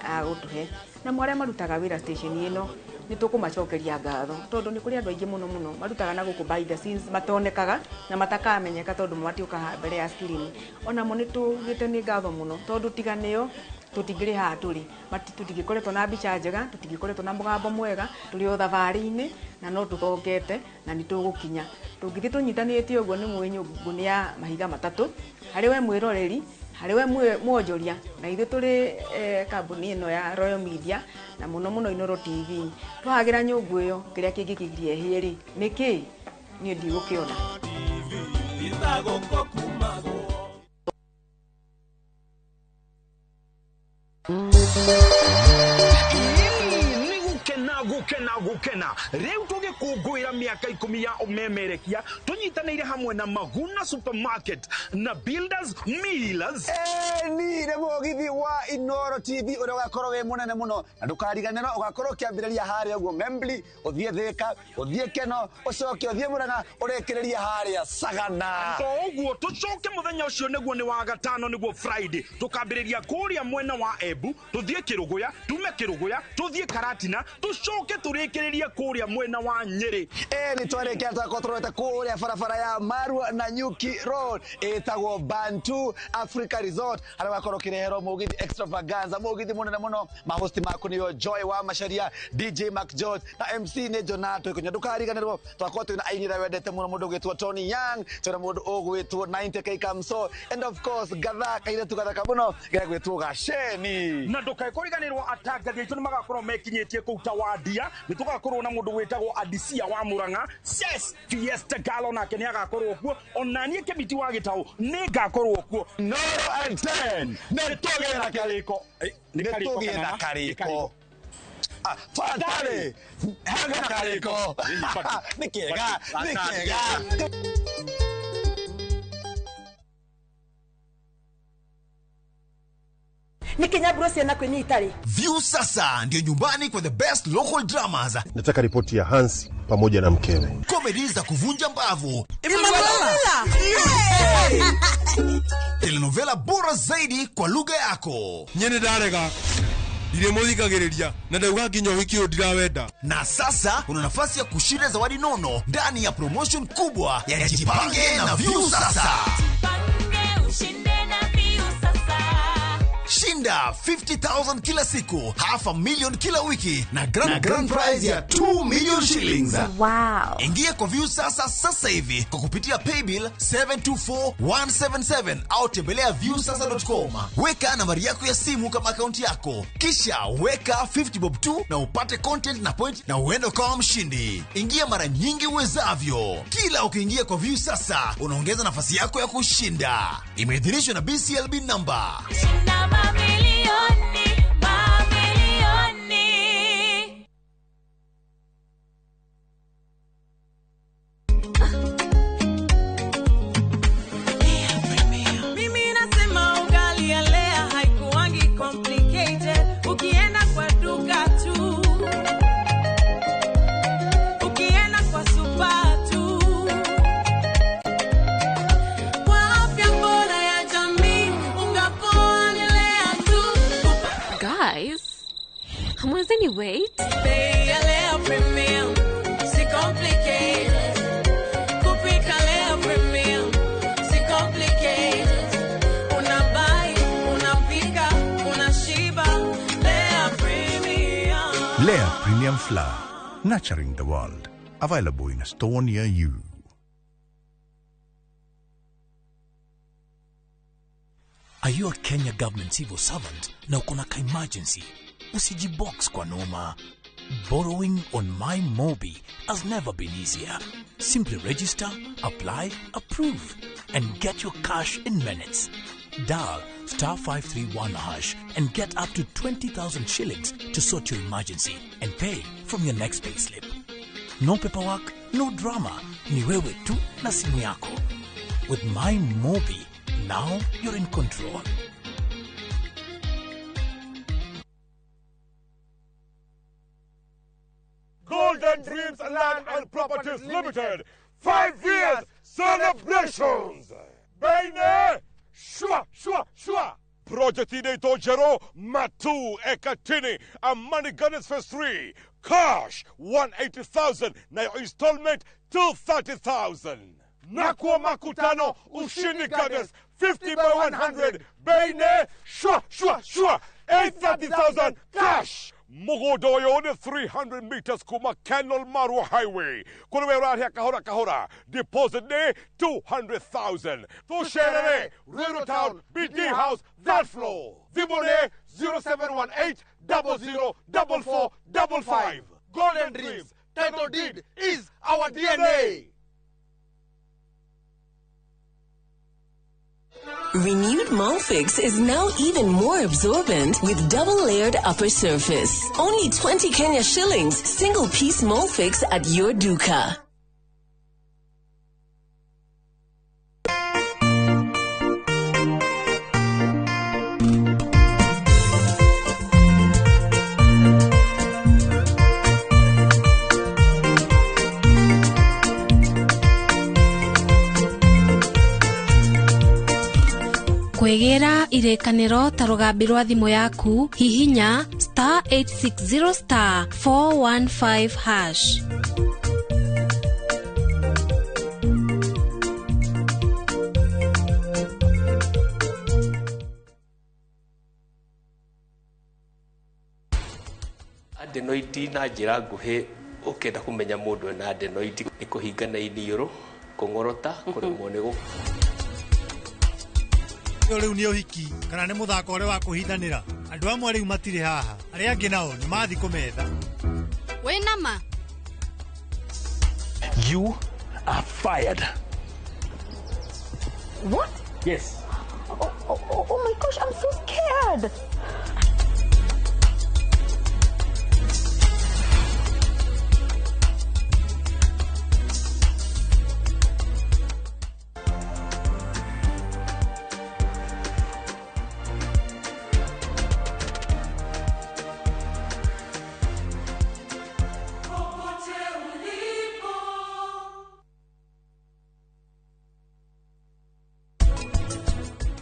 agũtũhe. Na arĩa marutaga wĩra station ĩno nĩ tũkũmacokeria ngatho, tondũ nĩ kũrĩ andũ aingĩ mũno mũno marutaga na gũkũ behind the scenes matonekaga na matakamenyeka tondũ matiũkaga mbere ya screen. Onamo nĩ tugĩte nĩ ngatho mũno, tondũ tiga nĩo tũtingĩrĩ haha tũrĩ, tũtingĩkoretwo na mbica njega, tũtingĩkoretwo na mũgambo mwega, tũrĩ o thabarĩ-inĩ na no tũthongete na nĩ tũgũkinya. Tũngĩthiĩ tũnyitanĩte ũguo nĩ mũĩ nyũngũ nĩ ya mahiga matatũ, harĩ we mwĩroreri, harĩ we mwonjoria, na ithuĩ tũrĩ kambuni ĩno ya Royal Media na mũno mũno Inooro TV. Twahagĩra nyũngũ ĩyo kĩrĩa kĩngĩkĩgiria ĩhĩe rĩ nĩ kĩĩ? Niĩ ndigũkĩona. Gukena gukena riu tugikungwira miaka 10 ya umemerekia tunyitanire hamwe na Maguna Supermarket na Builders Millers. Ni nĩ mũgithi wa Inooro TV ũrĩa ũgakorwo wĩ mũnene mũno, na ndũkariganĩrwo ũgakorwo ũkĩambĩrĩria harĩa ũguo Membli, ũthiĩ Thĩka, ũthiĩ Keno, ũcoke ũthiĩ Murang'a, ũrĩkĩrĩrie harĩa Sagana. To ũguo tũcoke mũthenya ũcio nĩguo nĩ wa gatano, nĩguo Friday, tũkambĩrĩria kũrĩa mwena wa Embu, tũthiĩ Kĩrũgũya, tume Kĩrũgũya, tũthiĩ Karatina, tũcoke tũrĩkĩrĩrie kũrĩa mwena wa Nyĩrĩ. Nĩ twarĩkia twakorwo tũrorete kũrĩa barabara ya Marua na Nyuki Road ĩtagwo Bantu Africa Resort, harĩa ũgakorwo ũkĩreherwo mũgithi extravaganza, mũgithi mũnene mũno. Mahosti maku nĩo Joy wa Macharia, DJ Mark George na MC nĩ Jonato Ikunya. Ndũkariganĩrwo twakorwo twĩna aini arĩa wendete mũno, mũndũ ũgwĩtwo Tony Young, twĩna mũndũ ũgwĩtwo 90K Kamso, and of course gatha kairĩtu gathaka mũno gegwĩtwo Gaceni. Na ndũkae kũriganĩrwo atangathi aitũ nĩ magakorwo mekinyĩtie kũu Tawandia, nĩ tũgakorwo na mũndũ wĩtagwo Adisia wa Murang'a, Ses Fiesta Galo nake nĩ agakorwo kuo, ona niĩ Kĩmiti wa Gĩtaũ nĩ ngakorwo kuo. Inooro at 10 nĩ tũgĩe na karĩko, nĩ tũgĩe na karĩko. Fatale hega karĩko, nĩ kĩega, nĩ kĩega. View sasa ndio nyumbani kwa the best local dramas. Nataka ripoti ya Hans pamoja na mkewe. Comedy za kuvunja mbavu. Telenovela bora zaidi kwa lugha yako. Nyene ndarega. Ndiremuthikagiriria na ndauga nginya ũhiki ũyũ ndirawenda. Na sasa una nafasi ya kushinda zawadi nono ndani ya promotion kubwa ya Jipange na View sasa. Jipange ushinde na View sasa. Shinda Shinda 50,000 kila siku, 500,000 kila wiki na grand prize ya 2 million shillings. Wow. Ingia kwa Viusasa sasa hivi kwa kupitia paybill 724177 au tembelea viusasa.com. Weka nambari yako ya simu kama akaunti yako, kisha weka 50 bob tu na upate content na point na uende ukawa mshindi. Ingia mara nyingi uwezavyo. Kila ukiingia kwa Viusasa unaongeza nafasi yako ya kushinda. Imeidhinishwa na BCLB number. Shinda mamilioni, mamilioni. Mimi nasema ugali ya Lea haikuangi complicated. Ukienda kwa duka tu, ukienda kwa super tu, kwa afya bora ya jamii, unga poa ni Lea tu. Guys, hamwezeni wait? Bei ya Lea Premium, si complicated. Kupika Lea Premium, si complicated. Unabuy, unapika, unashiba. Lea Premium. Lea Premium Flour, nurturing the world. Available in a store near you. Are you a Kenya government civil servant na uko na ka-emergency? Usijibox kwa noma. Borrowing on MyMobi has never been easier. Simply register, apply, approve, and get your cash in minutes. Dial star 531 hash and get up to 20,000 shillings to sort your emergency and pay from your next payslip. No paperwork, no drama. Ni wewe tu na simu yako. With MyMobi, now you're in control. Golden Dreams Land and Properties Limited. 5 years celebrations. Baine, shwa, shwa, shwa. Project inaitwa Jero Matu Ekatini Amani Gardens Phase 3. Cash 180,000 na your installment 230,000. Nakwa Makutano Ushindi Gardens 50 by 100. Baine, shwa, shwa, shwa. 830,000 cash. Mugodoyo ni 300 meters kuma Kenol Marua Highway. Kulewe rahia kahora kahora. Deposit ni 200,000. Tusherere, Ruiru Town, BD House, that floor. Vibone 0718 00 44 55. Golden Dreams, title deed is our DNA. Renewed Molfix is now even more absorbent with double-layered upper surface. Only 20 Kenya shillings, single-piece Molfix at your duka. Kwĩgĩra irĩkanĩro ta rũgambi rwa thimũ yaku, hihinya star 860 star 415 hash. Adenoid na njĩra nguhĩ ũkĩenda kũmenya mũndũ ena adenoid nĩ kũhingana iniũrũ, kũng'orota, kũremwo nĩ gũ Rĩu nĩ ũhiki kana nĩ mũthako ũrĩa wa kũhithanĩra. Andũ amwe rĩu matirĩ haha, arĩa angĩ nao nĩ mathiĩ kũmetha. Wĩna ma? You are fired. What? Yes. Oh my gosh, I'm so scared.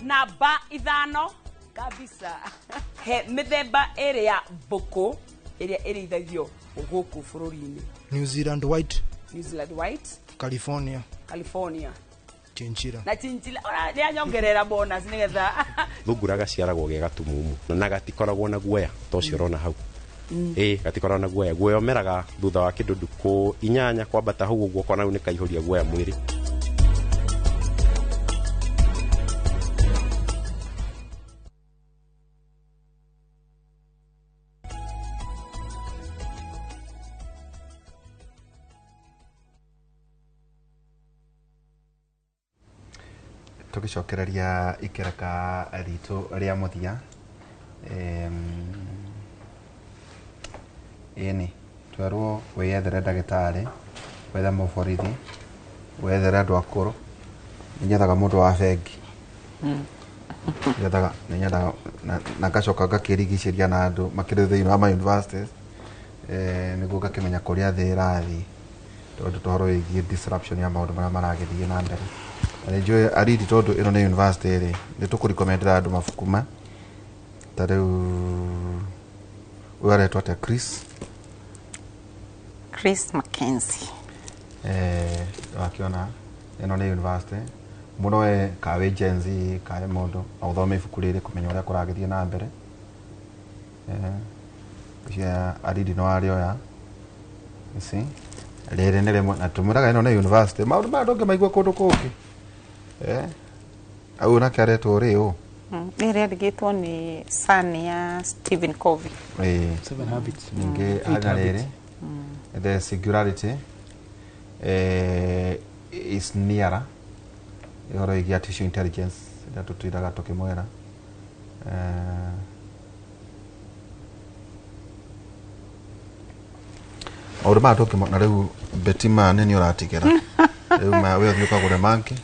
Namba 5 kabisa. He mĩthemba ĩrĩ ya mbũkũ ĩrĩa ĩrĩithagio gũkũ bũrũri-inĩ. New Zealand White, New Zealand White, California, California, Chinchilla. Na chinchilla ora nĩ anyongerera bonus nĩgetha. Thungura gaciaragwo ge gatumumu na gatikoragwo na guoya ta ũcio ũrona hau. Ĩĩ, gatikoragwo na guoya. Guoya ũmeraga thutha wa kĩndũ ndukũ 8 kwambata hau ũguo, kona rĩu nĩ kaihũria guoya mwĩrĩ. Tũgĩcokereria ikereka ritũ rĩa mũthia, ĩni twerwo wĩyethere ndagĩtarĩ, wethe mũborithi, wethere andũ akũrũ. Nĩnyethaga mũndũ wa bengi, nyethaga nĩnyethaga na ngacoka ngakĩrigicĩria na andũ makĩrĩ thĩinĩ wa ma universities, nĩguo ngakĩmenya kũrĩa thĩ ĩrathiĩ, tondũ tũhoro wĩgiĩ disruption ya maũndũ marĩa maragĩthiĩ na mbere. Na nĩ njũĩ aridi, tondũ ĩno nĩ university rĩ, nĩ tũkũrecommendera andũ mabuku ma ta rĩu ũyũ aretwo atĩa, Chris Mackenzie. Wakĩona ĩno nĩ university mũno, we ka wĩ Gen Z ka wĩ mũndũ no ũthome ibuku rĩrĩ kũmenya ũrĩa kũragĩthiĩ na mbere. Cia aridi no arĩoya ici rĩrĩ nĩ rĩmwe na tũmwĩraga ĩno nĩ university, maũndũ maya ndũngĩmaigua kũndũ kũngĩ. Au nake aretwo rĩ ũ? Rĩrĩ rĩandĩkĩtwo nĩ son ya Stephen Covey. Seven Habits. Ningĩ Eight hana Habits. rĩrĩ the singularity is nearer, ũhoro wĩgiĩ artificial intelligence ĩrĩa tũtwĩraga tũkĩmwĩra. Maũndũ maya tũngĩmona rĩu Betty, ma nĩ ũratigĩra rĩu ma we ũthiĩ ũkagũre mangĩ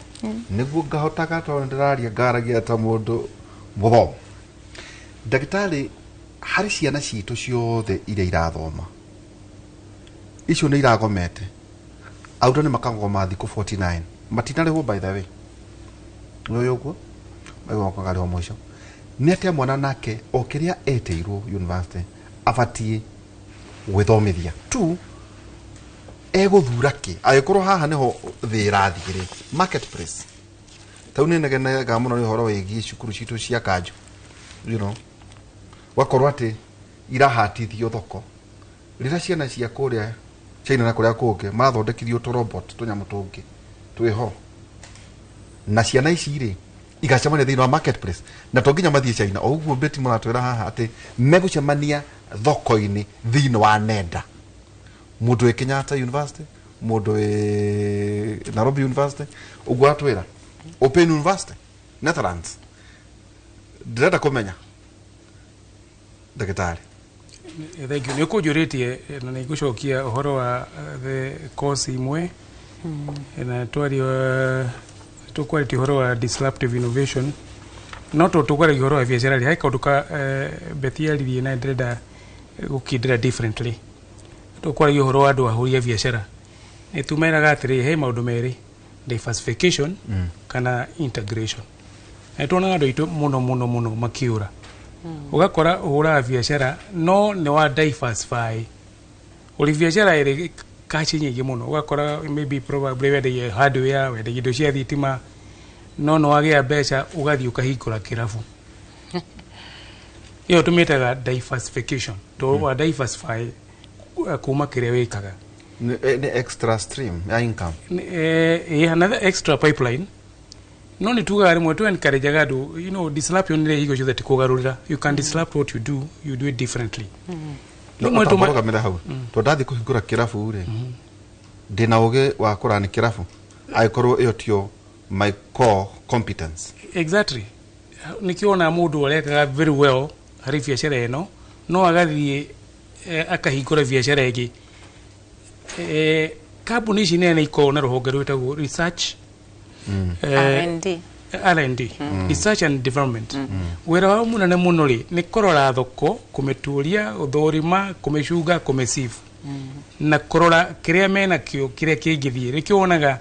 nĩguo ngahotaga, tondũ ndĩraria ngaragia ta mũndũ mũthomu. Ndagĩtarĩ, harĩ ciana citũ ciothe iria irathoma, icio nĩ iragomete, arutani makagoma thikũ 49 matinarĩhwo, by the way, nĩ ũguo magoka mũico. Nĩ atĩa mwana nake o kĩrĩa etĩirwo university abatiĩ gwĩthomithia tu egũthura kĩ, angĩkorwo haha nĩho thĩ ĩrathiĩ rĩ, marketplace tau nĩ negenaga mũno nĩ ũhoro wĩgiĩ cukuru citũ cia kanjũ, gwakorwo atĩ irahatithio thoko rĩrĩa ciana cia kũrĩa China na kũrĩa kũngĩ marathondekithio tũ robot, tũnyamũ tũngĩ twĩho, na ciana ici rĩ igacemania thĩinĩ wa marketplace, na to nginya mathiĩ China. O ũguo Betty mũratwĩra haha atĩ megũcemania thoko-inĩ thĩinĩ wa nenda, mũndũ wĩ Kenyatta University, mũndũ wĩ Nairobi University, ũguo atwĩra Open University Netherlands. Ndĩrenda kũmenya, ndagĩtarĩ. Thank you. Nĩ ũkũnjũrĩtie na nĩ ngũcokia ũhoro wa the course imwe na twaria tũkwarĩtie ũhoro wa disruptive innovation, no to tũkwaragia ũhoro wa biacara rĩ, he kaũndũ ka Betty aririe na ndĩrenda gũkindĩra differently. Tũkwaragia ũhoro wa andũ ahũri a biacara, nĩ tumeraga atĩrĩ, he maũndũ merĩ, diversification kana integration. Na nĩtuonaga andũ aitũ mũno mũno mũno makĩũra, ũgakora ũhũraga biacara no nĩ wa diversify ũrĩ biacara ĩrĩ kaci nyingĩ mũno, ũgakora maybe probably wendagia hardware, wendagia indo cia thitima, no nĩ wagĩa mbeca ũgathiĩ ũkahingũra kĩrabu. Ĩyo tũmĩtaga diversification, to wa diversify kuma kĩrĩa wĩkaga. Nĩ extra stream ya income. Another extra pipeline. No nĩ tugaga rĩmwe tu encourageaga andũ, disruption nĩ hingo ciothe ti kũgarũrĩra. You can disrupt what you do, you do it differently. Rĩmwe Tũmarũgamĩra hau, tondũ ndathiĩ kũhingũra kĩrabu rĩ, ndĩna ũgĩ wa kũrani kĩrabu angĩkorwo ĩyo tio my core competence? Exactly, nĩkĩo wona mũndũ arekaga very well harĩ biacara ĩno, no agathiĩ akahingũra biacara ĩngĩ. Kambuni ici nene ikoragwo na rũhonge rwĩtagwo research R&D. R&D, research and development. Wĩra wao mũnene mũno rĩ nĩ kũrora thoko, kũmĩturia, gũthũrima, kũmĩcunga, kũmĩsieve na kũrora kĩrĩa menakĩo kĩrĩa kĩngĩthiĩ. Nĩkĩo wonaga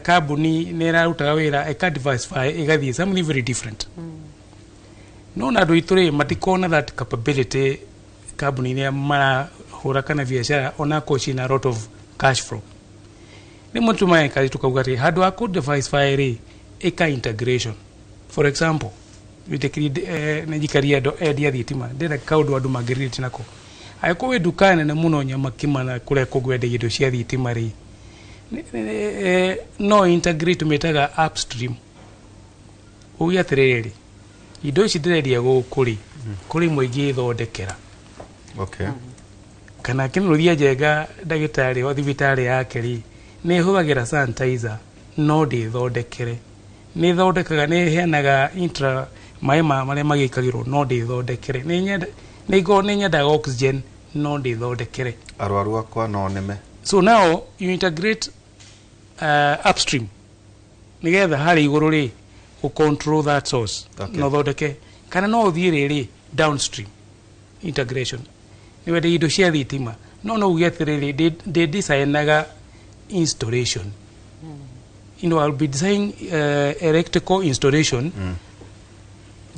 kambuni nĩ ĩrarutaga wĩra ĩka diversify ĩgathiĩ something very different. No na andũ aitũ rĩ matikona that capability kambuni-inĩ marahũra kana biacara onakorwo ciĩna a lot of cash flow. Rĩmwe tũmaencourage tukauga atĩ handũ ha kũ diversify rĩ, ĩka integration. For example, wĩtĩkĩri nĩ njikaria andũ endia thitima, ndĩrenda kaũndũ andũ mangĩrelate nako. Angĩkorwo wĩ nduka nene mũno Nyamakima na kũrĩa kũngĩ wendagia indo cia thitima rĩ, no integrate, mĩtaga upstream. Uge atĩrĩrĩ, indo ici ndĩrendia gũkũ rĩ, kũrĩ imwe ingĩthondekera. Kana kĩnũthia Njenga, ndagĩtarĩ wa thibitarĩ yake rĩ, nĩ ĩhũthagĩra sanitizer, no ndĩthondekere. Nĩ ĩthondekaga, nĩ ĩheanaga intra maĩ ma marĩa magĩkagĩrwo, no ndĩthondekere. Nĩ nyenda nĩ ngorwo nĩ nyendaga oxygen, no ndĩthondekere. Arwaru akwa no nĩme. So now you integrate upstream nigetha harĩ igũrũ rĩ, ũ control that source. No ũthondeke, kana no ũthiĩ rĩrĩ downstream integration. Nĩ wende indo cia thitima, no uge atĩrĩrĩ, ndĩ designaga installation, I'll be designing electrical installation,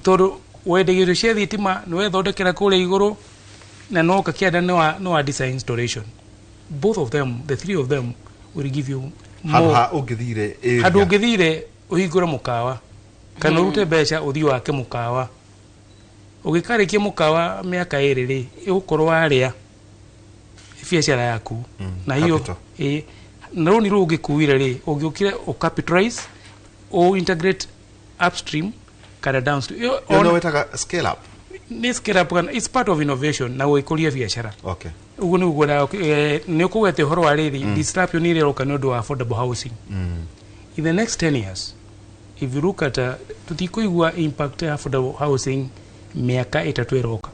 tondũ wendagia indo cia thitima, nĩ wethondekera kũrĩa igũrũ na no kakĩanda no wa design installation. Both of them, the three of them will give you handũ more. Ha ũngĩthire area. Handũ ũngĩthire ũhingũre mũkawa kana ũrute mbeca ũthiĩ wake mũkawa, ũgĩkarĩkia mũkawa mĩaka 2 rĩ, ĩgũkorwo warĩa biacara yaku na hiyo. Capital. Ĩ, na rũni rũu ũngĩkuire rĩ, ũngĩũkire ũcapitalize, ũ integrate upstream kana downstream. Ĩyo no wĩtaga scale up. Nĩ scale up kana it's part of innovation na gwĩkũria biacara. Ũguo nĩguo nĩ ũkũgwete ũhoro wa rĩrĩ, disruption ĩrĩa ĩroka nĩ ũndũ wa affordable housing. In the next 10 years, if you look at tũtikũigua impact ya affordable housing mĩaka 3 ĩroka,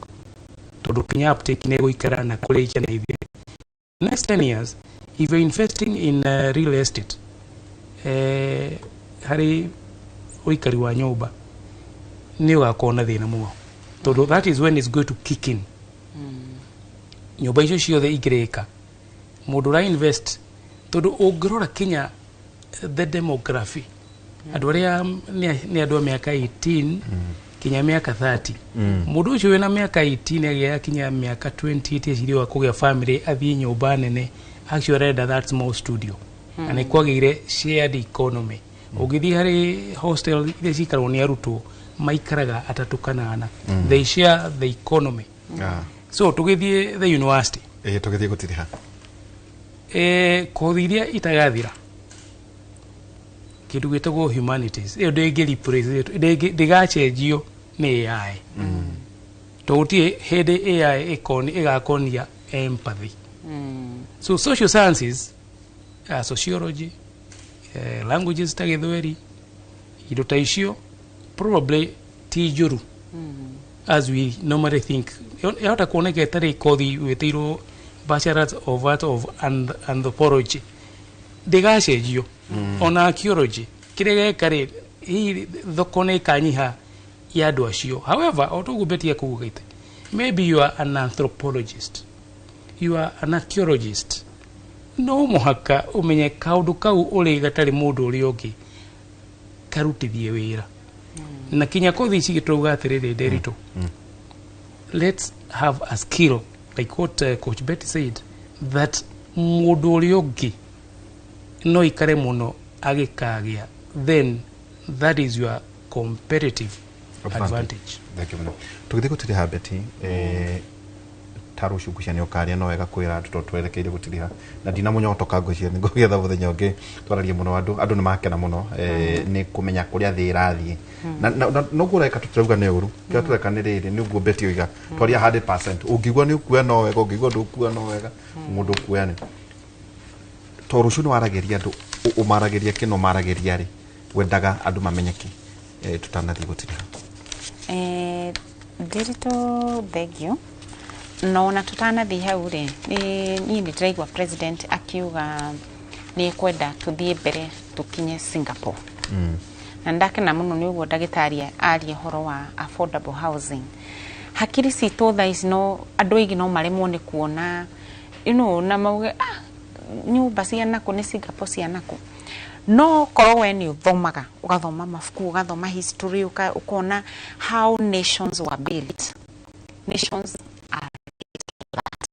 tondũ kinya uptake nĩ ĩgũikara na kũrĩkia na ithire. Next 10 years, if you're investing in real estate, harĩ ũikari wa nyũmba, nĩ ũgakorwo na thĩna mũno, tondũ that is when it's going to kick in. Nyũmba icio ciothe ingĩrĩka, mũndũ ũra invest, tondũ ũngĩrora kinya the demography, andũ arĩa nĩ andũ a mĩaka 18 kinya mĩaka 30. Mũndũ ũcio wĩna mĩaka 18 agĩa kinya mĩaka 28, eciria wa kũgĩa family, athiĩ nyũmba nene, actually arenda that small studio. Na nĩ kwagĩire shared economy. Ũngĩthiĩ harĩ hostel iria cikaragwo nĩ arutwo, maikaraga atatũ kana ana. They share the economy. So tũgĩthiĩ the university. Ĩ, tũgĩthiĩ gũtiriha. Kothi iria itagathira, kĩndũ gĩtagwo humanities, ĩyo ndĩngĩ replace, ndĩgacenjio nĩ AI, tondũ gũtirĩ hĩndĩ AI ĩgakonia empathy. So social sciences, sociology, languages ta gĩthweri, indo ta icio probably ti njũru as we normally think. Yahota kuoneka ĩtarĩ kothi wĩtĩirwo Bachelors of Art of Anthropology, ndĩgacenjio. Ona archaeology, kĩrĩa geka rĩ, hihi thoko nĩ ĩkanyiha ya andũ acio. However, o toguo Betty akugĩte, maybe you are an anthropologist, you are an archaeologist, no mũhaka ũmenye kaũndũ kau ũrĩ gatarĩ mũndũ ũrĩa ũngĩ karutithie wĩra. Na kinya kothi ici gĩtũrauga atĩrĩrĩ, Nderitu, let's have a skill like what Coach Betty said, that mũndũ ũrĩa ũngĩ no ikare mũno agĩkagĩa, then that is your competitive advantage. Thank you mũno. Tũgĩthiĩ gũtiriha, Betty, ta rũciũ ngwĩciria nĩ ũkaria no wega kwĩra andũ, tondũ twerekeire gũtiriha na ndina mũnyotoka, ngwĩciria nĩ ngũgetha mũthenya ũngĩ twararie mũno. Andũ nĩ makena mũno nĩ kũmenya kũrĩa thĩ ĩrathiĩ. Na noguo ũreka, tũtirauga nĩ ũru kĩrĩa tũreka nĩ rĩrĩ, nĩ ũguo Betty oiga, twaria 100%. Ũngĩigua nĩ ũkuoya no wega, ũngĩigua ndũkuoya no wega, mũndũ ũkuoya nĩ to rũciũ nĩ waragĩria andũ, ũmaragĩria kĩ no maragĩria rĩ, wendaga andũ mamenye kĩ, tũtanathiĩ gũtiriha? Ndiritu, thengio. No ona tũtanathiĩ hau rĩ, niĩ nĩ ndĩraigua president akiuga nĩ ekwenda tũthiĩ mbere tũkinye Singapore. Na ndakena mũno nĩ ũguo ndagĩtarĩ aria ũhoro wa affordable housing. Hakiri citũ thaa ici, no andũ aingĩ no maremwo nĩ kuona na mauge, "Ah, nyũmba cia nakũ nĩ Singapore cia nakũ?" No korwo we nĩ ũthomaga, ũgathoma mabuku, ũgathoma history, ũkona how nations were built, nations are built like that.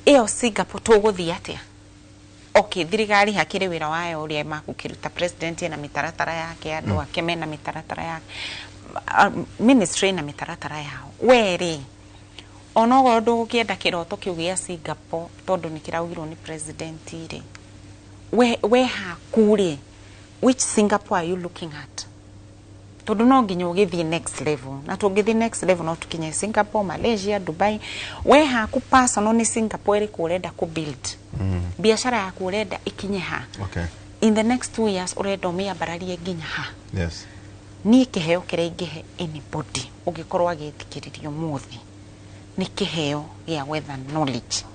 Ĩyo Singapore tũgũthiĩ atĩa? Okay, thirikari hakĩrĩ wĩra wayo ũrĩa makũkĩruta, president ena mĩtaratara yake, andũ ake mena mĩtaratara yake, ministry na mĩtaratara yao. We rĩ, onokorwo ndũgũkĩenda kĩroto kĩu gĩa Singapore tondũ nĩ kĩraugirwo nĩ president rĩ, we haku rĩ, which Singapore are you looking at? Tondũ no nginya ũgĩthiĩ next level, na tũngĩthiĩ next level no tũkinye Singapore, Malaysia, Dubai. We haku personal nĩ Singapore ĩrĩkũ ũrenda kũ build? Biashara yaku ũrenda ikinye ha? In the next 2 years ũrenda ũmĩambararie nginya ha? Niĩ kĩheo kĩrĩa ingĩhe anybody ũngĩkorwo agĩthikĩrĩria ũmũthĩ nĩ kĩheo gĩa gwetha knowledge.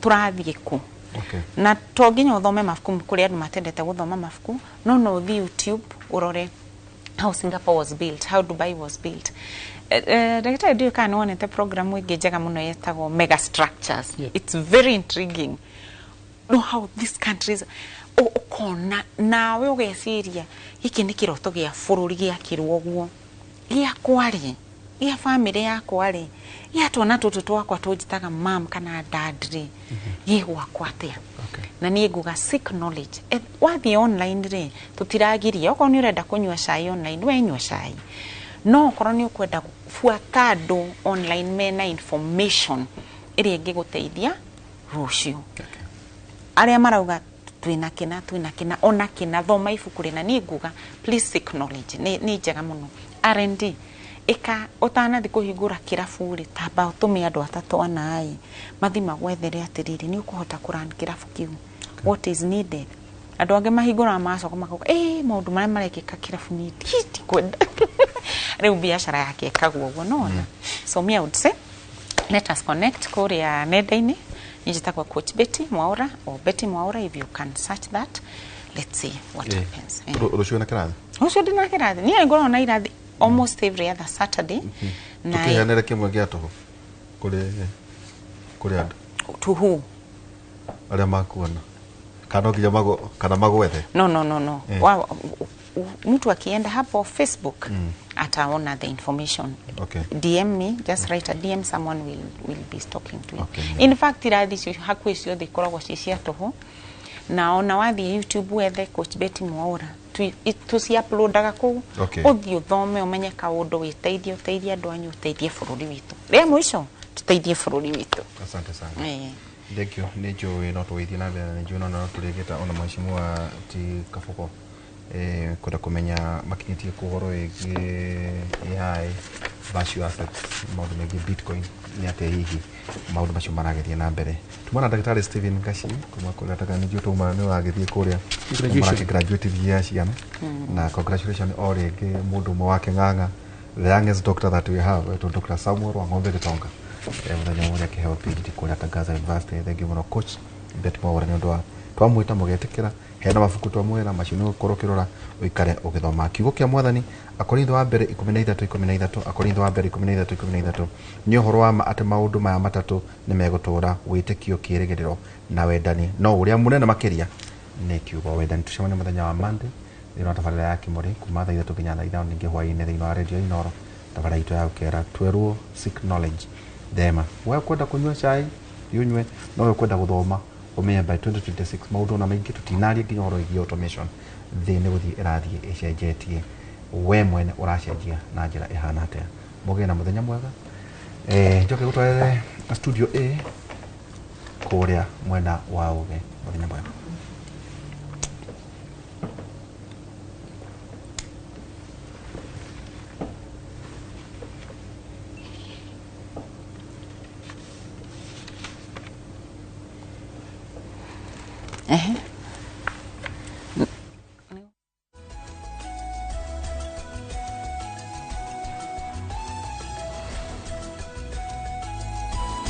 Tũrathiĩ kũ? Na to nginya ũthome mabuku, kũrĩ andũ matendete gũthoma mabuku, no ũthiĩ YouTube ũrore how Singapore was built, how Dubai was built. Ndagĩtarĩ, ndiũĩ kana nĩwonete program ĩngĩ njega mũno yetagwo Mega Structures. It's very intriguing, know how these countries, ũkona nawe ũgeciria gĩkĩ nĩ kĩroto gĩa bũrũri gĩakĩrwo ũguo, gĩakwa rĩ, gĩa bamĩrĩ yakwa rĩ, gĩa twana tũtũ twakwa tũnjĩtaga mam kana dad rĩ, gĩgwakwa atĩa? Na niĩ nguga seek knowledge. Wathiĩ online rĩ, tũtiragiria, okorwo nĩ ũrenda kũnyua cai online, we nyua cai, no okorwo nĩ ũkwenda buata andũ online mena information ĩrĩa ĩngĩgũteithia rũciũ, arĩa marauga twĩna kĩna, twĩna kĩna, ona kĩna, thoma ibuku rĩna. Niĩ nguga please seek knowledge, nĩ njega mũno. R&D ĩka ũtanathi kũhingũra kĩrabu rĩ, tamba ũtũme andũ atatũ ana ĩ mathi magwethere atĩrĩrĩ, nĩ ũkũhota kũrun kĩrabu kĩu, what is needed. Andũ angĩ mahingũraga magacoka makauga ĩ maũndũ marĩa marekĩka kĩrabu nĩ ndikwenda rĩu biacara yake ĩkagwo ũguo nona. So me, I would say let us connect kũrĩa nenda-inĩ. Niĩ njĩtagwo Coach Betty Mwaura or Betty Mwaura. If you can search that, let's see what happens. Rũciũ na kĩrathi? Rũciũ ndĩna kĩrathi. Niĩ ngoragwo na irathi almost every other Saturday na Tũkĩheanĩre kĩmwe gĩa tũhũ kũrĩ andũ. To who? Arĩa makuona, kana no nginya kana magwethe? No. Mtu akienda hapo Facebook ataona the information. DM me, just write a DM, someone will be talking to you. In fact, irathi icio hakuhĩ ciothe ikoragwo ciĩ cia tũhũ, na ona wathiĩ YouTube wethe Coach Betty Mwaura, tũci-uploadaga kũu. Ũthiĩ ũthome, ũmenye kaũndũ, wĩteithie, ũteithie andũ anyu, ũteithie bũrũri witũ. Rĩa mũico, tũteithie bũrũri witũ. Asante sana. Eh. Thank you. Nĩ njũĩ no tũgĩthiĩ na mbere, na nĩ njũĩ no tũrĩgĩta ona mheshimiwa ti Kaboko, kwenda kũmenya makinyĩtie kũ ũhoro wĩgiĩ AI, virtual assets, maũndũ megiĩ Bitcoin nĩ atĩa, hihi maũndũ macio maragĩthiĩ na mbere. Tuma na ndagĩtarĩ Stephen Ngaci kuma kũrĩa taka nĩ njũĩ tuma nĩ ũragĩthiĩ kũrĩa Graduation. marake graduate ya ciana, na congratulations o rĩngĩ mũndũ ũmwe wa Kĩng'ang'a, the youngest doctor that we have, to Dr. Samuel Wang'ombe Gĩtonga, mũthenya ũrĩa akĩheo PhD kũrĩa Tangaza University. Thank you mũno Coach Betty Mwaura nĩ ũndũ wa twamwĩta mũgetĩkĩra. Hena mabuku twamwĩra macio nĩ ũgũkorwo ũkĩrora ũikare ũgĩthoma kiugo kĩa Mwathani. Akorintho wa mbere 13:13, Akorintho wa mbere 13:13: nĩ ũhoro wa ma atĩ maũndũ maya matatũ nĩ megũtũũra, wĩtĩkio, kĩĩrĩgĩrĩro na wendani, no ũrĩa mũnene makĩria nĩ kiugo wendani. Tũcemanie mũthenya wa Monday thĩinĩ wa tabarĩra ya Kĩmũrĩ kuma thaa 3 nginya thaa 5, ningĩ hwaĩ-inĩ thĩinĩ wa Radio Inoro tabarĩra itũ ya gũkera twerwo seek knowledge. Thema we kwenda kũnyua cai ũnyue, no we kwenda gũthoma ũmenye by 2026 maũndũ ona maingĩ tũtinaria nginya ũhoro wĩgiĩ automation. Thĩ nĩ gũthiĩ ĩrathiĩ ĩcenjetie, we mwene ũracenjia na njĩra ĩhana atĩa? Mũgĩe na mũthenya mwega. Njoke gũtwarĩre studio A kũrĩa mwena wa ũge. Mũthenya mwega. Ehe.